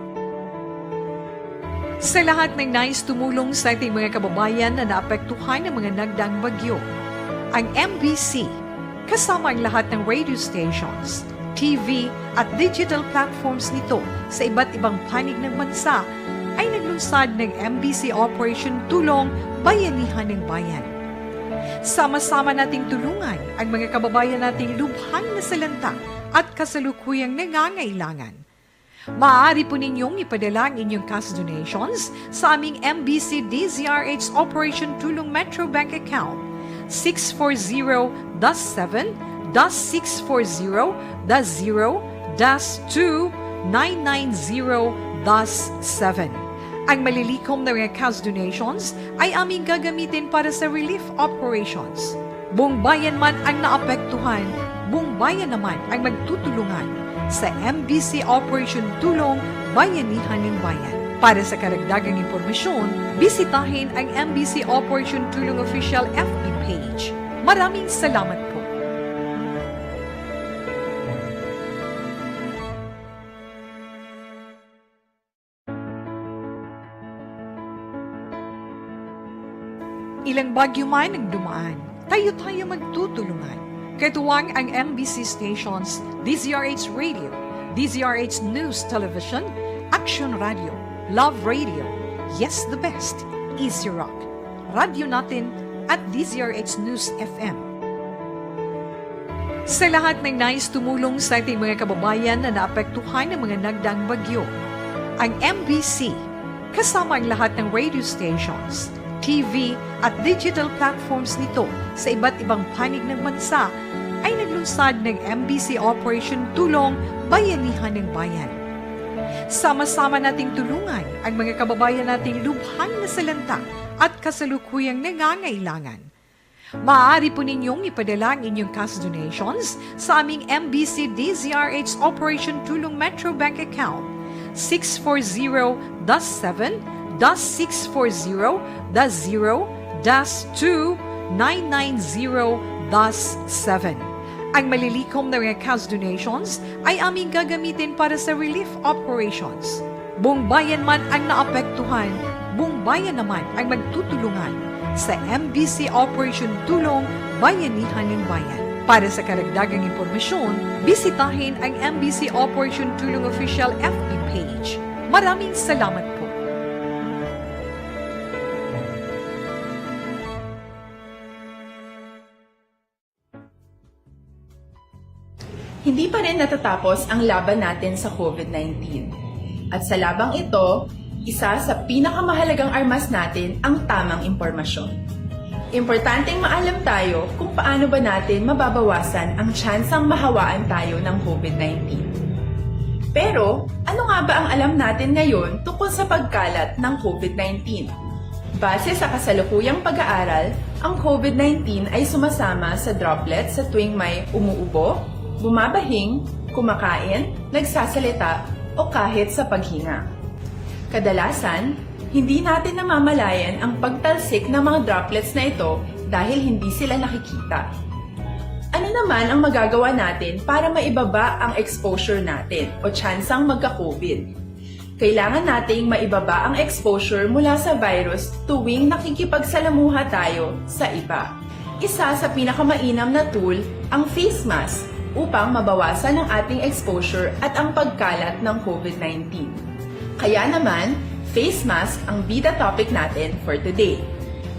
Sa lahat ng nais tumulong sa ating mga kababayan na naapektuhan ng mga nagdaang bagyo, ang M B C, kasama ang lahat ng radio stations, T V, at digital platforms nito sa iba't ibang panig ng bansa, ay naglunsad ng M B C Operation Tulong Bayanihan ng Bayan. Sama-sama nating tulungan ang mga kababayan nating lubhang nasalanta at kasalukuyang nangangailangan. Maaari po ninyong ipadala ang inyong cash donations sa aming M B C D Z R H Operation Tulong Metro Bank Account, six four zero dash seven dash six four zero dash zero dash two nine nine zero dash seven. Ang malilikom na mga cash donations ay aming gagamitin para sa relief operations. Buong bayan man ang naapektuhan, buong bayan naman ang magtutulungan sa M B C Operation Tulong Bayanihan ng Bayan. Para sa karagdagang impormasyon, bisitahin ang M B C Operation Tulong Official F B page. Maraming salamat po. Ilang bagyo man ang dumaan, tayo-tayo magtutulungan. Katuwang ang M B C stations, D Z R H Radio, D Z R H News Television, Action Radio, Love Radio, Yes the Best, Easy Rock, Radyo Natin, at D Z R H News F M. Sa lahat ng nais tumulong sa ating mga kababayan na naapektuhan ng mga nagdaang bagyo, ang M B C, kasama ang lahat ng radio stations, T V, at digital platforms nito sa iba't ibang panig ng bansa, ay naglunsad ng M B C Operation Tulong Bayanihan ng Bayan. Sama-sama nating tulungan ang mga kababayan nating lubhang nasalanta at kasalukuyang nangangailangan. Maaari po ninyong ipadala ang inyong cash donations sa aming M B C D Z R H Operation Tulong Metro Bank Account, six four zero dash seven dash six four zero dash zero dash two nine nine zero dash seven. Ang malilikom na mga cash donations ay aming gagamitin para sa relief operations. Buong bayan man ang naapektuhan, buong bayan naman ang magtutulungan sa M B C Operation Tulong Bayanihan ng Bayan. Para sa karagdagang impormasyon, bisitahin ang M B C Operation Tulong Official F B page. Maraming salamat po. Hindi pa rin natatapos ang laban natin sa COVID nineteen. At sa labang ito, isa sa pinakamahalagang armas natin ang tamang impormasyon. Importanteng maalam tayo kung paano ba natin mababawasan ang tsansang mahawaan tayo ng COVID nineteen. Pero, ano nga ba ang alam natin ngayon tungkol sa pagkalat ng COVID nineteen? Base sa kasalukuyang pag-aaral, ang COVID nineteen ay sumasama sa droplets sa tuwing may umuubo, bumabahing, kumakain, nagsasalita, o kahit sa paghinga. Kadalasan, hindi natin namamalayan ang pagtalsik ng mga droplets na ito dahil hindi sila nakikita. Ano naman ang magagawa natin para maibaba ang exposure natin o tsansang magka-COVID? Kailangan nating maibaba ang exposure mula sa virus tuwing nakikipagsalamuha tayo sa iba. Isa sa pinakamainam na tool ang face mask upang mabawasan ang ating exposure at ang pagkalat ng COVID nineteen. Kaya naman, face mask ang bida topic natin for today.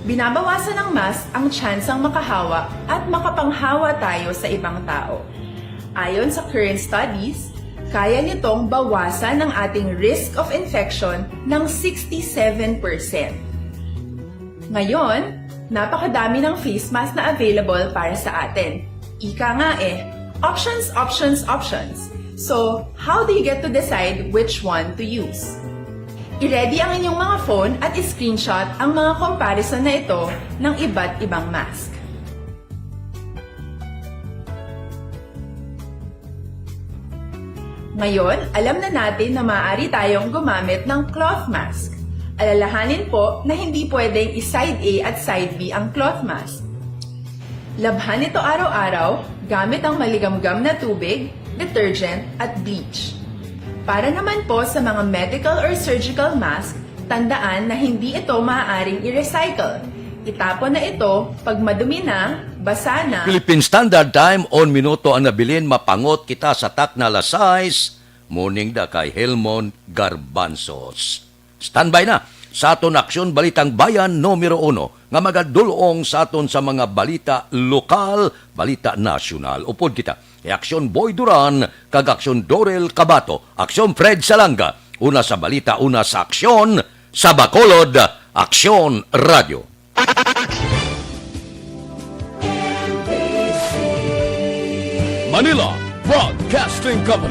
Binabawasan ng mask ang tsansang makahawa at makapanghawa tayo sa ibang tao. Ayon sa current studies, kaya nitong bawasan ang ating risk of infection ng sixty-seven percent. Ngayon, napakadami ng face mask na available para sa atin. Ika nga eh, options, options, options. So, how do you get to decide which one to use? I-ready ang inyong mga phone at i-screenshot ang mga comparison na ito ng iba't ibang mask. Ngayon, alam na natin na maaari tayong gumamit ng cloth mask. Alalahanin po na hindi pwedeng i-side A at side B ang cloth mask. Labhan ito araw-araw gamit ang maligamgam na tubig, detergent, at bleach. Para naman po sa mga medical or surgical mask, tandaan na hindi ito maaaring i-recycle. Itapon na ito pag madumi na, basa na, Philippine Standard Time, on minuto ang nabilin, mapangot kita sa takna alas sais, morning da kay Helmond Garbanzos. Standby na sa aton Aksyon Balitang Bayan numero uno nga magadulong sa aton sa mga balita lokal, balita nasyonal. Upod kita kay Aksyon Boy Duran kag Aksyon Dorel Cabato, Aksyon Fred Salanga, una sa balita, una sa aksyon, sa Bacolod, Aksyon Radio. Manila Broadcasting Company,